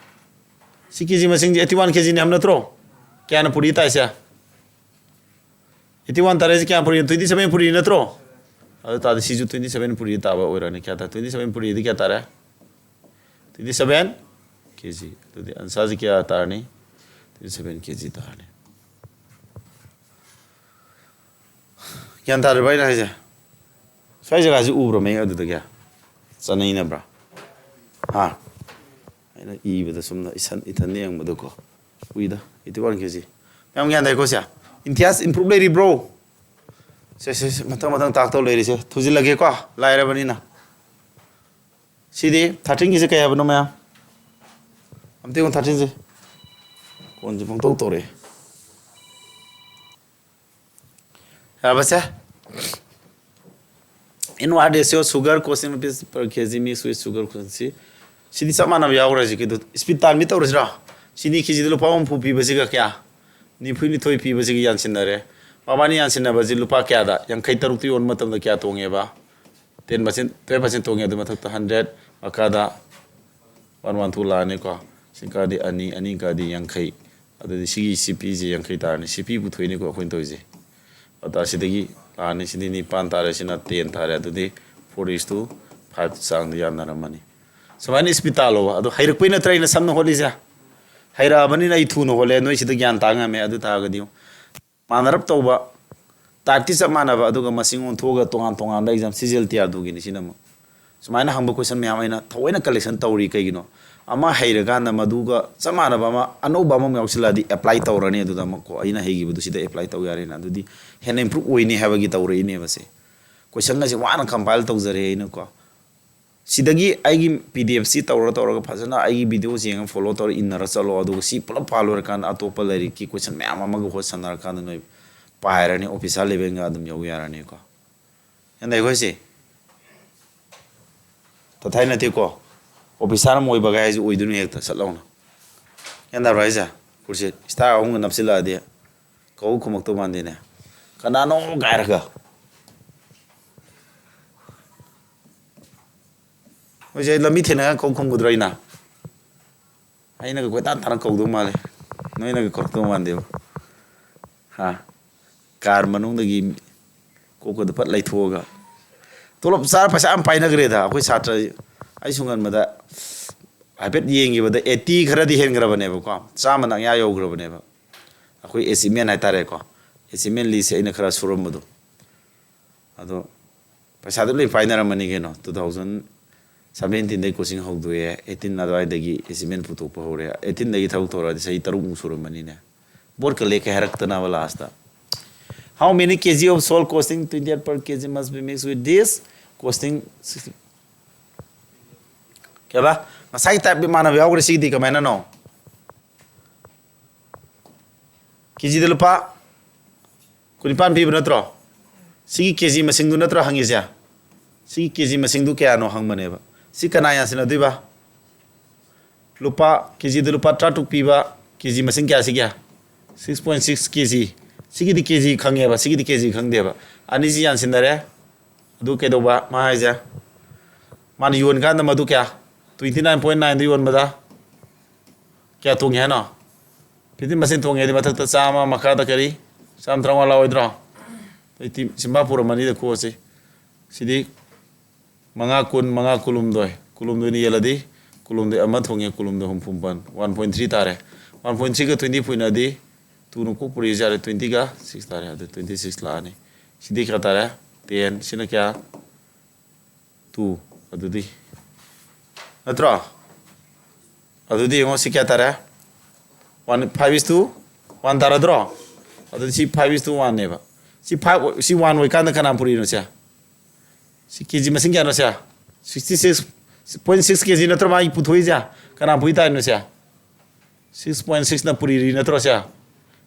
ꯁꯤ K G ꯃꯁꯤꯡꯁꯤ eighty one K G ꯅꯤ ꯍꯥꯏꯕ ꯅꯠꯇ꯭ꯔꯣ? ꯀꯌꯥꯅ ꯄꯨꯔꯤ ꯇꯥꯏꯁꯦ? Eighty one ꯇꯥꯔꯦꯁꯦ ꯀꯌꯥ ꯄꯨꯔꯤ? Twenty seven ꯄꯨꯔꯤ ꯅꯠꯇ꯭ꯔꯣ? ꯑꯗꯨ ꯇꯥꯔꯗꯤ ꯁꯤꯁꯨ twenty seven ꯄꯨꯔꯤ ꯇꯥꯕ ꯑꯣꯏꯔꯅꯤ꯫ ꯀꯌꯥ ꯇꯥꯔꯦ? Twenty seven ꯄꯨꯔꯤꯗꯤ ꯀꯌꯥ ꯇꯥꯔꯦ? Twenty seven K G꯫ ꯑꯗꯨꯗꯤ answer ꯁꯤ ꯀꯌꯥ ꯇꯥꯔꯅꯤ? Twenty seven K G ꯇꯥꯔꯅꯤ꯫ ꯒ꯭ꯌꯥꯟ ꯇꯥꯔꯕ ꯑꯩꯅ ꯍꯥꯏꯁꯦ? ꯁ꯭ꯋꯥꯏ ꯖꯒꯥꯁꯤ ꯎꯕ꯭ꯔꯣ ꯃꯌꯦꯛ ꯑꯗꯨꯗꯒꯤ? ꯆꯠꯅꯩꯅꯕ꯭ꯔꯥ? ꯍꯥ? ꯑꯩꯅ ꯏꯕꯗ ꯁꯨꯝ ꯏꯁꯟ-, ꯏꯊꯟꯗ ꯌꯦꯡꯕꯗꯀꯣ꯫ ꯎꯏꯗ, eighty one K G꯫ ꯃꯌꯥꯝ ꯒ꯭ꯌꯥꯟ ꯇꯥꯏꯀꯣ ꯁꯦ? ꯏꯝꯇꯤꯌꯥꯖ improve ꯂꯩꯔꯤꯕ꯭ꯔꯣ? ꯁꯦ, ꯁꯦ, ꯁꯦ, ꯃꯊꯪ ꯃꯊꯪ ꯇꯥꯛꯇꯧ ꯂꯩꯔꯤꯁꯦ꯫ ꯊꯨꯖꯤꯜꯂꯒꯦꯀꯣ, ꯂꯥꯏꯔꯕꯅꯤꯅ꯫ ꯁꯤꯗꯤ thirteen ꯒꯤꯁꯦ ꯀꯩ ꯍꯥꯏꯕꯅꯣ ꯃꯌꯥꯝ? ꯑꯝꯇ ꯌꯦꯡꯉꯣ thirteen ꯁꯦ꯫ ꯀꯣꯟꯁꯦ ꯄꯪꯇꯧ ꯇꯧꯔꯛꯑꯦ꯫ ꯌꯥꯔꯕꯁꯦ? Inward ratio sugar quotient rupees per K G mix with sugar quotient꯫ ꯁꯤꯗꯤ ꯆꯞ ꯃꯥꯟꯅꯕ ꯌꯥꯎꯈ꯭ꯔꯦ ꯍꯧꯖꯤꯛꯀꯤꯗꯨ꯫ Speed ꯇꯥꯟꯕꯤ ꯇꯧꯔꯁꯤꯔꯣ? ꯁꯤꯅꯤ K G ꯗ ꯂꯨꯄꯥ ꯍꯨꯝꯐꯨ ꯄꯤꯕꯁꯤꯒ ꯀꯌꯥ? ꯅꯤꯐꯨ ꯅꯤꯊꯣꯏ ꯄꯤꯕꯁꯤꯒ ꯌꯥꯟꯁꯤꯟꯅꯔꯦ꯫ ꯃꯕꯥꯅꯤ ꯌꯥꯟꯁꯤꯟꯅꯕꯁꯤ ꯂꯨꯄꯥ ꯀꯌꯥꯗ? ꯌꯥꯡꯈꯩ ꯇꯔꯨꯛꯇ ꯌꯣꯟꯕ ꯃꯇꯝꯗ ꯀꯌꯥ ꯇꯣꯡꯉꯦꯕ? Ten percent, twelve percent ꯇꯣꯡꯉꯦ꯫ ꯑꯗꯨ ꯃꯊꯛꯇ hundred, ꯃꯈꯥꯗ one one two ꯂꯥꯛꯑꯅꯤꯀꯣ꯫ ꯁꯤ ꯀꯥꯗꯤ ꯑꯅꯤ, ꯑꯅꯤ ꯀꯥꯗꯤ ꯌꯥꯡꯈꯩ꯫ ꯑꯗꯨꯗꯤ ꯁꯤꯒꯤ C P ꯁꯦ ꯌꯥꯡꯈꯩ ꯇꯥꯔꯅꯤ꯫ C P ꯄꯨꯊꯣꯛꯏꯅꯤꯀꯣ ꯑꯩꯈꯣꯏꯅ ꯇꯧꯔꯤꯁꯦ꯫ ꯑꯗ ꯁꯤꯗꯒꯤ ꯂꯥꯛꯑꯅꯤ꯫ ꯁꯤꯗꯤ ꯅꯤꯄꯥꯟ ꯇꯥꯔꯦ, ꯁꯤꯅ ten ꯇꯥꯔꯦ꯫ ꯑꯗꯨꯗꯤ four is to five ꯆꯥꯡꯗ ꯌꯥꯟꯅꯔꯝꯃꯅꯤ꯫ ꯁꯨꯃꯥꯏꯅ speed ꯇꯥꯜꯂꯣꯕ꯫ ꯑꯗꯣ ꯍꯩꯔꯛꯄꯩ ꯅꯠꯇ꯭ꯔꯥ ꯑꯩꯅ ꯁꯝꯅ ꯍꯣꯠꯂꯤꯁꯦ? ꯍꯩꯔꯛꯑꯕꯅꯤꯅ ꯑꯩ ꯊꯨꯅ ꯍꯣꯠꯂꯦ, ꯅꯣꯏ ꯁꯤꯗ ꯒ꯭ꯌꯥꯟ ꯇꯥ ꯉꯝꯃꯦ꯫ ꯑꯗꯨ ꯇꯥꯔꯒꯗꯤ ꯃꯥꯟꯅꯔꯞ ꯇꯧꯕ ꯇꯥꯏꯞꯇꯤ ꯆꯞ ꯃꯥꯟꯅꯕ, ꯑꯗꯨꯒ ꯃꯁꯤꯡ ꯑꯣꯟꯊꯣꯛꯑꯒ ꯇꯣꯉꯥꯟ ꯇꯣꯉꯥꯟꯕ exam, C G L T R ꯇꯨꯒꯤꯅꯤ ꯁꯤꯅ ꯑꯃꯨꯛ꯫ ꯁꯨꯃꯥꯏꯅ ꯍꯪꯕ ꯀꯣꯏꯁꯟ ꯃꯌꯥꯝ ꯑꯩꯅ ꯊꯑꯣꯏꯅ ꯀꯂꯦꯛꯁꯟ ꯇꯧꯔꯤ꯫ ꯀꯩꯒꯤꯅꯣ? ꯑꯃ ꯍꯩꯔꯀꯥꯟꯗ ꯃꯗꯨꯒ ꯆꯞ ꯃꯥꯟꯅꯕ ꯑꯃ ꯑꯅꯧꯕ ꯑꯃꯃꯨꯛ ꯌꯥꯎꯁꯤꯜꯂꯛꯑꯗꯤ ꯑꯦꯄ꯭ꯂꯥꯏ ꯇꯧꯔꯅꯤ꯫ ꯑꯗꯨꯗ ꯑꯃꯨꯛꯀꯣ ꯑꯩꯅ ꯍꯩꯈꯤꯕꯗꯨ ꯁꯤꯗ ꯑꯦꯄ꯭ꯂꯥꯏ ꯇꯧ ꯌꯥꯔꯦꯅ꯫ ꯑꯗꯨꯗꯤ ꯍꯦꯟꯅ ꯏꯝꯄ꯭ꯔꯨꯞ ꯑꯣꯏꯅꯤ ꯍꯥꯏꯕꯒꯤ ꯇꯧꯔꯛꯏꯅꯦꯕ ꯁꯦ꯫ ꯀꯣꯏꯁꯟꯒꯁꯦ ꯋꯥꯅ ꯀꯝꯄꯥꯏꯜ ꯇꯧꯖꯔꯦ ꯑꯩꯅꯀꯣ꯫ ꯁꯤꯗꯒꯤ ꯑꯩꯒꯤ ꯄꯤ ꯗꯤ ꯑꯦꯐꯁꯤ ꯇꯧꯔ ꯇꯧꯔꯒ ꯐꯖꯅ ꯑꯩꯒꯤ ꯚꯤꯗꯤꯑꯣꯁꯤ ꯌꯦꯡꯉ ꯐꯣꯂꯣ ꯇꯧꯔ ꯏꯟꯅꯔ ꯆꯠꯂꯣ꯫ ꯑꯗꯨꯒ ꯁꯤ ꯄꯨꯂꯞ ꯄꯥ ꯂꯣꯏꯔꯀꯥꯟꯗ ꯑꯇꯣꯞꯄ ꯂꯥꯏꯔꯤꯛꯀꯤ ꯀꯣꯏꯁꯟ ꯃꯌꯥꯝ ꯑꯃꯒ ꯍꯣꯠ ꯁꯥꯟꯅꯔꯀꯥꯟꯗ ꯅꯣꯏ ꯄꯥꯏꯔꯅꯤ꯫ ꯑꯣꯐꯤꯁꯥꯔ ꯂꯦꯚꯦꯜꯒ ꯑꯗꯨꯝ ꯌꯧ ꯌꯥꯔꯅꯤꯀꯣ꯫ ꯒ꯭ꯌꯥꯟ ꯇꯥꯏꯀꯣ ꯍꯥꯏꯁꯦ? ꯇꯊꯥꯏ ꯅꯠꯇꯦꯀꯣ꯫ ꯑꯣꯐꯤꯁꯥꯔ ꯑꯃ ꯑꯣꯏꯕꯒ ꯍꯥꯏꯁꯦ ꯑꯣꯏꯗꯣꯏꯅꯣ ꯍꯦꯛꯇ ꯁꯠ ꯂꯥꯎꯅ꯫ ꯒ꯭ꯌꯥꯟ ꯇꯥꯕ꯭ꯔꯥ ꯍꯥꯏꯁꯦ? ꯀꯨꯔꯁꯤ ꯏꯁꯇꯥꯔ ꯑꯍꯨꯝꯒ ꯅꯞꯁꯤꯜꯂꯛꯑꯗꯤ ꯀꯧ ꯈꯨꯝꯃꯛꯇꯧ ꯃꯥꯟꯗꯦꯅꯦ꯫ "ꯀꯅꯥꯅꯣ?" ꯀꯥꯏꯔꯒ꯫ ꯃꯣꯏꯁꯦ ꯂꯝꯕꯤ ꯊꯦꯡꯅꯔꯒ ꯀꯧ ꯈꯨꯝꯒꯗ꯭ꯔꯣ ꯑꯩꯅ? ꯑꯩꯅꯒ ꯀꯣꯏꯇꯥꯟ ꯇꯥꯟꯅ ꯀꯧꯗꯧ ꯃꯥꯜꯂꯦ꯫ ꯅꯣꯏꯅꯒ ꯀꯧꯔꯛꯇꯧ ꯃꯥꯟꯗꯦꯕ꯫ ꯍꯥ? ꯀꯥꯔ ꯃꯅꯨꯡꯗꯒꯤ ꯀꯣꯛꯀꯗ ꯐꯠ ꯂꯩꯊꯣꯛꯑꯒ꯫ ꯇꯣꯂꯣꯞ ꯆꯥꯔ ꯄꯩꯁꯥ ꯌꯥꯝ ꯄꯥꯏꯅꯈ꯭ꯔꯦꯗ ꯑꯩꯈꯣꯏ ꯁꯥꯇ꯭ꯔ꯫ ꯑꯩ ꯁꯨꯡꯍꯟꯕꯗ ꯍꯥꯏꯐꯦꯠ ꯌꯦꯡꯈꯤꯕꯗ eighty ꯈꯔꯗꯤ ꯍꯦꯟꯈ꯭ꯔꯕꯅꯦꯕꯀꯣ꯫ ꯆꯥꯝꯃ ꯅꯪꯌꯥ ꯌꯧꯈ꯭ꯔꯕꯅꯦꯕ꯫ ꯑꯩꯈꯣꯏ ꯑꯦꯆꯤꯞꯃꯦꯟ ꯍꯥꯏꯇꯥꯔꯦꯀꯣ꯫ ꯑꯦꯆꯤꯞꯃꯦꯟ ꯂꯤꯁꯁꯦ ꯑꯩꯅ ꯈꯔ ꯁꯨꯔꯝꯕꯗꯣ꯫ ꯑꯗꯣ ꯄꯩꯁꯥꯗꯤ ꯂꯣꯏ ꯄꯥꯏꯅꯔꯝꯃꯅꯤ ꯀꯩꯅꯣ꯫ Two thousand seventeenꯗꯩ ꯀꯣꯆꯤꯡ ꯍꯧꯗꯣꯛꯑꯦ, eighteen ꯑꯗꯨꯋꯥꯏꯗꯒꯤ ꯑꯦꯆꯤꯞꯃꯦꯟ ꯄꯨꯊꯣꯛꯄ ꯍꯧꯔꯦ꯫ Eighteenꯗꯒꯤ ꯊꯕꯛ ꯇꯧꯔꯛꯑꯗꯤ ꯆꯍꯤ ꯇꯔꯨꯛꯃꯨꯛ ꯁꯨꯔꯝꯃꯅꯤꯅꯦ꯫ ꯕꯣꯔꯠꯀ ꯂꯦꯛꯀꯦ ꯍꯥꯏꯔꯛꯇꯅꯕ last. How many K G of salt costing twenty-eight per K G must be mixed with this costing sixty? ꯀꯩꯕ? ꯉꯁꯥꯏꯒꯤ ꯇꯥꯏꯞ ꯏꯃꯥꯟꯅꯕ ꯌꯥꯎꯈ꯭ꯔꯦ꯫ ꯁꯤꯒꯤꯗꯤ ꯀꯃꯥꯏꯅꯅꯣ? ꯀꯦꯖꯤꯗ ꯂꯨꯄꯥ ꯀꯨꯟꯅꯤꯄꯥꯟ ꯄꯤꯕ ꯅꯠꯇ꯭ꯔꯣ? ꯁꯤꯒꯤ ꯀꯦꯖꯤ ꯃꯁꯤꯡꯗꯨ ꯅꯠꯇ꯭ꯔꯣ ꯍꯪꯉꯤꯁꯦ? ꯁꯤꯒꯤ ꯀꯦꯖꯤ ꯃꯁꯤꯡꯗꯨ ꯀꯌꯥꯅꯣ ꯍꯪꯕꯅꯦꯕ꯫ ꯁꯤ ꯀꯅꯥ ꯌꯥꯟꯁꯤꯟꯅꯗꯣꯏꯕ? ꯂꯨꯄꯥ, ꯀꯦꯖꯤꯗ ꯂꯨꯄꯥ ꯇꯔꯥꯇꯔꯨꯛ ꯄꯤꯕ ꯀꯦꯖꯤ ꯃꯁꯤꯡ ꯀꯌꯥ ꯁꯤꯒꯦ? Six point six K G꯫ ꯁꯤꯒꯤꯗꯤ ꯀꯦꯖꯤ ꯈꯪꯉꯦꯕ, ꯁꯤꯒꯤꯗꯤ ꯀꯦꯖꯤ ꯈꯪꯗꯦꯕ꯫ ꯑꯅꯤꯁꯤ ꯌꯥꯟꯁꯤꯟꯅꯔꯦ꯫ ꯑꯗꯨ ꯀꯩꯗꯧꯕ? ꯃꯥ ꯍꯥꯏꯁꯦ, ꯃꯥꯅ ꯌꯣꯟꯀꯥꯟꯗ ꯃꯗꯨ ꯀꯌꯥ? Twenty nine point nineꯗ ꯌꯣꯟꯕꯗ ꯀꯌꯥ ꯇꯣꯡꯉꯦ ꯍꯥꯏꯅꯣ? Fifteen percent ꯇꯣꯡꯉꯦꯗꯤ ꯃꯊꯛꯇ ꯆꯥꯝꯃ, ꯃꯈꯥꯗ ꯀꯔꯤ? ꯆꯥꯝꯃ ꯇꯔꯥꯃꯉꯥ ꯂꯥꯛꯑꯣꯏꯗ꯭ꯔꯣ? ꯑꯩ ꯇꯤ-, ꯁꯤꯝꯕꯥ ꯄꯨꯔꯝꯃꯅꯤꯗ ꯀꯣꯛꯁꯦ꯫ ꯁꯤꯗꯤ ꯃꯉꯥ ꯀꯨꯟ, ꯃꯉꯥ ꯀꯨꯟꯍꯨꯝꯗꯣꯏ, ꯀꯨꯟꯍꯨꯝꯗꯣꯏꯅ ꯌꯦꯜꯂꯗꯤ, ꯀꯨꯟꯍꯨꯝꯗꯣꯏ ꯑꯃ ꯊꯣꯡꯉꯦ, ꯀꯨꯟꯍꯨꯝꯗꯣꯏ ꯍꯨꯝꯐꯨ ꯃꯥꯄꯟ, one point three ꯇꯥꯔꯦ꯫ One point threeꯒ twenty ꯄꯨꯏꯅꯗꯤ ꯇꯨꯅ ꯀꯣꯛ ꯄꯨꯔꯤꯁꯦ ꯌꯥꯔꯦ, ꯇ꯭ꯋꯦꯟꯇꯤꯒ ꯁꯤꯛꯁ ꯇꯥꯔꯦ꯫ ꯑꯗꯨ ꯇ꯭ꯋꯦꯟꯇꯤ ꯁꯤꯛꯁ ꯂꯥꯛꯑꯅꯤ꯫ ꯁꯤꯗꯤ ꯀꯌꯥ ꯇꯥꯔꯦ? ꯇꯦꯟ꯫ ꯁꯤꯅ ꯀꯌꯥ? ꯇꯨ꯫ ꯑꯗꯨꯗꯤ ꯅꯠꯇ꯭ꯔꯣ? ꯑꯗꯨꯗꯤ ꯌꯦꯡꯉꯣ, ꯁꯤ ꯀꯌꯥ ꯇꯥꯔꯦ? One, five is to one ꯇꯥꯔꯗ꯭ꯔꯣ? ꯑꯗꯨꯗꯤ ꯁꯤ five is to one ꯅꯦꯕ꯫ ꯁꯤ five, ꯁꯤ one ꯑꯣꯏꯀꯥꯟꯗ ꯀꯅꯥ ꯄꯨꯔꯤꯅꯣ ꯁꯦ? ꯁꯤ ꯀꯦ ꯖꯤ ꯃꯁꯤꯡ ꯀꯌꯥꯅꯣ ꯁꯦ? Sixty six point six ꯀꯦ ꯖꯤ ꯅꯠꯇ꯭ꯔꯣ ꯃꯥꯒꯤ ꯄꯨꯊꯣꯛꯏꯁꯦ? ꯀꯅꯥ ꯄꯨꯏ ꯇꯥꯔꯤꯅꯣ ꯁꯦ? Six point six ꯅ ꯄꯨꯔꯤꯔꯤ ꯅꯠꯇ꯭ꯔꯣ ꯁꯦ?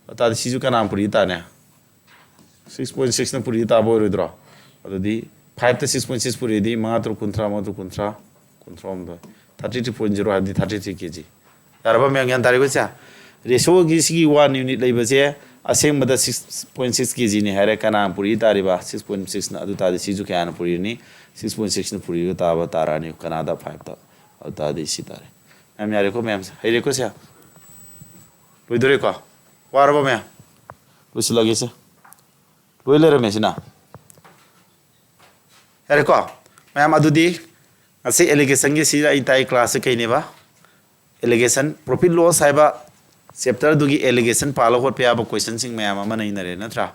ꯑꯗꯨ ꯇꯥꯔꯗꯤ ꯁꯤꯁꯨ ꯀꯅꯥ ꯄꯨꯔꯤ ꯇꯥꯅꯦ? Six point six ꯅ ꯄꯨꯔꯤ ꯇꯥꯕ ꯑꯣꯏꯔꯣꯏꯗ꯭ꯔꯣ? ꯑꯗꯨꯗꯤ five ꯇ six point six ꯄꯨꯔꯤꯗꯤ ꯃꯉꯥ ꯇꯔꯨꯛ ꯀꯨꯟꯊ꯭ꯔꯥ, ꯃꯉꯥ ꯇꯔꯨꯛ ꯀꯨꯟꯊ꯭ꯔꯥ, ꯀꯨꯟꯊ꯭ꯔꯥ ꯍꯨꯝꯗꯣꯏ, thirty three point zero ꯍꯥꯏꯕꯗꯤ thirty three ꯀꯦ ꯖꯤ꯫ ꯌꯥꯔꯕ ꯃꯌꯥꯝ? ꯒ꯭ꯌꯥꯟ ꯇꯥꯔꯤꯕ ꯁꯦ? Ratio ꯒꯤ ꯁꯤꯒꯤ one unit ꯂꯩꯕꯁꯦ ꯑꯁꯦꯡꯕꯗ six point six ꯀꯦ ꯖꯤ ꯅꯤ ꯍꯥꯏꯔꯦ꯫ ꯀꯅꯥ ꯄꯨꯔꯤ ꯇꯥꯔꯤꯕ? Six point six ꯅ꯫ ꯑꯗꯨ ꯇꯥꯔꯗꯤ ꯁꯤꯁꯨ ꯀꯌꯥꯅ ꯄꯨꯔꯤꯅꯤ? Six point six ꯅ ꯄꯨꯔꯤꯕ ꯇꯥꯕ ꯇꯥꯔꯛꯑꯅꯤ꯫ ꯀꯅꯥꯗ? Five ꯇ꯫ ꯑꯗꯨ ꯇꯥꯔꯗꯤ ꯁꯤ ꯇꯥꯔꯦ꯫ ꯃꯌꯥꯝ ꯌꯥꯔꯦꯀꯣ ꯃꯌꯥꯝꯁꯦ? ꯍꯩꯔꯦꯀꯣ ꯁꯦ? ꯂꯣꯏꯗꯣꯔꯦꯀꯣ? ꯋꯥꯔꯕ ꯃꯌꯥꯝ? ꯂꯣꯏꯁꯤꯜꯂꯒꯦꯁꯦ꯫ ꯂꯣꯏ ꯂꯩꯔꯝꯃꯦ ꯁꯤꯅ꯫ ꯌꯥꯔꯦꯀꯣ? ꯃꯌꯥꯝ ꯑꯗꯨꯗꯤ ꯉꯁꯤ alligation ꯒꯤ ꯁꯤꯗ ꯑꯩ ꯇꯥꯛꯏ class ꯁꯦ ꯀꯩꯅꯦꯕ? Alligation, profit loss ꯍꯥꯏꯕ chapter ꯗꯨꯒꯤ alligation ꯄꯥꯜꯂ ꯍꯣꯠꯄ ꯌꯥꯕ question ꯁꯤꯡ ꯃꯌꯥꯝ ꯑꯃ ꯅꯩꯅꯔꯦ ꯅꯠꯇ꯭ꯔꯥ?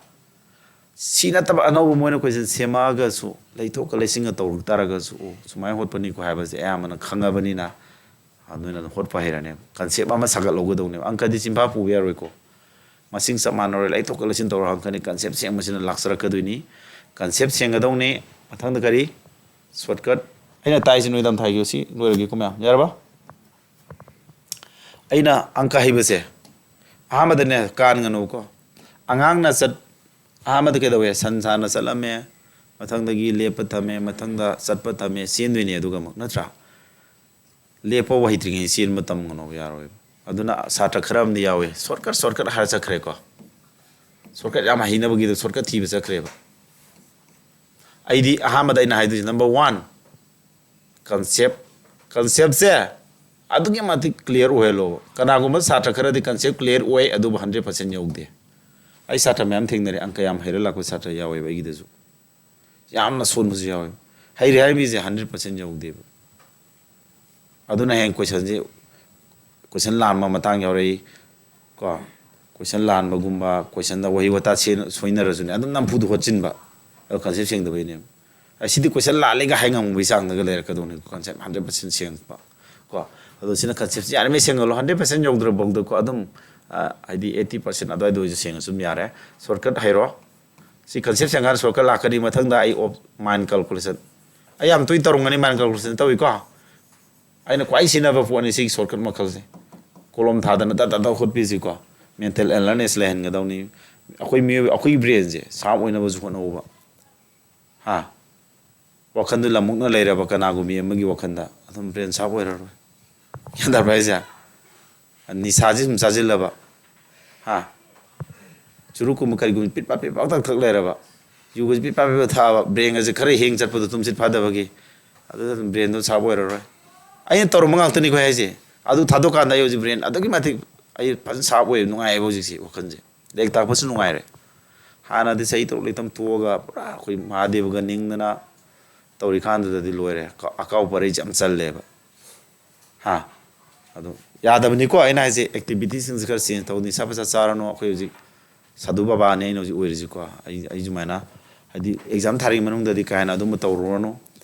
ꯁꯤ ꯅꯠꯇꯕ ꯑꯅꯧꯕ ꯃꯣꯏꯅ question ꯁꯦꯝꯃꯛꯑꯒꯁꯨ, ꯂꯩꯊꯣꯛꯀ ꯂꯩꯁꯤꯟꯒ ꯇꯧꯔꯛ ꯇꯥꯔꯒꯁꯨ, ꯑꯣ, ꯁꯨꯃꯥꯏꯅ ꯍꯣꯠꯄꯅꯤꯀꯣ ꯍꯥꯏꯕꯁꯦ ꯑꯌꯥꯝꯕꯅ ꯈꯪꯉꯕꯅꯤꯅ, ꯑ, ꯅꯣꯏꯅ ꯑꯗꯨꯝ ꯍꯣꯠꯄ ꯍꯩꯔꯅꯦꯕ꯫ Concept ꯑꯃ ꯁꯥꯒꯠꯍꯧꯒꯗꯧꯅꯦꯕ꯫ ꯑꯪꯀꯗꯤ ꯆꯤꯟꯐꯥ ꯄꯨꯕ ꯌꯥꯔꯣꯏꯀꯣ꯫ ꯃꯁꯤꯡ ꯆꯞ ꯃꯥꯟꯅꯔꯣꯏ, ꯂꯩꯊꯣꯛꯀ ꯂꯩꯁꯤꯟ ꯇꯧꯔ ꯍꯪꯉꯛꯀꯅꯤ꯫ Concept ꯁꯦꯡꯕꯁꯤꯅ ꯂꯥꯛꯆꯔꯛꯀꯗꯣꯏꯅꯤ꯫ Concept ꯁꯦꯡꯒꯗꯧꯅꯤ꯫ ꯃꯊꯪꯗ ꯀꯔꯤ? Shortcut꯫ ꯑꯩꯅ ꯇꯥꯛꯏꯁꯤ ꯅꯣꯏ ꯇꯝꯊꯥꯏꯒꯦ꯫ ꯁꯤ ꯂꯣꯏꯔꯒꯦꯀꯣ ꯃꯌꯥꯝ꯫ ꯌꯥꯔꯕ? ꯑꯩꯅ ꯑꯪꯀ ꯍꯩꯕꯁꯦ, ꯑꯍꯥꯟꯕꯗꯅꯦ, ꯀꯥꯟꯒꯅꯨꯀꯣ꯫ ꯑꯉꯥꯡꯅ ꯆꯠ-, ꯑꯍꯥꯟꯕꯗ ꯀꯩꯗꯧꯋꯦ? ꯁꯟ ꯁꯥꯟꯅ ꯆꯠꯂꯝꯃꯦ, ꯃꯊꯪꯗꯒꯤ ꯂꯦꯞꯄ ꯊꯝꯃꯦ, ꯃꯊꯪꯗ ꯆꯠꯄ ꯊꯝꯃꯦ, ꯆꯦꯟꯗꯣꯏꯅꯦ ꯑꯗꯨꯒ ꯑꯃꯨꯛ, ꯅꯠꯇ꯭ꯔꯥ? ꯂꯦꯞꯄ ꯍꯩꯇ꯭ꯔꯤꯉꯩ ꯆꯦꯟꯕ ꯇꯝꯒꯅꯣ, ꯌꯥꯔꯣꯏꯕ꯫ ꯑꯗꯨꯅ ꯁꯥꯇ꯭ꯔ ꯈꯔ ꯑꯃꯗꯤ ꯌꯥꯎꯋꯦ, shortcut, shortcut ꯍꯥꯏꯔ ꯆꯠꯈ꯭ꯔꯦꯀꯣ꯫ Shortcut ꯌꯥꯝ ꯍꯩꯅꯕꯒꯤꯗ shortcut ꯊꯤꯕ ꯆꯠꯈ꯭ꯔꯦꯕ꯫ ꯑꯩꯗꯤ ꯑꯍꯥꯟꯕꯗ ꯑꯩꯅ ꯍꯥꯏꯗꯣꯏꯁꯦ, number one, concept꯫ Concept ꯁꯦ ꯑꯗꯨꯛꯀꯤ ꯃꯇꯤꯛ clear ꯑꯣꯏꯍꯜꯂꯣꯕ꯫ ꯀꯅꯥꯒꯨꯝꯕ ꯁꯥꯇ꯭ꯔ ꯈꯔꯗꯤ concept clear ꯑꯣꯏ, ꯑꯗꯨꯕꯨ hundred percent ꯌꯧꯗꯦ꯫ ꯑꯩ ꯁꯥꯇ꯭ꯔ ꯃꯌꯥꯝ ꯊꯦꯡꯅꯔꯦ, ꯑꯪꯀ ꯌꯥꯝ ꯍꯩꯔ ꯂꯥꯛꯄ ꯁꯥꯇ꯭ꯔ ꯌꯥꯎꯋꯦꯕ ꯑꯩꯒꯤꯗꯁꯨ꯫ ꯌꯥꯝꯅ ꯁꯣꯟꯕꯁꯨ ꯌꯥꯎꯋꯦꯕ꯫ ꯍꯩꯔꯦ ꯍꯥꯏꯕ ꯃꯤꯁꯦ hundred percent ꯌꯧꯗꯦꯕ꯫ ꯑꯗꯨꯅ ꯍꯌꯦꯡ question ꯁꯦ, question ꯂꯥꯟꯕ ꯃꯇꯥꯡ ꯌꯥꯎꯔꯛꯏ ꯀꯣ꯫ ꯀꯣꯏꯁꯟ ꯂꯥꯟꯕꯒꯨꯝꯕ, ꯀꯣꯏꯁꯟꯗ ꯋꯥꯍꯩ ꯋꯥꯇꯥ ꯁꯦ-, ꯁꯣꯏꯅꯔꯁꯨꯅꯦ, ꯑꯗꯨꯝ ꯅꯝꯐꯨꯗ ꯍꯣꯠꯆꯤꯟꯕ꯫ ꯑꯗꯣ ꯀꯟꯁꯦꯞ ꯁꯦꯡꯗꯕꯩꯅꯦꯕ꯫ ꯑꯩ ꯁꯤꯗꯤ ꯀꯣꯏꯁꯟ ꯂꯥꯜꯂꯦꯒ ꯍꯥꯏ ꯉꯝꯕꯒꯤ ꯆꯥꯡꯗꯒ ꯂꯩꯔꯛꯀꯗꯧꯅꯤ, ꯀꯟꯁꯦꯞ ꯍꯟꯗ꯭ꯔꯦꯠ ꯄꯥꯔꯁꯦꯟ ꯁꯦꯡꯕ꯫ ꯀꯣ, ꯑꯗꯣ ꯁꯤꯅ ꯀꯟꯁꯦꯞꯁꯤ ꯌꯥꯔꯤꯉꯩ ꯁꯦꯡꯍꯜꯂꯣ, ꯍꯟꯗ꯭ꯔꯦꯠ ꯄꯥꯔꯁꯦꯟ ꯌꯧꯗ꯭ꯔꯐꯥꯎꯗꯀꯣ, ꯑꯗꯨꯝ, ꯑ, ꯍꯥꯏꯗꯤ ꯑꯩꯠꯇꯤ ꯄꯥꯔꯁꯦꯟ ꯑꯗꯨꯋꯥꯏꯗ ꯑꯣꯏꯁꯨ ꯁꯦꯡꯉꯁꯨ ꯑꯗꯨꯝ ꯌꯥꯔꯦ꯫ ꯁꯣꯔꯠꯀꯠ ꯍꯩꯔꯣ꯫ ꯁꯤ ꯀꯟꯁꯦꯞ ꯁꯦꯡꯉꯀꯥꯟꯗ ꯁꯣꯔꯠꯀꯠ ꯂꯥꯛꯀꯅꯤ꯫ ꯃꯊꯪꯗ ꯑꯩ ꯑꯣꯞ-, ꯃꯥꯏꯟ ꯀꯥꯜꯀꯨꯂꯦꯁꯟ꯫ ꯑꯩ ꯌꯥꯝ ꯇꯣꯏꯅ ꯇꯧꯔꯝꯒꯅꯤ ꯃꯥꯏꯟ ꯀꯥꯜꯀꯨꯂꯦꯁꯟ ꯇꯧꯏꯀꯣ꯫ ꯑꯩꯅ ꯈ꯭ꯋꯥꯏ ꯁꯤꯟꯅꯕ ꯄꯣꯠꯅꯤ ꯁꯤꯒꯤ ꯁꯣꯔꯠꯀꯠ ꯃꯈꯜꯁꯦ꯫ ꯀꯣꯂꯣꯝ ꯊꯥꯗꯅ ꯇꯠ ꯇꯠ ꯇꯠ ꯍꯣꯠꯄꯤꯁꯤꯀꯣ꯫ Mental alertness ꯂꯩꯍꯟꯒꯗꯧꯅꯤ꯫ ꯑꯩꯈꯣꯏ ꯃꯤꯑꯣꯏꯕ, ꯑꯩꯈꯣꯏꯒꯤ ꯕ꯭ꯔꯦꯟꯁꯦ ꯁꯥꯔꯞ ꯑꯣꯏꯅꯕꯁꯨ ꯍꯣꯠꯅꯧꯕ꯫ ꯍꯥ? ꯋꯥꯈꯟꯗꯨ ꯂꯃꯨꯛꯅ ꯂꯩꯔꯕ ꯀꯅꯥꯒꯨꯝꯕꯤ ꯑꯃꯒꯤ ꯋꯥꯈꯟꯗ ꯑꯗꯨꯝ ꯕ꯭ꯔꯦꯟ ꯁꯥꯔꯞ ꯑꯣꯏꯔꯔꯣꯏ꯫ ꯒ꯭ꯌꯥꯟ ꯇꯥꯕ꯭ꯔꯥ ꯍꯥꯏꯁꯦ? ꯅꯤꯁꯥꯁꯤ ꯁꯨꯝ ꯆꯥꯁꯤꯜꯂꯕ, ꯍꯥ? ꯆꯨꯔꯨꯛꯀꯨꯝꯕ ꯀꯔꯤꯒꯨꯝꯕ ꯄꯤꯠ ꯄꯥꯠ ꯄꯤꯠ ꯄꯥꯠ ꯊꯛ ꯊꯛ ꯂꯩꯔꯕ, ꯌꯨꯒꯁꯤ ꯄꯤꯠ ꯄꯥꯠ ꯄꯤꯠ ꯄꯥꯠ ꯊꯛꯑꯕ, ꯕ꯭ꯔꯦꯟꯒꯁꯦ ꯈꯔ ꯍꯦꯡ ꯆꯠꯄꯗꯣ, ꯇꯨꯝꯁꯤꯠ ꯐꯥꯗꯕꯒꯤ, ꯑꯗꯨꯗ ꯑꯗꯨꯝ ꯕ꯭ꯔꯦꯟꯗꯣ ꯁꯥꯔꯞ ꯑꯣꯏꯔꯔꯣꯏ꯫ ꯑꯩꯅ ꯇꯧꯔꯝꯕ ꯉꯥꯛꯇꯅꯤꯀꯣ ꯍꯥꯏꯁꯦ꯫ ꯑꯗꯨ ꯊꯥꯗꯣꯛꯀꯥꯟꯗ ꯑꯩ ꯍꯧꯖꯤꯛ ꯕ꯭ꯔꯦꯟ ꯑꯗꯨꯛꯀꯤ ꯃꯇꯤꯛ ꯑꯩ ꯐꯖꯅ ꯁꯥꯔꯞ ꯑꯣꯏꯌꯦꯕ, ꯅꯨꯡꯉꯥꯏꯌꯦꯕ ꯍꯧꯖꯤꯛꯁꯦ ꯋꯥꯈꯜꯁꯦ꯫ ꯂꯥꯏꯔꯤꯛ ꯇꯥꯛꯄꯁꯨ ꯅꯨꯡꯉꯥꯏꯔꯦ꯫ ꯍꯥꯟꯅꯗꯤ ꯆꯍꯤ ꯇꯔꯨꯛ ꯂꯩꯇꯝ ꯇꯣꯛꯑꯒ ꯄꯨꯔꯥ ꯑꯩꯈꯣꯏ ꯃꯍꯥꯗꯦꯕꯒ ꯅꯤꯡꯗꯅ ꯇꯧꯔꯤꯀꯥꯟꯗꯨꯗꯗꯤ ꯂꯣꯏꯔꯦ꯫ ꯀ-, ꯑꯀꯥꯎ ꯄꯔꯩꯁꯦ ꯌꯥꯝ ꯆꯜꯂꯦꯕ꯫ ꯍꯥ? ꯑꯗꯣ ꯌꯥꯗꯕꯅꯤꯀꯣ, ꯑꯩꯅ ꯍꯥꯏꯁꯦ, ꯑꯦꯛꯇꯤꯚꯤꯇꯤꯁꯤꯡꯁꯦ ꯈꯔ ꯆꯦꯟꯖ ꯇꯧ꯫ ꯅꯤꯁꯥ ꯄꯩꯁꯥ ꯆꯥꯔꯅꯨ꯫ ꯑꯩꯈꯣꯏ ꯍꯧꯖꯤꯛ ꯁꯥꯙꯨ ꯕꯕꯥꯅꯤ ꯑꯩꯅ ꯍꯧꯖꯤꯛ ꯑꯣꯏꯔꯤꯁꯤꯀꯣ꯫ ꯑꯩ, ꯑꯩ ꯁꯨꯃꯥꯏꯅ, ꯍꯥꯏꯗꯤ, ꯑꯦꯛꯖꯥꯝ ꯊꯥꯔꯤꯉꯩ ꯃꯅꯨꯡꯗꯗꯤ ꯀꯥ ꯍꯦꯟꯅ ꯑꯗꯨꯝꯕ ꯇꯧꯔꯨꯔꯅꯨ꯫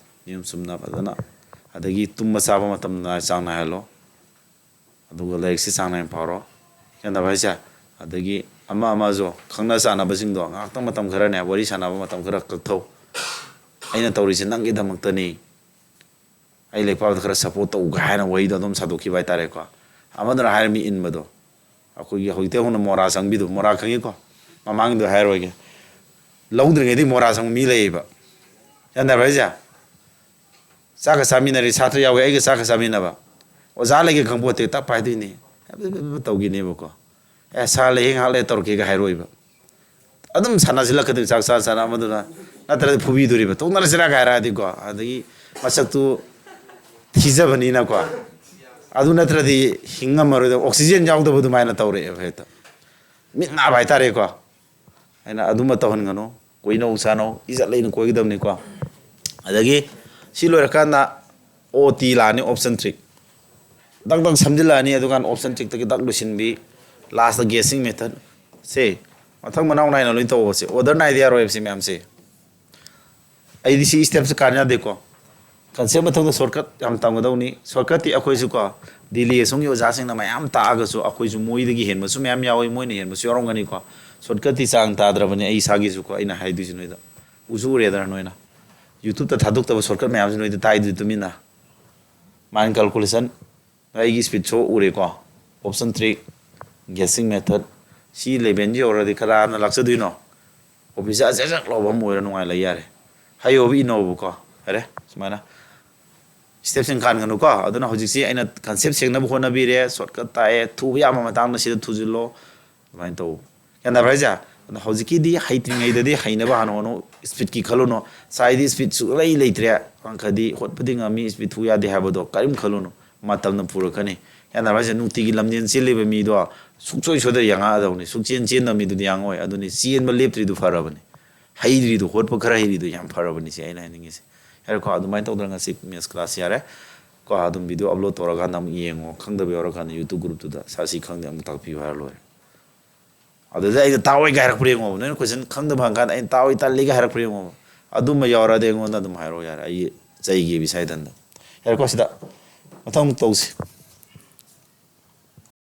ꯅꯤꯌꯣꯝ ꯆꯨꯝꯅ ꯐꯖꯅ, ꯑꯗꯒꯤ ꯇꯨꯝꯕ ꯆꯥꯕ ꯃꯇꯝ ꯅꯥꯏ-, ꯆꯥꯡ ꯅꯥꯏꯍꯜꯂꯣ꯫ ꯑꯗꯨꯒ ꯂꯥꯏꯔꯤꯛꯁꯤ ꯆꯥꯡ ꯅꯥꯏꯅ ꯄꯥꯔꯣ꯫ ꯒ꯭ꯌꯥꯟ ꯇꯥꯕ ꯍꯥꯏꯁꯦ? ꯑꯗꯒꯤ ꯑꯃ ꯑꯃꯁꯨ ꯈꯪꯅ ꯆꯥꯟꯅꯕꯁꯤꯡꯗꯣ ꯉꯥꯏꯍꯥꯛꯇꯪ ꯃꯇꯝ ꯈꯔꯅꯦ, ꯋꯥꯔꯤ ꯁꯥꯟꯅꯕ ꯃꯇꯝ ꯈꯔ ꯀꯛꯊꯧ꯫ "ꯑꯩꯅ ꯇꯧꯔꯤꯁꯦ ꯅꯪꯒꯤꯗꯃꯛꯇꯅꯤ꯫ ꯑꯩ ꯂꯥꯏꯔꯤꯛ ꯄꯥꯕꯗ ꯈꯔ ꯁꯞꯄꯣꯔꯠ ꯇꯧ" ꯍꯥꯏꯅ ꯋꯥꯔꯤꯗꯣ ꯑꯗꯨꯝ ꯁꯥꯗꯣꯛꯈꯤꯕ ꯍꯥꯏꯇꯥꯔꯦꯀꯣ꯫ ꯑꯃꯗꯨꯅ ꯍꯥꯏꯔ ꯃꯤ ꯏꯟꯕꯗꯣ꯫ ꯑꯩꯈꯣꯏꯒꯤ ꯍꯧꯖꯤꯛꯇꯩ ꯍꯧꯅ ꯃꯣꯔꯥ ꯆꯪꯕꯤꯗꯣ, ꯃꯣꯔꯥ ꯈꯪꯉꯤꯀꯣ? ꯃꯃꯥꯡꯒꯤꯗꯣ ꯍꯥꯏꯔꯣꯏꯒꯦ꯫ ꯂꯧꯗ꯭ꯔꯤꯉꯩꯗꯒꯤ ꯃꯣꯔꯥ ꯆꯪꯕ ꯃꯤ ꯂꯩꯌꯦꯕ꯫ ꯒ꯭ꯌꯥꯟ ꯇꯥꯕ꯭ꯔꯥ ꯍꯥꯏꯁꯦ? ꯆꯥꯛꯀ ꯆꯥꯃꯤꯟꯅꯔꯤ, ꯁꯥꯇ꯭ꯔ ꯌꯥꯎꯋꯦ, ꯑꯩꯒ ꯆꯥꯛꯀ ꯆꯥꯃꯤꯟꯅꯕ꯫ ꯑꯣꯖꯥ ꯂꯩꯒꯦ ꯈꯪꯄꯣꯠꯇꯦ, ꯇꯞ ꯍꯥꯏꯗꯣꯏꯅꯦ꯫ ꯇꯧꯈꯤꯅꯦꯕꯀꯣ꯫ "ꯑꯦ, ꯁꯥꯔ ꯂꯩꯌꯦ, ꯉꯥꯏꯍꯥꯛ ꯂꯩꯔ ꯇꯧꯔꯛꯀꯦꯒ" ꯍꯥꯏꯔꯣꯏꯕ꯫ ꯑꯗꯨꯝ ꯁꯥꯟꯅꯁꯤꯜꯂꯛꯀꯗꯣꯏꯅꯤ, ꯆꯥꯛ ꯆꯥ ꯆꯥꯅ ꯑꯃꯗꯨꯅ, ꯅꯠꯇ꯭ꯔꯗꯤ ꯐꯨꯕꯤꯗꯣꯔꯤꯕ, "ꯇꯣꯛꯅꯔꯁꯤꯔꯥ?" ꯀꯥꯏ ꯍꯥꯏꯔꯛꯑꯗꯤꯀꯣ꯫ ꯑꯗꯒꯤ ꯃꯁꯛꯇꯨ ꯊꯤꯖꯕꯅꯤꯅꯀꯣ꯫ ꯑꯗꯨ ꯅꯠꯇ꯭ꯔꯗꯤ ꯍꯤꯡꯉꯝꯃꯔꯣꯏꯗ, ꯑꯣꯛꯁꯤꯖꯦꯟ ꯌꯥꯎꯗꯕ ꯑꯗꯨꯃꯥꯏꯅ ꯇꯧꯔꯛꯑꯦꯕ ꯍꯦꯛꯇ꯫ ꯃꯤꯠ ꯅꯥꯕ ꯍꯥꯏꯇꯥꯔꯦꯀꯣ꯫ ꯑꯩꯅ ꯑꯗꯨꯃ ꯇꯧꯍꯟꯒꯅꯨ, ꯀꯣꯏꯅꯧ ꯆꯥꯅꯧ, ꯏꯖꯠ ꯂꯩꯅ ꯀꯣꯏꯒꯗꯕꯅꯤꯀꯣ꯫ ꯑꯗꯒꯤ ꯁꯤ ꯂꯣꯏꯔꯀꯥꯟꯗ ꯑꯣ ꯇꯤ ꯂꯥꯛꯑꯅꯤ, ꯑꯣꯞꯁꯟ ꯇ꯭ꯔꯤꯛ꯫ ꯗꯛ ꯗꯛ ꯁꯝꯖꯤꯜꯂꯛꯑꯅꯤ, ꯑꯗꯨꯀꯥꯟꯗ ꯑꯣꯞꯁꯟ ꯇ꯭ꯔꯤꯛꯇꯒꯤ ꯗꯛ ꯂꯣꯏꯁꯤꯟꯕꯤ꯫ Last guessing method ꯁꯦ ꯃꯊꯪ ꯃꯅꯥꯎ ꯅꯥꯏꯅ ꯂꯣꯏ ꯇꯧꯕꯁꯦ, order ꯅꯥꯏꯗ ꯌꯥꯔꯣꯏꯕ ꯁꯤ ꯃꯌꯥꯝꯁꯦ꯫ ꯑꯩꯗꯤ ꯁꯤ step ꯁꯦ ꯀꯥꯟ ꯌꯥꯗꯦꯀꯣ꯫ Concept ꯃꯊꯪꯗ shortcut ꯌꯥꯝ ꯇꯝꯒꯗꯧꯅꯤ꯫ Shortcut ꯇꯤ ꯑꯩꯈꯣꯏꯁꯨ ꯀꯣ, ꯗꯤꯜꯂꯤ ꯑꯁꯣꯝꯒꯤ ꯑꯣꯖꯥꯁꯤꯡꯅ ꯃꯌꯥꯝ ꯇꯥꯛꯑꯒꯁꯨ ꯑꯩꯈꯣꯏꯁꯨ ꯃꯣꯏꯗꯒꯤ ꯍꯦꯟꯕꯁꯨ ꯃꯌꯥꯝ ꯌꯥꯎꯏ, ꯃꯣꯏꯅ ꯍꯦꯟꯕꯁꯨ ꯌꯥꯎꯔꯝꯒꯅꯤꯀꯣ꯫ Shortcut ꯇꯤ ꯆꯥꯡ ꯇꯥꯗ꯭ꯔꯕꯅꯤ ꯑꯩ ꯏꯁꯥꯒꯤꯁꯨꯀꯣ, ꯑꯩꯅ ꯍꯥꯏꯗꯣꯏꯁꯤ ꯅꯣꯏꯗ꯫ ꯎꯁꯨ ꯎꯔꯦꯗꯅ ꯅꯣꯏꯅ꯫ YouTube ꯇ ꯊꯥꯗꯣꯛꯇꯕ shortcut ꯃꯌꯥꯝꯁꯨ ꯅꯣꯏꯗ ꯇꯥꯏꯗꯨꯗꯤ ꯇꯨꯃꯤꯟꯅ꯫ Mind calculation, ꯑꯩꯒꯤ speed ꯁꯨ ꯎꯔꯦꯀꯣ꯫ Option three, guessing method꯫ ꯁꯤ level ꯁꯤ ꯌꯧꯔꯗꯤ ꯀꯅꯥꯅ ꯂꯥꯛꯆꯗꯣꯏꯅꯣ? Office ꯁꯦ ꯑꯖꯛ ꯑꯖꯛ ꯂꯥꯎꯕ ꯑꯃ ꯑꯣꯏꯔ ꯅꯨꯡꯉꯥꯏ ꯂꯩ ꯌꯥꯔꯦ꯫ ꯍꯩꯌꯣꯕ ꯏꯅꯧꯕꯀꯣ꯫ ꯌꯥꯔꯦ, ꯁꯨꯃꯥꯏꯅ step ꯁꯤꯡ ꯀꯥꯟꯒꯅꯨꯀꯣ꯫ ꯑꯗꯨꯅ ꯍꯧꯖꯤꯛꯁꯤ ꯑꯩꯅ concept ꯁꯦꯡꯅꯕ ꯍꯣꯠꯅꯕꯤꯔꯦ, shortcut ꯇꯥꯛꯑꯦ, ꯊꯨꯕ ꯌꯥꯕ ꯃꯇꯥꯡꯗ ꯁꯤꯗ ꯊꯨꯖꯤꯜꯂꯣ꯫ ꯑꯗꯨꯃꯥꯏꯅ ꯇꯧ꯫ ꯒ꯭ꯌꯥꯟ ꯇꯥꯕ꯭ꯔꯥ ꯍꯥꯏꯁꯦ? ꯑꯗꯣ ꯍꯧꯖꯤꯛꯀꯤꯗꯤ ꯍꯩꯇ꯭ꯔꯤꯉꯩꯗꯗꯤ ꯍꯩꯅꯕ ꯍꯥꯟꯅ ꯍꯣꯠꯅꯧ꯫ Speed ꯀꯤ ꯈꯜꯂꯨꯅꯨ꯫ ꯉꯁꯥꯏꯗꯤ speed ꯁꯨꯛꯂꯩ ꯂꯩꯇ꯭ꯔꯦ꯫ ꯉꯥꯡꯈꯗꯤ ꯍꯣꯠꯄꯗꯤ ꯉꯝꯃꯤ, speed ꯊꯨ ꯌꯥꯗꯦ ꯍꯥꯏꯕꯗꯣ ꯀꯔꯤꯝ ꯈꯜꯂꯨꯅꯨ꯫ ꯃꯇꯝꯅ ꯄꯨꯔꯛꯀꯅꯤ꯫ ꯒ꯭ꯌꯥꯟ ꯇꯥꯕ꯭ꯔꯥ ꯍꯥꯏꯁꯦ? ꯅꯨꯡꯇꯤꯒꯤ ꯂꯝꯖꯦꯟ ꯆꯦꯜꯂꯤꯕ ꯃꯤꯗꯣ ꯁꯨꯡꯁꯣꯏ ꯁꯣꯏꯗꯅ ꯌꯥꯡꯉꯛꯑꯗꯧꯅꯤ꯫ ꯁꯨꯡꯆꯦꯟ ꯆꯦꯟꯗꯕ ꯃꯤꯗꯨꯗꯤ ꯌꯥꯡꯉꯛꯑꯣꯏ꯫ ꯑꯗꯨꯅꯤ ꯆꯦꯟꯕ ꯂꯦꯞꯇ꯭ꯔꯤꯗꯨ ꯐꯔꯕꯅꯤ꯫ ꯍꯩꯔꯤꯗꯨ, ꯍꯣꯠꯄ ꯈꯔ ꯍꯩꯔꯤꯗꯨ ꯌꯥꯝ ꯐꯔꯕꯅꯤ ꯁꯤ ꯑꯩꯅ ꯍꯥꯏꯅꯤꯡꯉꯤꯁꯦ꯫ ꯌꯥꯔꯦꯀꯣ? ꯑꯗꯨꯃꯥꯏꯅ ꯇꯧꯗꯅ ꯉꯁꯤ maths class ꯌꯥꯔꯦ꯫ ꯀꯣ, ꯑꯗꯨꯝ video upload ꯇꯧꯔꯀꯥꯟꯗ ꯑꯃꯨꯛ ꯌꯦꯡꯉꯣ꯫ ꯈꯪꯗꯕ ꯌꯥꯎꯔꯀꯥꯟꯗ YouTube group ꯇꯨꯗ "ꯁꯥꯔ ꯁꯤ ꯈꯪꯗꯦ ꯑꯃꯨꯛ ꯇꯥꯛꯄꯤꯌꯨ" ꯍꯥꯏꯔ ꯂꯣꯏꯔꯦ꯫ ꯑꯗꯨꯗ ꯑꯩꯅ "ꯇꯥꯛꯑꯣꯏ" ꯀꯥꯏ ꯍꯥꯏꯔꯛꯄ꯭ꯔꯥ ꯌꯦꯡꯉꯣꯕ꯫ ꯅꯣꯏꯅ question ꯈꯪꯗꯕ ꯍꯪꯀꯥꯟꯗ ꯑꯩꯅ "ꯇꯥꯛꯑꯣꯏ, ꯇꯜꯂꯤ" ꯀꯥꯏ ꯍꯥꯏꯔꯛꯄ꯭ꯔꯥ ꯌꯦꯡꯉꯣꯕ꯫ ꯑꯗꯨꯝꯕ ꯌꯥꯎꯔꯗꯤ ꯑꯩꯉꯣꯟꯗ ꯑꯗꯨꯝ ꯍꯥꯏꯔꯛꯑꯣ ꯌꯥꯔꯦ꯫ ꯑꯩ ꯆꯩꯒꯦꯕ ꯏꯁꯥ ꯏꯊꯟꯗ꯫ ꯌꯥꯔꯦꯀꯣ, ꯁꯤꯗ ꯃꯊꯪ ꯑꯃꯨꯛ ꯇꯧꯁꯤ꯫